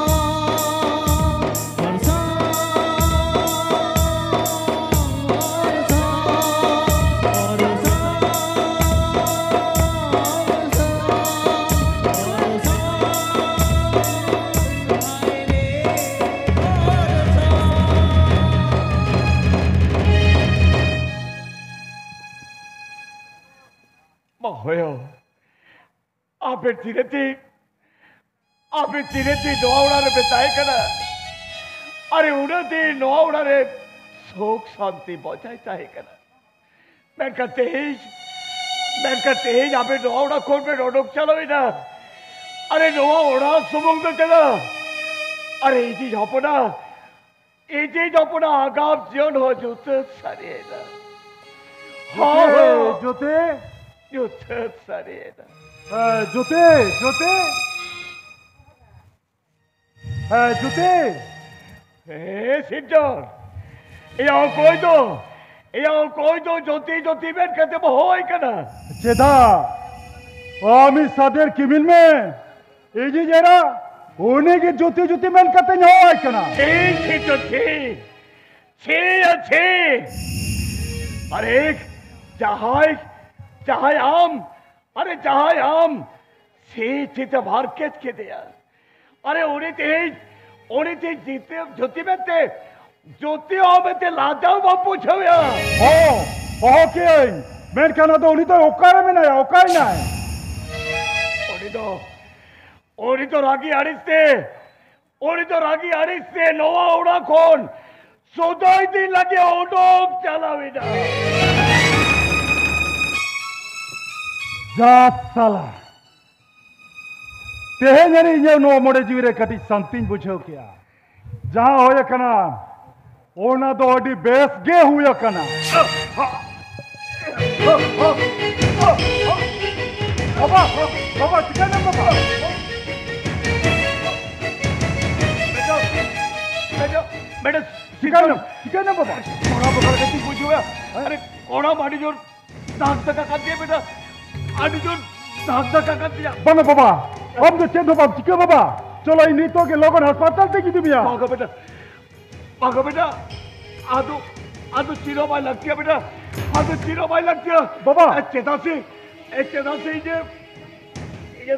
ᱚᱨᱥᱚᱝ, ᱚᱨᱥᱚᱝ, ᱚᱨᱥᱚᱝ, ᱚᱨᱥᱚᱝ, ᱚᱨᱥᱚᱝ, ᱦᱟᱭ ᱨᱮ, ᱚᱨᱥᱚᱝ᱾ ᱵᱟᱹᱦᱩᱭᱟ, ᱟᱯᱮ ᱛᱤᱱᱟᱹᱜ ᱫᱤᱱ, ᱟᱯᱮ ᱛᱤᱱᱟᱹᱜ ᱫᱤᱱ ᱱᱚᱣᱟ ᱚᱲᱟᱜ ᱨᱮᱯᱮ ᱛᱟᱦᱮᱸ ᱠᱟᱱᱟ? ᱟᱨᱮ, ᱩᱱᱟᱹᱜ ᱫᱤᱱ ᱱᱚᱣᱟ ᱚᱲᱟᱜ ᱨᱮ ᱥᱩᱠ ᱥᱟᱱᱛᱤ ᱵᱚᱡᱟᱭ ᱛᱟᱦᱮᱸ ᱠᱟᱱᱟ, ᱢᱮᱱᱠᱷᱟᱱ ᱛᱮᱦᱮᱧ, ᱢᱮᱱᱠᱷᱟᱱ ᱛᱮᱦᱮᱧ ᱟᱯᱮ ᱱᱚᱣᱟ ᱚᱲᱟᱜ ᱠᱷᱚᱱ ᱯᱮ ᱚᱰᱚᱠ ᱪᱟᱞᱟᱣ ᱮᱱᱟ᱾ ᱟᱨᱮ, ᱱᱚᱣᱟ ᱚᱲᱟᱜ ᱥᱩᱢᱩᱝ ᱫᱚ ᱪᱮᱫᱟᱜ? ᱟᱨᱮ, ᱤᱧᱤᱡ ᱦᱚᱯᱚᱱᱟ, ᱤᱧᱤᱡ ᱦᱚᱯᱚᱱᱟ ᱟᱜᱟᱢ ᱡᱤᱭᱚᱱ ᱦᱚᱸ ᱧᱩᱛᱟᱹᱛ ᱥᱟᱹᱨᱤᱭᱮᱱᱟ᱾ ᱦᱚᱸ, ᱡᱚᱛᱮ, ᱦᱚᱸ᱾ ᱡᱚᱛᱮ᱾ ᱧᱩᱛᱟᱹᱛ ᱥᱟᱹᱨᱤᱭᱮᱱᱟ᱾ ᱦᱮᱸ, ᱡᱚᱛᱮ, ᱡᱚᱛᱮ᱾ ᱦᱮᱸ, ᱡᱚᱛᱮ᱾ ᱦᱮᱸ, ᱥᱤᱨᱡᱚᱱ᱾ ᱮᱭᱟ ᱚᱠᱚᱭ ᱫᱚ, ᱮᱭᱟ ᱚᱠᱚᱭ ᱫᱚ ᱡᱚᱛᱮ, ᱡᱚᱛᱮ ᱢᱮᱱ ᱠᱟᱛᱮ ᱵᱚ ᱦᱚᱦᱚᱭ ᱠᱟᱱᱟ? ᱪᱮᱫᱟᱜ? ᱟᱢᱤᱡ ᱥᱟᱫᱮᱨ ᱠᱤᱢᱤᱱ ᱢᱮ᱾ ᱤᱧᱤᱡ ᱮᱨᱟ, ᱩᱱᱤ ᱜᱮ ᱡᱩᱛᱤ ᱡᱩᱛᱤ ᱢᱮᱱ ᱠᱟᱛᱮᱧ ᱦᱚᱦᱚᱣᱟᱭ ᱠᱟᱱᱟ᱾ ᱴᱷᱤᱠ, ᱴᱷᱤᱠ ᱫᱚ ᱴᱷᱤᱠ᱾ ᱪᱷᱤ ᱭᱟ ᱪᱷᱤ! ᱟᱨᱮ ᱡᱟᱦᱟᱸᱭ, ᱡᱟᱦᱟᱸᱭ ᱟᱢ, ᱟᱨᱮ ᱡᱟᱦᱟᱸᱭ ᱟᱢ ᱪᱷᱤ ᱪᱷᱤ ᱛᱮᱢ ᱦᱟᱨᱠᱮᱛ ᱠᱮᱫᱮᱭᱟ, ᱟᱨᱮ ᱩᱱᱤ ᱛᱮᱦᱮᱧ, ᱩᱱᱤ ᱛᱮᱦᱮᱧ ᱡᱤᱛᱟᱹ ᱡᱩᱛᱤ ᱢᱮᱱᱛᱮ, ᱡᱩᱛᱤ ᱦᱚᱸ ᱢᱮᱱᱛᱮ ᱞᱟᱡᱟᱣ ᱵᱟᱢ ᱵᱩᱡᱷᱟᱹᱣᱮᱭᱟ᱾ ᱦᱚᱸ, ᱦᱚᱦᱚ ᱠᱮᱜᱼᱟᱹᱧ, ᱢᱮᱱᱠᱷᱟᱱ ᱟᱫᱚ ᱩᱱᱤ ᱫᱚ ᱚᱠᱟᱨᱮ ᱢᱮᱱᱟᱭᱟ, ᱚᱠᱟᱭᱮᱱᱟᱭ? ᱩᱱᱤ ᱫᱚ, ᱩᱱᱤ ᱫᱚ ᱨᱟᱹᱜᱤ ᱟᱹᱲᱤᱥ ᱛᱮ, ᱩᱱᱤ ᱫᱚ ᱨᱟᱹᱜᱤ ᱟᱹᱲᱤᱥ ᱛᱮ ᱱᱚᱣᱟ ᱚᱲᱟᱜ ᱠᱷᱚᱱ ᱥᱚᱫᱟᱭ ᱫᱤᱱ ᱞᱟᱹᱜᱤᱫ ᱚᱰᱚᱠ ᱪᱟᱞᱟᱣ ᱮᱱᱟ᱾ ᱡᱟ ᱥᱟᱞᱟ, ᱛᱮᱦᱮᱧ ᱟᱹᱱᱤᱡ ᱤᱧᱟᱹᱜ ᱱᱚᱣᱟ ᱢᱚᱱᱮ ᱡᱤᱣᱤ ᱨᱮ ᱠᱟᱹᱴᱤᱡ ᱥᱟᱱᱛᱤᱧ ᱵᱩᱡᱷᱟᱹᱣ ᱠᱮᱜᱼᱟ᱾ ᱡᱟᱦᱟᱸ ᱦᱩᱭ ᱟᱠᱟᱱᱟ, ᱚᱱᱟ ᱫᱚ ᱟᱹᱰᱤ ᱵᱮᱥ ᱜᱮ ᱦᱩᱭ ᱟᱠᱟᱱᱟ᱾ ᱵᱟᱵᱟ, ᱵᱟᱵᱟ, ᱪᱤᱠᱟᱹᱭᱱᱟᱢ ᱵᱟᱵᱟ? ᱢᱮᱰᱟᱢ, ᱢᱮᱰᱟᱢ, ᱢᱮᱰᱟᱢ, ᱪᱤᱠᱟᱹᱭᱱᱟᱢ? ᱪᱤᱠᱟᱹᱭᱱᱟᱢ ᱵᱟᱵᱟ? ᱠᱚᱲᱟ ᱵᱚᱠᱟ ᱠᱟᱹᱴᱤᱡ ᱵᱩᱡᱷᱟᱹᱣᱟ᱾ ᱟᱨᱮ, ᱠᱚᱲᱟ ᱟᱹᱰᱤ ᱡᱳᱨ ᱫᱟᱜ ᱫᱟᱠᱟ ᱠᱟᱱ ᱛᱟᱭᱟ ᱵᱮᱴᱟ, ᱟᱹᱰᱤ ᱡᱳᱨ ᱫᱟᱜ ᱫᱟᱠᱟ ᱠᱟᱱ ᱛᱟᱭᱟ᱾ ᱵᱟᱝᱟ ᱵᱟᱵᱟ, ᱟᱢ ᱫᱚ ᱪᱮᱫ ᱦᱚᱸ ᱵᱟᱢ ᱪᱤᱠᱟᱹ ᱵᱟᱵᱟ᱾ ᱪᱚᱞᱚ, ᱤᱧ ᱱᱤᱛᱚᱜ ᱜᱮ ᱞᱚᱜᱚᱱ ᱦᱟᱥᱯᱟᱛᱟᱞ ᱛᱮᱧ ᱤᱫᱤ ᱢᱮᱭᱟ᱾ ᱵᱟᱝᱟ ᱵᱮᱴᱟ, ᱵᱟᱝᱟ ᱵᱮᱴᱟ, ᱟᱫᱚ, ᱟᱫᱚ ᱪᱮᱫ ᱦᱚᱸ ᱵᱟᱭ ᱞᱟᱹᱠᱛᱤᱭᱟ ᱵᱮᱴᱟ, ᱟᱫᱚ ᱪᱮᱫ ᱦᱚᱸ ᱵᱟᱭ ᱞᱟᱹᱠᱛᱤᱭᱟ᱾ ᱵᱟᱵᱟ᱾ ᱟᱨ ᱪᱮᱫᱟᱜ ᱥᱮ, ᱮ, ᱪᱮᱫᱟᱜ ᱥᱮ ᱤᱧ ᱡᱮ, ᱤᱧ ᱡᱮ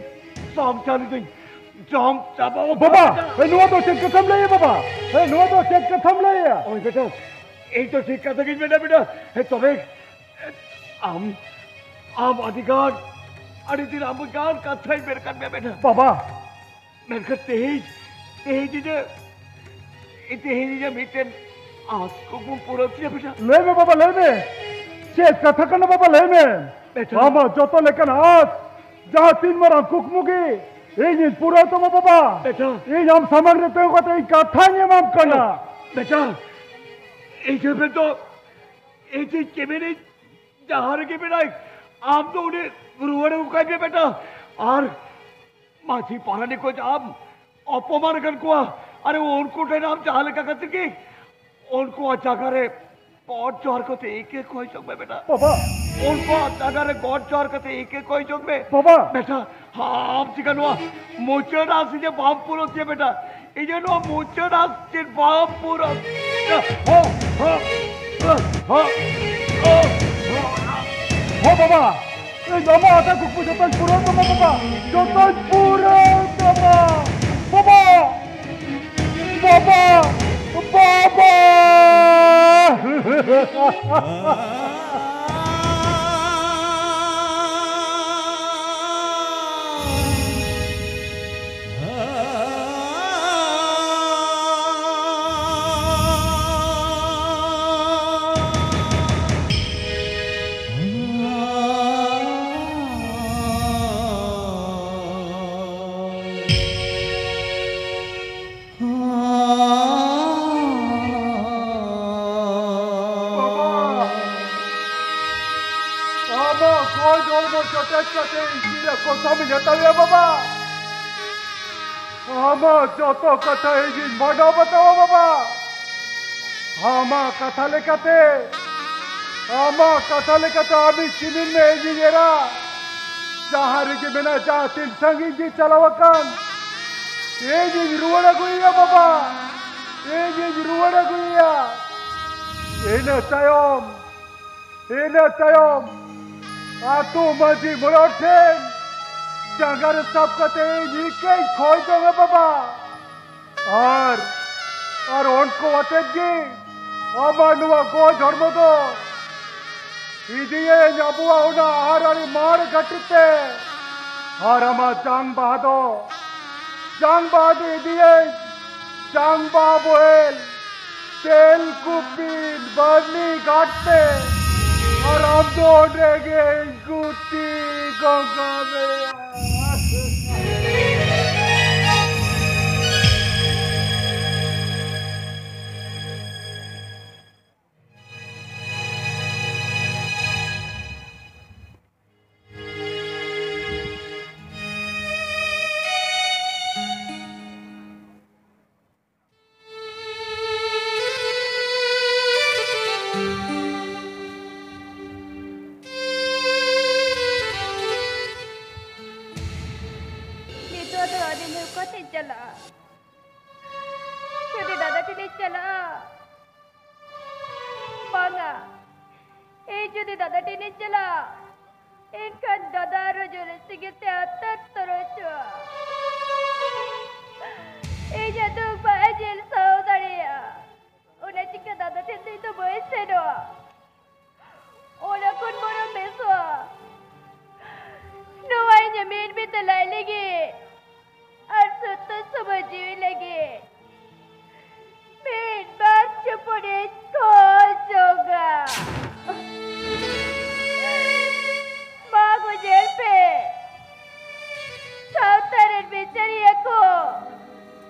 ᱥᱚᱝᱥᱟᱨ ᱫᱚᱧ ᱡᱚᱢ ᱪᱟᱵᱟ ᱟᱠᱟᱫᱟ ᱵᱟᱵᱟ᱾ ᱵᱮᱴᱟ᱾ ᱮ, ᱱᱚᱣᱟ ᱫᱚ ᱪᱮᱫ ᱠᱟᱛᱷᱟᱢ ᱞᱟᱹᱭᱟ ᱵᱟᱵᱟ? ᱮ, ᱱᱚᱣᱟ ᱫᱚ ᱪᱮᱫ ᱠᱟᱛᱷᱟᱢ ᱞᱟᱹᱭᱟ? ᱳᱭ ᱵᱮᱴᱟ, ᱤᱧ ᱫᱚ ᱴᱷᱤᱠ ᱠᱟᱛᱷᱟ ᱜᱤᱧ ᱢᱮᱱᱟ ᱵᱮᱴᱟ᱾ ᱦᱮᱸ, ᱛᱚᱵᱮ ᱟᱢ, ᱟᱢ ᱟᱹᱰᱤ ᱜᱟᱱ, ᱟᱹᱰᱤ ᱫᱤᱱ ᱟᱹᱰᱤ ᱜᱟᱱ ᱠᱟᱛᱷᱟᱧ ᱢᱮᱱ ᱠᱟᱫ ᱢᱮᱭᱟ ᱵᱮᱴᱟ᱾ ᱵᱟᱵᱟ᱾ ᱢᱮᱱᱠᱷᱟᱱ ᱛᱮᱦᱮᱧ, ᱛᱮᱦᱮᱧ ᱤᱧᱟᱹᱜ, ᱛᱮᱦᱮᱧ ᱤᱧᱟᱹᱜ ᱢᱤᱫᱴᱮᱱ ᱟᱸᱥ ᱠᱩᱠᱢᱩ ᱯᱩᱨᱟᱹᱣ ᱛᱤᱧᱟᱹ ᱵᱮᱴᱟ᱾ ᱞᱟᱹᱭ ᱢᱮ ᱵᱟᱵᱟ, ᱞᱟᱹᱭ ᱢᱮ᱾ ᱪᱮᱫ ᱠᱟᱛᱷᱟ ᱠᱟᱱᱟ ᱵᱟᱵᱟ, ᱞᱟᱹᱭ ᱢᱮ᱾ ᱵᱮᱴᱟ᱾ ᱟᱢᱟᱜ ᱡᱚᱛᱚ ᱞᱮᱠᱟᱱ ᱟᱸᱥ, ᱡᱟᱦᱟᱸ ᱛᱤᱱ ᱢᱟᱨᱟᱝ ᱠᱩᱠᱢᱩ ᱜᱮ, ᱤᱧᱤᱧ ᱯᱩᱨᱟᱹᱣ ᱛᱟᱢᱟ ᱵᱟᱵᱟ᱾ ᱵᱮᱴᱟ᱾ ᱤᱧ ᱟᱢ ᱥᱟᱢᱟᱝ ᱨᱮ ᱛᱤᱸᱜᱩ ᱠᱟᱛᱮ ᱤᱧ ᱠᱟᱛᱷᱟᱧ ᱮᱢᱟᱢ ᱠᱟᱱᱟ᱾ ᱵᱮᱴᱟ, ᱤᱧ ᱴᱷᱮᱱ ᱫᱚ, ᱤᱧ ᱴᱷᱮᱱ ᱪᱮᱢᱮᱱᱤᱧ ᱡᱟᱦᱟᱸ ᱨᱮᱜᱮ ᱢᱮᱱᱟᱭ, ᱟᱢ ᱫᱚ ᱩᱱᱤ ᱨᱩᱣᱟᱹᱲ ᱟᱹᱜᱩ ᱠᱟᱭ ᱢᱮ ᱵᱮᱴᱟ᱾ ᱟᱨ ᱢᱟᱹᱡᱷᱤ ᱯᱟᱨᱟᱱᱤᱠ ᱠᱚ ᱟᱢ ᱚᱯᱚᱢᱟᱱ ᱟᱠᱟᱫ ᱠᱚᱣᱟ᱾ ᱟᱨᱮ ᱩᱱᱠᱩ ᱴᱷᱮᱱ ᱟᱢ ᱡᱟᱦᱟᱸ ᱞᱮᱠᱟ ᱠᱟᱛᱮ ᱜᱮ ᱩᱱᱠᱩᱣᱟᱜ ᱡᱟᱭᱜᱟ ᱨᱮ ᱜᱚᱰ ᱡᱚᱦᱟᱨ ᱠᱟᱛᱮ ᱤᱠᱟᱹ ᱠᱚᱭ ᱪᱚᱝ ᱢᱮ ᱵᱮᱴᱟ᱾ ᱵᱟᱵᱟ᱾ ᱩᱱᱠᱩᱣᱟᱜ ᱡᱟᱭᱜᱟ ᱨᱮ ᱜᱚᱰ ᱡᱚᱦᱟᱨ ᱠᱟᱛᱮ ᱤᱠᱟᱹ ᱠᱚᱭ ᱪᱚᱝ ᱢᱮ᱾ ᱵᱟᱵᱟ᱾ ᱵᱮᱴᱟ, ᱟᱢ ᱪᱤᱠᱟ ᱱᱚᱣᱟ ᱢᱩᱪᱟᱹᱫ ᱟᱸᱥ ᱤᱧᱮ ᱵᱟᱢ ᱯᱩᱨᱟᱹᱣ ᱛᱤᱧᱟᱹ ᱵᱮᱴᱟ? ᱤᱧᱮ ᱱᱚᱣᱟ ᱢᱩᱪᱟᱹᱫ ᱟᱸᱥ ᱪᱮᱫ ᱵᱟᱢ ᱯᱩᱨᱟᱹᱣ? ᱦᱚ, ᱦᱚ, ᱦᱚ, ᱦᱚ, ᱦᱚ, ᱵᱟᱵᱟ, ᱤᱧ ᱟᱢᱟᱜ ᱟᱥᱟ ᱠᱩᱠᱢᱩ ᱡᱚᱛᱚᱧ ᱯᱩᱨᱟᱹᱣ ᱛᱟᱢᱟ ᱵᱟᱵᱟ, ᱡᱚᱛᱚᱧ ᱯᱩᱨᱟᱹᱣ ᱛᱟᱢᱟ ᱵᱟᱵᱟ, ᱵᱟᱵᱟ, ᱵᱟᱵᱟ᱾ ᱵᱟᱵᱟ! ᱟᱢᱟᱜ ᱜᱚᱡ ᱦᱚᱲᱢᱚ ᱡᱚᱴᱮᱫ ᱠᱟᱛᱮ ᱤᱧ ᱪᱮᱫ ᱠᱚᱥᱟᱢ ᱤᱧ ᱦᱟᱛᱟᱣᱮᱭᱟ ᱵᱟᱵᱟ? ᱟᱢᱟᱜ ᱡᱚᱛᱚ ᱠᱟᱛᱷᱟ ᱤᱧᱤᱧ ᱢᱟᱱᱟᱣ ᱵᱟᱛᱟᱣᱟ ᱵᱟᱵᱟ᱾ ᱟᱢᱟᱜ ᱠᱟᱛᱷᱟ ᱞᱮᱠᱟᱛᱮ, ᱟᱢᱟᱜ ᱠᱟᱛᱷᱟ ᱞᱮᱠᱟᱛᱮ ᱟᱢᱤᱡ ᱪᱤᱱᱤᱱ ᱢᱮ ᱤᱧᱤᱧ ᱮᱨᱟ᱾ ᱡᱟᱦᱟᱸ ᱨᱮᱜᱮ ᱢᱮᱱᱟᱭ, ᱡᱟᱦᱟᱸ ᱛᱤᱱ ᱥᱟᱺᱜᱤᱧ ᱜᱮ ᱪᱟᱞᱟᱣ ᱟᱠᱟᱱ, ᱤᱧᱤᱧ ᱨᱩᱣᱟᱹᱲ ᱟᱹᱜᱩᱭᱮᱭᱟ ᱵᱟᱵᱟ, ᱤᱧᱤᱧ ᱨᱩᱣᱟᱹᱲ ᱟᱹᱜᱩᱭᱮᱭᱟ᱾ ᱤᱱᱟᱹ ᱛᱟᱭᱚᱢ, ᱤᱱᱟᱹ ᱛᱟᱭᱚᱢ ᱟᱹᱛᱩ ᱢᱟᱹᱡᱷᱤ ᱢᱚᱬᱮ ᱦᱚᱲ ᱴᱷᱮᱱ ᱡᱟᱸᱜᱟ ᱨᱮ ᱥᱟᱵ ᱠᱟᱛᱮ ᱤᱧ ᱤᱠᱟᱹᱧ ᱠᱷᱚᱭ ᱡᱚᱝᱟ ᱵᱟᱵᱟ᱾ ᱟᱨ, ᱟᱨ ᱩᱱᱠᱩ ᱟᱛᱮᱫ ᱜᱮ ᱟᱢᱟᱜ ᱱᱚᱣᱟ ᱜᱚᱡ ᱦᱚᱲᱢᱚ ᱫᱚ ᱤᱫᱤᱭᱟᱹᱧ ᱟᱵᱚᱣᱟᱜ ᱚᱱᱟ ᱟᱦᱟᱨ ᱟᱲᱮ ᱢᱟᱲ ᱜᱷᱟᱹᱴᱤ ᱛᱮ᱾ ᱟᱨ ᱟᱢᱟᱜ ᱡᱟᱝ ᱵᱟᱦᱟ ᱫᱚ, ᱡᱟᱝ ᱵᱟᱦᱟ ᱫᱚ ᱤᱫᱤᱭᱟᱹᱧ ᱡᱟᱝ ᱵᱟᱦᱟ ᱵᱚᱦᱮᱞ ᱛᱮᱞᱠᱩᱯᱤ ᱵᱟᱨᱱᱤ ᱜᱷᱟᱴ ᱛᱮ᱾ ᱟᱨ ᱟᱢ ᱫᱚ ᱚᱸᱰᱮ ᱜᱮ ᱤᱧ ᱜᱩᱛᱤ ᱜᱚᱸᱜᱟ ᱢᱮᱭᱟ᱾ ᱡᱩᱫᱤ ᱫᱟᱫᱟ ᱴᱷᱮᱱᱤᱧ ᱪᱟᱞᱟᱜᱼᱟ, ᱮᱱᱠᱷᱟᱱ ᱫᱟᱫᱟ ᱟᱨᱦᱚᱸ ᱡᱳᱨᱮ ᱥᱤᱸᱜᱤᱞ ᱛᱮ ᱟᱛᱟᱨ ᱛᱚᱨᱚᱡᱚᱜᱼᱟ᱾ ᱤᱧᱟᱹᱜ ᱫᱩᱠ ᱵᱟᱭ ᱧᱮᱞ ᱥᱟᱦᱟᱣ ᱫᱟᱲᱮᱭᱟᱜᱼᱟ᱾ ᱚᱱᱟ ᱪᱤᱠᱟᱹ ᱫᱟᱫᱟ ᱴᱷᱮᱱ ᱫᱚ ᱤᱧ ᱫᱚ ᱵᱟᱹᱧ ᱥᱮᱱᱚᱜᱼᱟ᱾ ᱚᱱᱟ ᱠᱷᱚᱱ ᱵᱚᱨᱚᱝ ᱵᱮᱥᱚᱜᱼᱟ ᱱᱚᱣᱟ ᱤᱧᱟᱹᱜ ᱢᱤᱫ ᱵᱤᱛᱟᱹ ᱞᱟᱡ ᱞᱟᱹᱜᱤᱫ ᱟᱨ ᱥᱩᱛᱩ ᱥᱩᱢᱩᱝ ᱡᱤᱣᱤ ᱞᱟᱹᱜᱤᱫ ᱢᱤᱫ ᱵᱟᱨ ᱪᱩᱯᱩᱫ ᱤᱧ ᱠᱷᱚᱡᱚᱜᱟ᱾ ᱢᱟ ᱜᱚ ᱧᱮᱞ ᱯᱮ, ᱥᱟᱶᱛᱟ ᱨᱮᱱ ᱵᱤᱪᱟᱹᱨᱤᱭᱟᱹ ᱠᱚ,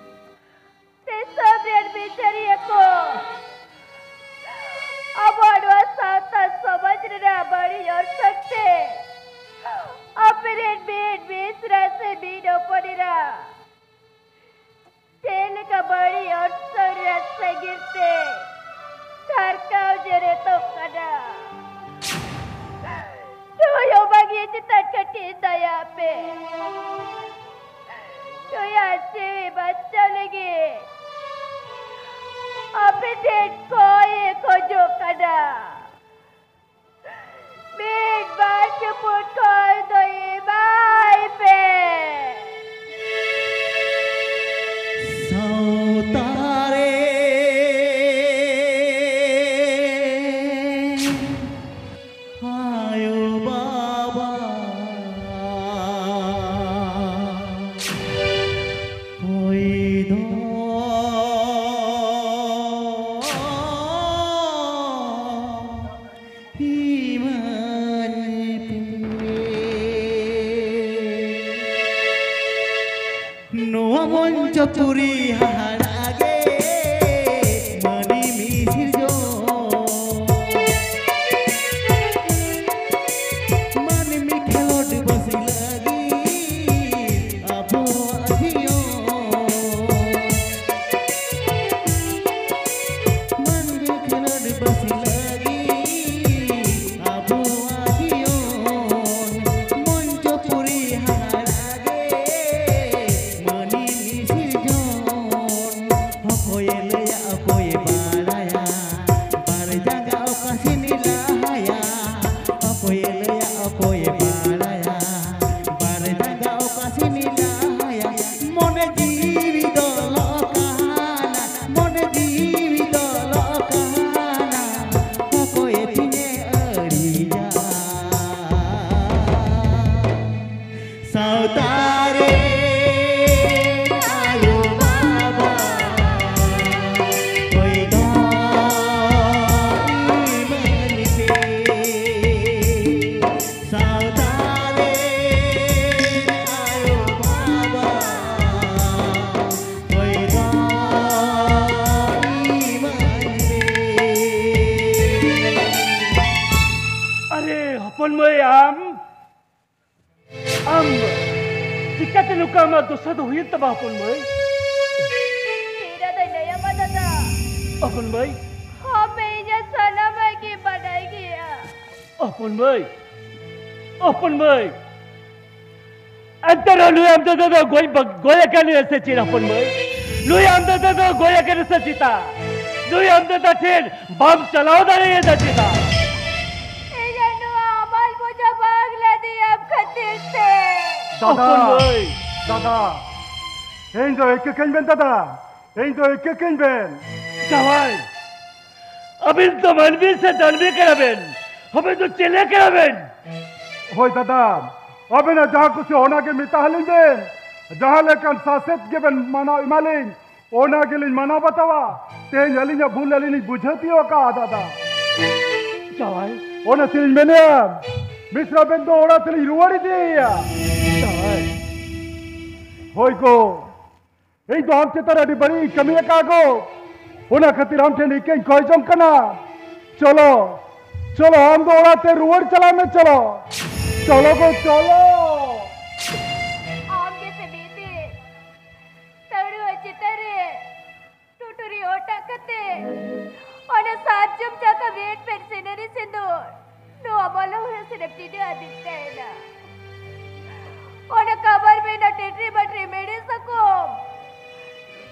ᱫᱤᱥᱚᱢ ᱨᱮᱱ ᱵᱤᱪᱟᱹᱨᱤᱭᱟᱹ ᱠᱚ, ᱟᱵᱚᱣᱟᱜ ᱱᱚᱣᱟ ᱥᱟᱶᱛᱟ ᱥᱚᱢᱟᱡᱽ ᱨᱮᱱᱟᱜ ᱵᱟᱹᱲᱤᱡ ᱚᱨᱥᱚᱝ ᱛᱮ ᱟᱯᱮ ᱨᱮᱱ ᱢᱤᱫ ᱢᱤᱥᱨᱟ ᱥᱮ ᱢᱤᱫ ᱦᱚᱯᱚᱱ ᱮᱨᱟ ᱪᱮᱫ ᱞᱮᱠᱟ ᱵᱟᱹᱲᱤᱡ ᱚᱨᱥᱚᱝ ᱨᱮᱭᱟᱜ ᱥᱮᱸᱜᱮᱞ ᱛᱮ ᱫᱷᱟᱨᱠᱟᱣ ᱡᱮᱨᱮᱫᱚᱜ ᱠᱟᱱᱟ᱾ ᱱᱩᱭ ᱦᱚᱸ ᱵᱟᱹᱜᱤ ᱪᱮᱛᱟᱱ ᱠᱟᱹᱴᱤᱡ ᱫᱟᱭᱟ ᱯᱮ᱾ ᱱᱩᱭᱟᱜ ᱡᱤᱣᱤ ᱵᱟᱧᱪᱟᱣ ᱞᱟᱹᱜᱤᱫ ᱟᱯᱮ ᱴᱷᱮᱱ ᱠᱚᱭ ᱮ ᱠᱷᱚᱡᱚᱜ ᱠᱟᱱᱟ᱾ ᱢᱤᱫ ᱵᱟᱨ ᱪᱩᱯᱩᱫ ᱠᱷᱚᱭ ᱫᱚ ᱮᱢᱟᱭ ᱯᱮ᱾ ᱥᱟᱶᱛᱟ ᱨᱮ ᱟᱭᱳ ᱵᱟᱵᱟ ᱠᱚᱭ ᱫᱚ ᱤᱢᱟᱹᱧ ᱯᱮ᱾ ᱱᱚᱣᱟ ᱢᱚᱧᱪᱚᱯᱩᱨᱤ ᱦᱟᱦᱟᱲᱟ ᱜᱮ ᱢᱟᱹᱱᱢᱤ ᱥᱤᱨᱡᱚᱱ᱾ ᱢᱟᱹᱱᱢᱤ ᱠᱷᱮᱞᱳᱰ ᱵᱟᱹᱥᱤ ᱞᱟᱹᱜᱤᱫ ᱟᱵᱚᱣᱟᱜ ᱡᱤᱭᱚᱱ᱾ ᱢᱟᱹᱱᱢᱤ ᱠᱷᱮᱞᱳᱰ ᱵᱟᱹᱥᱤ ᱞᱟᱹᱜᱤᱫ ᱟᱵᱚᱣᱟᱜ ᱡᱤᱭᱚᱱ᱾ ᱢᱚᱧᱪᱚᱯᱩᱨᱤ ᱦᱟᱦᱟᱲᱟ ᱜᱮ ᱢᱟᱹᱱᱢᱤ ᱥᱤᱨᱡᱚᱱ᱾ ᱢᱟᱹᱭ, ᱟᱢ, ᱟᱢ ᱪᱤᱠᱟᱹᱛᱮ ᱱᱚᱝᱠᱟ ᱟᱢᱟᱜ ᱫᱚᱥᱟ ᱫᱚ ᱦᱩᱭᱮᱱ ᱛᱟᱢᱟ, ᱦᱚᱯᱚᱱ ᱢᱟᱹᱭ? ᱪᱮᱫ ᱟᱫᱚᱭ ᱞᱟᱹᱭᱟᱢᱟ ᱫᱟᱫᱟ? ᱦᱚᱯᱚᱱ ᱢᱟᱹᱭ᱾ ᱟᱢ ᱤᱧᱟᱹᱜ ᱥᱟᱱᱟᱢᱟᱜ ᱜᱮ ᱵᱟᱰᱟᱭ ᱜᱮᱭᱟ᱾ ᱦᱚᱯᱚᱱ ᱢᱟᱹᱭ, ᱦᱚᱯᱚᱱ ᱢᱟᱹᱭ, ᱮᱱᱛᱮ ᱨᱮᱦᱚᱸ ᱱᱩᱭ ᱟᱢ ᱫᱟᱫᱟ ᱫᱚ ᱜᱚᱡ ᱵᱟ-, ᱜᱚᱡ ᱟᱠᱟᱱᱟᱭ ᱥᱮ ᱪᱮᱫ, ᱦᱚᱯᱚᱱ ᱢᱟᱹᱭ? ᱱᱩᱭ ᱟᱢ ᱫᱟᱫᱟ ᱫᱚ ᱜᱚᱡ ᱟᱠᱟᱱᱟᱭ ᱥᱮ ᱪᱮᱛᱟ? ᱱᱩᱭ ᱟᱢ ᱫᱟᱫᱟ ᱴᱷᱮᱱ ᱵᱟᱢ ᱪᱟᱞᱟᱣ ᱫᱟᱲᱮᱭᱟᱫᱟ ᱪᱮᱛᱟ? ᱤᱧᱟᱜ ᱱᱚᱣᱟ ᱟᱢᱟᱞ ᱵᱚᱡᱷᱟ ᱵᱟᱝ ᱞᱟᱫᱮᱭᱟᱢ ᱠᱷᱟᱹᱛᱤᱨ ᱛᱮ᱾ ᱫᱟᱫᱟ, ᱦᱚᱯᱚᱱ ᱢᱟᱹᱭ᱾ ᱫᱟᱫᱟ, ᱤᱧ ᱫᱚ ᱤᱠᱟᱹ ᱠᱟᱹᱧ ᱵᱮᱱ ᱫᱟᱫᱟ, ᱤᱧ ᱫᱚ ᱤᱠᱟᱹ ᱠᱟᱹᱧ ᱵᱮᱱ᱾ ᱡᱟᱶᱟᱭ, ᱟᱹᱵᱤᱱ ᱫᱚ ᱢᱟᱹᱱᱢᱤ ᱥᱮ ᱫᱟᱹᱱᱢᱤ ᱠᱟᱱᱟ ᱵᱮᱱ? ᱟᱹᱵᱤᱱ ᱫᱚ ᱪᱮᱞᱮ ᱠᱟᱱᱟ ᱵᱮᱱ? ᱦᱳᱭ ᱫᱟᱫᱟ, ᱟᱵᱮᱱᱟᱜ ᱡᱟᱦᱟᱸ ᱠᱩᱥᱤ ᱚᱱᱟ ᱜᱮ ᱢᱮᱛᱟ ᱟᱹᱞᱤᱧ ᱵᱮᱱ᱾ ᱡᱟᱦᱟᱸ ᱞᱮᱠᱟᱱ ᱥᱟᱥᱮᱛ ᱜᱮᱵᱮᱱ ᱢᱟᱱᱟᱣ ᱮᱢᱟᱞᱤᱧ, ᱚᱱᱟ ᱜᱮᱞᱤᱧ ᱢᱟᱱᱟᱣ ᱵᱟᱛᱟᱣᱟ᱾ ᱛᱮᱦᱮᱧ ᱟᱹᱞᱤᱧᱟᱜ ᱵᱷᱩᱞ ᱟᱹᱞᱤᱧ ᱞᱤᱧ ᱵᱩᱡᱷᱟᱹᱣ ᱛᱤᱭᱳᱜ ᱟᱠᱟᱫᱼᱟ ᱫᱟᱫᱟ᱾ ᱡᱟᱶᱟᱭ᱾ ᱚᱱᱟ ᱛᱮᱞᱤᱧ ᱢᱮᱱᱮᱫᱼᱟ, ᱢᱤᱥᱨᱟ ᱵᱮᱱ ᱫᱚ ᱚᱲᱟᱜ ᱛᱮᱞᱤᱧ ᱨᱩᱣᱟᱹᱲ ᱤᱫᱤᱭᱮᱭᱟ᱾ ᱡᱟᱶᱟᱭ᱾ ᱦᱳᱭ ᱜᱳ, ᱤᱧ ᱫᱚ ᱟᱢ ᱪᱮᱛᱟᱱ ᱨᱮ ᱟᱹᱰᱤ ᱵᱟᱹᱲᱤᱡ ᱤᱧ ᱠᱟᱹᱢᱤ ᱟᱠᱟᱫ ᱜᱳ᱾ ᱚᱱᱟ ᱠᱷᱟᱹᱛᱤᱨ ᱟᱢ ᱴᱷᱮᱱ ᱤᱠᱟᱹᱧ ᱠᱷᱚᱭ ᱡᱚᱝ ᱠᱟᱱᱟ᱾ ᱪᱚᱞᱚ, ᱪᱚᱞᱚ, ᱟᱢ ᱫᱚ ᱚᱲᱟᱜ ᱛᱮ ᱨᱩᱣᱟᱹᱲ ᱪᱟᱞᱟᱜ ᱢᱮ, ᱪᱚᱞᱚ᱾ ᱪᱚᱞᱚ ᱜᱳ, ᱪᱚᱞᱚ᱾ ᱟᱢ ᱜᱮᱥᱮ ᱢᱤᱫ ᱫᱤᱱ ᱛᱟᱹᱣᱲᱟᱹ ᱪᱮᱛᱟᱱ ᱨᱮ ᱴᱩᱴᱩᱨᱤ ᱚᱴᱟᱜ ᱠᱟᱛᱮ ᱚᱱᱟ ᱥᱟᱨᱡᱚᱢ ᱪᱟᱠᱟ ᱢᱮᱫ ᱢᱮᱫ ᱥᱤᱱᱟᱹᱨᱤ ᱥᱤᱸᱫᱩᱨ ᱱᱚᱣᱟ ᱢᱚᱞᱚᱝ ᱦᱩᱲᱩ ᱥᱮᱫ ᱮᱢ ᱴᱤᱰᱟᱹ ᱟᱹᱫᱤᱧ ᱛᱟᱦᱮᱱᱟ᱾ ᱚᱱᱟ ᱠᱟᱵᱟᱨ ᱢᱮᱱᱟ ᱴᱮᱴᱨᱤ ᱵᱟᱴᱨᱤ ᱢᱮᱲᱮ ᱥᱟᱠᱚᱢ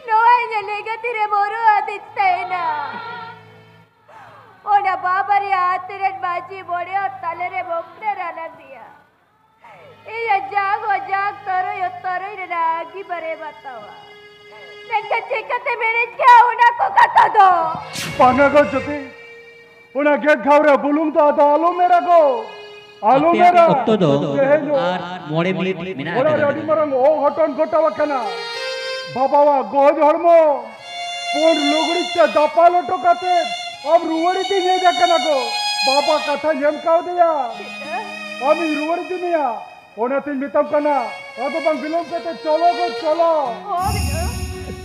ᱱᱚᱣᱟ ᱤᱧᱟᱹᱜ ᱞᱮᱸᱜᱟ ᱛᱤᱨᱮ ᱢᱚᱨᱚ ᱟᱹᱫᱤᱧ ᱛᱟᱦᱮᱱᱟ᱾ ᱚᱱᱟ ᱵᱟᱵᱟ ᱨᱮᱭᱟᱜ ᱟᱹᱛᱩ ᱨᱮᱱ ᱢᱟᱹᱡᱷᱤ ᱢᱚᱬᱮ ᱦᱚᱲ ᱛᱟᱞᱟᱨᱮ ᱵᱚᱠᱨᱮ ᱨᱟᱱᱟᱝ ᱨᱮᱭᱟᱜ ᱤᱧᱟᱹᱜ ᱡᱟᱝ ᱦᱚᱸ ᱡᱟᱝ ᱛᱚᱨᱚᱡ ᱦᱚᱸ ᱛᱚᱨᱚᱡ ᱨᱮᱱᱟᱜ ᱟᱹᱜᱤᱵᱷᱟᱨᱮ ᱵᱟᱛᱟᱣᱟ᱾ ᱢᱮᱱᱠᱷᱟᱱ ᱪᱤᱠᱟᱹᱛᱮ ᱢᱮᱱᱮᱡ ᱠᱮᱭᱟ ᱚᱱᱟ ᱠᱚ ᱠᱟᱛᱷᱟ ᱫᱚ? ᱵᱟᱝᱟ ᱜᱚ ᱡᱳᱛᱤ, ᱚᱱᱟ ᱜᱮᱫ ᱜᱷᱟᱣ ᱨᱮ ᱵᱩᱞᱩᱝ ᱫᱚ ᱟᱫᱚ ᱟᱞᱚᱢ ᱮᱨᱟ ᱜᱚ, ᱟᱞᱚᱢ ᱟᱯᱮᱭᱟᱜ ᱮᱨᱟ᱾ ᱚᱠᱛᱚ ᱫᱚ ᱛᱮᱦᱮᱧ ᱟᱨ ᱢᱚᱬᱮ ᱢᱤᱱᱤᱴ ᱢᱮᱱᱟᱜ ᱚᱲᱟᱜ ᱨᱮ ᱟᱠᱟᱫᱟ᱾ ᱟᱹᱰᱤ ᱢᱟᱨᱟᱝ ᱚᱜᱷᱚᱴᱚᱱ ᱜᱷᱚᱴᱟᱣ ᱟᱠᱟᱱᱟ᱾ ᱵᱟᱵᱟᱣᱟᱜ ᱜᱚᱡ ᱦᱚᱲᱢᱚ ᱯᱩᱸᱰ ᱞᱩᱜᱽᱲᱤ ᱛᱮ ᱫᱟᱯᱟᱞ ᱦᱚᱴᱚ ᱠᱟᱛᱮ ᱟᱢ ᱨᱩᱣᱟᱹᱲ ᱤᱫᱤᱧ ᱦᱮᱡ ᱟᱠᱟᱱᱟ ᱜᱚ᱾ ᱵᱟᱵᱟ ᱠᱟᱛᱷᱟᱧ ᱮᱢ ᱠᱟᱣᱫᱮᱭᱟ, ᱟᱢᱤᱧ ᱨᱩᱣᱟᱹᱲ ᱤᱫᱤ ᱢᱮᱭᱟ᱾ ᱚᱱᱟᱛᱤᱧ ᱢᱮᱛᱟᱢ ᱠᱟᱱᱟ, ᱟᱫᱚ ᱵᱟᱝ ᱵᱤᱞᱚᱢ ᱠᱟᱛᱮ ᱪᱚᱞᱚ ᱜᱚ, ᱪᱚᱞᱚ᱾ ᱦᱳᱭ,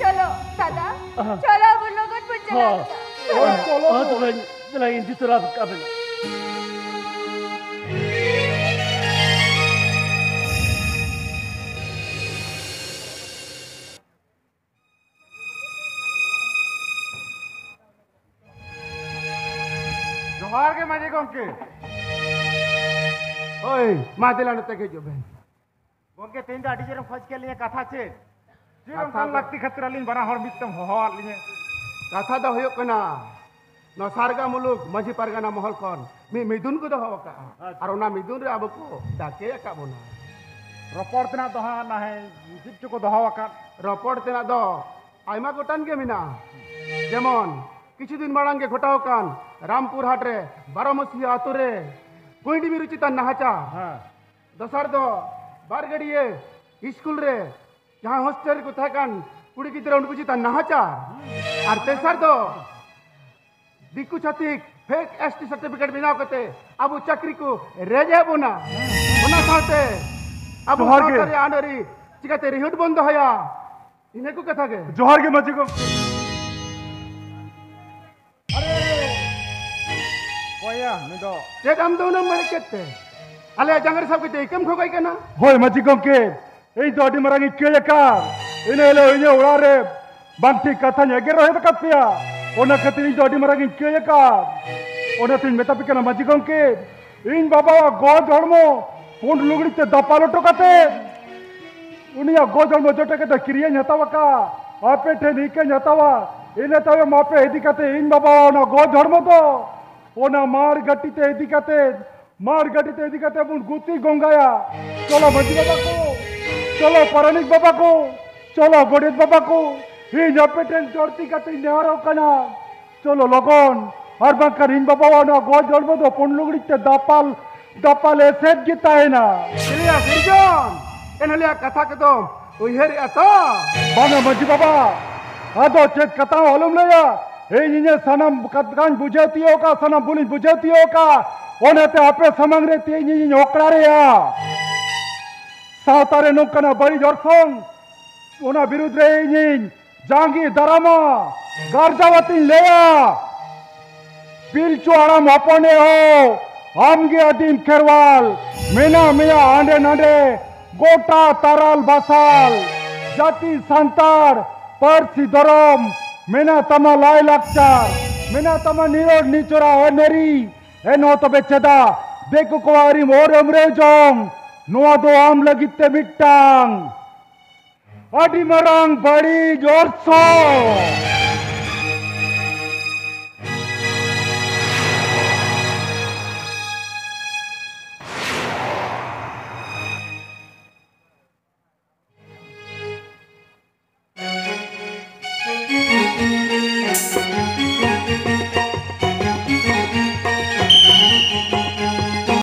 ᱪᱚᱞᱚ, ᱫᱟᱫᱟ, ᱟᱦᱟ᱾ ᱪᱚᱞᱚ, ᱟᱵᱚ ᱞᱚᱜᱚᱱ ᱵᱚᱱ ᱪᱟᱞᱟᱜ ᱦᱚᱸ᱾ ᱠᱟᱱᱟ᱾ ᱦᱳᱭ, ᱦᱚᱸ, ᱪᱚᱞᱚ ᱦᱚᱸ, ᱜᱚ᱾ ᱛᱚᱵᱮ ᱪᱟᱞᱟᱜ ᱤᱧ ᱤᱫᱤ ᱛᱚᱨᱟ ᱠᱟᱜ ᱵᱮᱱᱟ᱾ ᱡᱚᱦᱟᱨ ᱜᱮ ᱢᱟᱹᱡᱷᱤ ᱜᱚᱢᱠᱮ᱾ ᱦᱳᱭ, ᱢᱟ ᱫᱮᱞᱟ ᱱᱚᱛᱮ ᱜᱮ ᱦᱤᱡᱩᱜ ᱵᱮᱱ᱾ ᱜᱚᱢᱠᱮ, ᱛᱮᱦᱮᱧ ᱫᱚ ᱟᱹᱰᱤ ᱡᱳᱨᱮᱢ ᱠᱷᱚᱡᱽ ᱠᱮᱫ ᱞᱤᱧᱟ, ᱠᱟᱛᱷᱟ ᱪᱮᱫ? ᱪᱮᱫ ᱠᱟᱛᱷᱟ ᱚᱱᱠᱟᱱ ᱫᱚ ᱞᱟᱹᱠᱛᱤ ᱠᱷᱟᱹᱛᱤᱨ ᱟᱹᱞᱤᱧ ᱵᱟᱱᱟ ᱦᱚᱲ ᱢᱤᱫ ᱛᱮᱢ ᱦᱚᱦᱚᱣᱟᱫ ᱞᱤᱧᱟ? ᱠᱟᱛᱷᱟ ᱫᱚ ᱦᱩᱭᱩᱜ ᱠᱟᱱᱟ, ᱱᱚᱣᱟ ᱥᱟᱨᱜᱟ ᱢᱩᱞᱩᱠ ᱢᱟᱹᱡᱷᱤ ᱯᱟᱨᱜᱟᱱᱟ ᱢᱚᱦᱚᱞ ᱠᱷᱚᱱ ᱢᱤᱫ ᱢᱤᱫᱩᱱ ᱠᱚ ᱫᱚᱦᱚ ᱟᱠᱟᱫᱼᱟ᱾ ᱟᱪᱪᱷᱟ᱾ ᱟᱨ ᱚᱱᱟ ᱢᱤᱫᱩᱱ ᱨᱮ ᱟᱵᱚ ᱠᱚ ᱰᱟᱠᱮ ᱟᱠᱟᱫ ᱵᱚᱱᱟ᱾ ᱨᱚᱯᱚᱲ ᱛᱮᱱᱟᱜ ᱫᱚ ᱦᱟᱸᱜ ᱱᱟᱦᱮ ᱪᱮᱫ ᱪᱚᱠᱚ ᱫᱚᱦᱚ ᱟᱠᱟᱫ? ᱨᱚᱯᱚᱲ ᱛᱮᱱᱟᱜ ᱫᱚ ᱟᱭᱢᱟ ᱜᱚᱴᱟᱝ ᱜᱮ ᱢᱮᱱᱟᱜᱼᱟ᱾ ᱡᱮᱢᱚᱱ ᱠᱤᱪᱷᱩ ᱫᱤᱱ ᱢᱟᱲᱟᱝ ᱜᱮ ᱜᱷᱚᱴᱟᱣ ᱟᱠᱟᱱ ᱨᱟᱢᱯᱩᱨ ᱦᱟᱴ ᱨᱮ ᱵᱟᱨᱚ ᱢᱟᱹᱥᱤᱭᱟ ᱟᱛᱳ ᱨᱮ ᱠᱩᱸᱭᱰᱤ ᱢᱤᱨᱩ ᱪᱮᱛᱟᱱ ᱱᱟᱦᱟᱪᱟᱨ᱾ ᱦᱮᱸ᱾ ᱫᱚᱥᱟᱨ ᱫᱚ ᱵᱟᱨᱜᱟᱹᱰᱤᱭᱟᱹ ᱥᱠᱩᱞ ᱨᱮ ᱡᱟᱦᱟᱸ ᱦᱳᱥᱴᱮᱞ ᱨᱮᱠᱚ ᱛᱟᱦᱮᱸ ᱠᱟᱱ ᱠᱩᱲᱤ ᱜᱤᱫᱽᱨᱟᱹ ᱩᱱᱠᱩ ᱪᱮᱛᱟᱱ ᱱᱟᱦᱟᱪᱟᱨ᱾ ᱟᱨ ᱛᱮᱥᱟᱨ ᱫᱚ ᱫᱤᱠᱩ ᱪᱷᱟᱹᱛᱤᱠ ᱯᱷᱮᱠ ᱮᱥ ᱴᱤ ᱥᱟᱨᱴᱤᱯᱷᱤᱠᱮᱴ ᱵᱮᱱᱟᱣ ᱠᱟᱛᱮ ᱟᱵᱚ ᱪᱟᱹᱠᱨᱤ ᱠᱚ ᱨᱮᱡ ᱮᱫ ᱵᱚᱱᱟ᱾ ᱚᱱᱟ ᱥᱟᱶᱛᱮ ᱟᱵᱚ ᱡᱚᱦᱟᱨ ᱜᱮ᱾ ᱥᱟᱶᱛᱟ ᱨᱮᱭᱟᱜ ᱟᱹᱱ ᱟᱹᱨᱤ ᱪᱤᱠᱟᱹᱛᱮ ᱨᱤᱦᱤᱴ ᱵᱚᱱ ᱫᱚᱦᱚᱭᱟ? ᱤᱱᱟᱹ ᱠᱚ ᱠᱟᱛᱷᱟ ᱜᱮ᱾ ᱡᱚᱦᱟᱨ ᱜᱮ ᱢᱟᱹᱡᱷᱤ ᱜᱚᱢᱠᱮ᱾ ᱟᱨᱮ, ᱚᱠᱚᱭᱟ ᱱᱩᱭ ᱫᱚ? ᱪᱮᱫ ᱟᱢ ᱫᱚ ᱩᱱᱟᱹᱜ ᱢᱮᱲᱦᱮᱫ ᱠᱮᱫ ᱛᱮ? ᱟᱞᱮᱭᱟᱜ ᱡᱟᱸᱜᱟ ᱨᱮ ᱥᱟᱵ ᱠᱟᱛᱮ ᱤᱠᱟᱹᱢ ᱠᱷᱚᱜᱟᱭ ᱠᱟᱱᱟ? ᱦᱳᱭ ᱢᱟᱹᱡᱷᱤ ᱜᱚᱢᱠᱮ, ᱤᱧ ᱫᱚ ᱟᱹᱰᱤ ᱢᱟᱨᱟᱝ ᱤᱧ ᱤᱠᱟᱹᱭ ᱟᱠᱟᱫ᱾ ᱤᱱᱟᱹ ᱦᱤᱞᱳᱜ ᱤᱧᱟᱹᱜ ᱚᱲᱟᱜ ᱨᱮ ᱵᱟᱝ ᱴᱷᱤᱠ ᱠᱟᱛᱷᱟᱧ ᱮᱜᱮᱨ ᱨᱚᱦᱮᱫ ᱟᱠᱟᱫ ᱯᱮᱭᱟ, ᱚᱱᱟ ᱠᱷᱟᱹᱛᱤᱨ ᱤᱧ ᱫᱚ ᱟᱹᱰᱤ ᱢᱟᱨᱟᱝ ᱤᱧ ᱤᱠᱟᱹᱭ ᱟᱠᱟᱫ᱾ ᱚᱱᱟᱛᱤᱧ ᱢᱮᱛᱟ ᱯᱮ ᱠᱟᱱᱟ ᱢᱟᱹᱡᱷᱤ ᱜᱚᱢᱠᱮ, ᱤᱧ ᱵᱟᱵᱟᱣᱟᱜ ᱜᱚᱡ ᱦᱚᱲᱢᱚ ᱯᱩᱸᱰ ᱞᱩᱜᱽᱲᱤ ᱛᱮ ᱫᱟᱯᱟᱞ ᱦᱚᱴᱚ ᱠᱟᱛᱮ, ᱩᱱᱤᱭᱟᱜ ᱜᱚᱡ ᱦᱚᱲᱢᱚ ᱡᱚᱴᱮᱫ ᱠᱟᱛᱮ ᱠᱤᱨᱭᱟᱹᱧ ᱦᱟᱛᱟᱣ ᱟᱠᱟᱫ, ᱟᱯᱮ ᱴᱷᱮᱱ ᱤᱠᱟᱹᱧ ᱦᱟᱛᱟᱣᱟ᱾ ᱤᱱᱟᱹ ᱛᱟᱭᱚᱢ ᱟᱯᱮ ᱤᱫᱤ ᱠᱟᱛᱮ ᱤᱧ ᱵᱟᱵᱟᱣᱟᱜ ᱚᱱᱟ ᱜᱚᱡ ᱦᱚᱲᱢᱚ ᱫᱚ ᱚᱱᱟ ᱢᱟᱲ ᱜᱷᱟᱹᱴᱤ ᱛᱮ ᱤᱫᱤ ᱠᱟᱛᱮ, ᱢᱟᱲ ᱜᱷᱟᱹᱴᱤ ᱛᱮ ᱤᱫᱤ ᱠᱟᱛᱮ ᱵᱚᱱ ᱜᱩᱛᱤ ᱜᱚᱝᱜᱟᱭᱟ᱾ ᱪᱚᱞᱚ ᱢᱟᱹᱡᱷᱤ ᱵᱟᱵᱟ ᱠᱚ, ᱪᱚᱞᱚ ᱯᱟᱨᱟᱱᱤᱠ ᱵᱟᱵᱟ ᱠᱚ, ᱪᱚᱞᱚ ᱜᱚᱰᱮᱛ ᱵᱟᱵᱟ ᱠᱚ, ᱤᱧ ᱟᱯᱮ ᱴᱷᱮᱱ ᱡᱚᱲᱛᱤ ᱠᱟᱛᱮᱧ ᱱᱮᱦᱚᱨᱚᱜ ᱠᱟᱱᱟ, ᱪᱚᱞᱚ ᱞᱚᱜᱚᱱ, ᱟᱨ ᱵᱟᱝᱠᱷᱟᱱ ᱤᱧ ᱵᱟᱵᱟᱣᱟᱜ ᱚᱱᱟ ᱜᱚᱡ ᱦᱚᱲᱢᱚ ᱫᱚ ᱯᱩᱸᱰ ᱞᱩᱜᱽᱲᱤ ᱛᱮ ᱫᱟᱯᱟᱞ, ᱫᱟᱯᱟᱞ ᱮᱥᱮᱫ ᱜᱮ ᱛᱟᱦᱮᱱᱟ᱾ ᱪᱤᱞᱤᱭᱟ ᱥᱤᱨᱡᱚᱱ, ᱮᱱᱦᱤᱞᱳᱜ ᱠᱟᱛᱷᱟ ᱠᱚᱫᱚᱢ ᱩᱭᱦᱟᱹᱨᱮᱜᱼᱟ ᱛᱚ? ᱵᱟᱝᱟ ᱢᱟᱹᱡᱷᱤ ᱵᱟᱵᱟ, ᱟᱫᱚ ᱪᱮᱫ ᱠᱟᱛᱷᱟ ᱦᱚᱸ ᱟᱞᱚᱢ ᱞᱟᱹᱭᱟ᱾ ᱤᱧ ᱤᱧᱟᱹᱜ ᱥᱟᱱᱟᱢ ᱠᱟᱛᱷᱟᱧ ᱵᱩᱡᱷᱟᱹᱣ ᱛᱤᱭᱳᱜ ᱠᱟᱜᱼᱟ, ᱥᱟᱱᱟᱢ ᱵᱩᱞᱤᱧ ᱵᱩᱡᱷᱟᱹᱣ ᱛᱤᱭᱳᱜ ᱠᱟᱜᱼᱟ᱾ ᱚᱱᱟᱛᱮ ᱟᱯᱮ ᱥᱟᱢᱟᱝ ᱨᱮ ᱛᱮᱦᱮᱧ ᱤᱧᱤᱧ ᱚᱠᱲᱟᱨᱮᱜᱼᱟ᱾ ᱥᱟᱶᱛᱟ ᱨᱮ ᱱᱚᱝᱠᱟᱱᱟᱜ ᱵᱟᱹᱲᱤᱡ ᱚᱨᱥᱚᱝ, ᱚᱱᱟ ᱵᱤᱨᱩᱫᱽ ᱨᱮ ᱤᱧᱤᱧ ᱡᱟᱸᱜᱮ ᱫᱟᱨᱟᱢᱟ, ᱜᱟᱨᱡᱟᱣᱟᱛᱤᱧ ᱞᱟᱹᱭᱟ᱾ ᱯᱤᱞᱪᱩ ᱦᱟᱲᱟᱢ ᱦᱚᱯᱚᱱ ᱮᱦᱳ, ᱟᱢᱜᱮ ᱟᱹᱫᱤᱢ ᱠᱷᱮᱨᱣᱟᱞ, ᱢᱮᱱᱟᱜ ᱢᱮᱭᱟ ᱦᱟᱸᱰᱮ ᱱᱟᱸᱰᱮ, ᱜᱚᱴᱟ ᱛᱟᱨᱟᱞ ᱵᱟᱥᱟᱞ᱾ ᱡᱟᱹᱛᱤ ᱥᱟᱱᱛᱟᱲ, ᱯᱟᱹᱨᱥᱤ ᱫᱷᱚᱨᱚᱢ, ᱢᱮᱱᱟᱜ ᱛᱟᱢᱟ ᱞᱟᱭ ᱞᱟᱠᱪᱟᱨ᱾ ᱢᱮᱱᱟᱜ ᱛᱟᱢᱟ ᱱᱤᱨᱚᱲ ᱱᱤᱪᱚᱲᱟ ᱟᱹᱱ ᱟᱹᱨᱤ, ᱮᱱᱦᱚᱸ ᱛᱚᱵᱮ ᱪᱮᱫᱟᱜ ᱫᱤᱠᱩ ᱠᱚᱣᱟᱜ ᱟᱹᱨᱤᱢ ᱚᱨ ᱟᱹᱢᱨᱟᱹᱣ ᱡᱚᱝ? ᱱᱚᱣᱟ ᱫᱚ ᱟᱢ ᱞᱟᱹᱜᱤᱫ ᱛᱮ ᱢᱤᱫᱴᱟᱝ ᱟᱹᱰᱤ ᱢᱟᱨᱟᱝ ᱵᱟᱹᱲᱤᱡ ᱚᱨᱥᱚᱝ᱾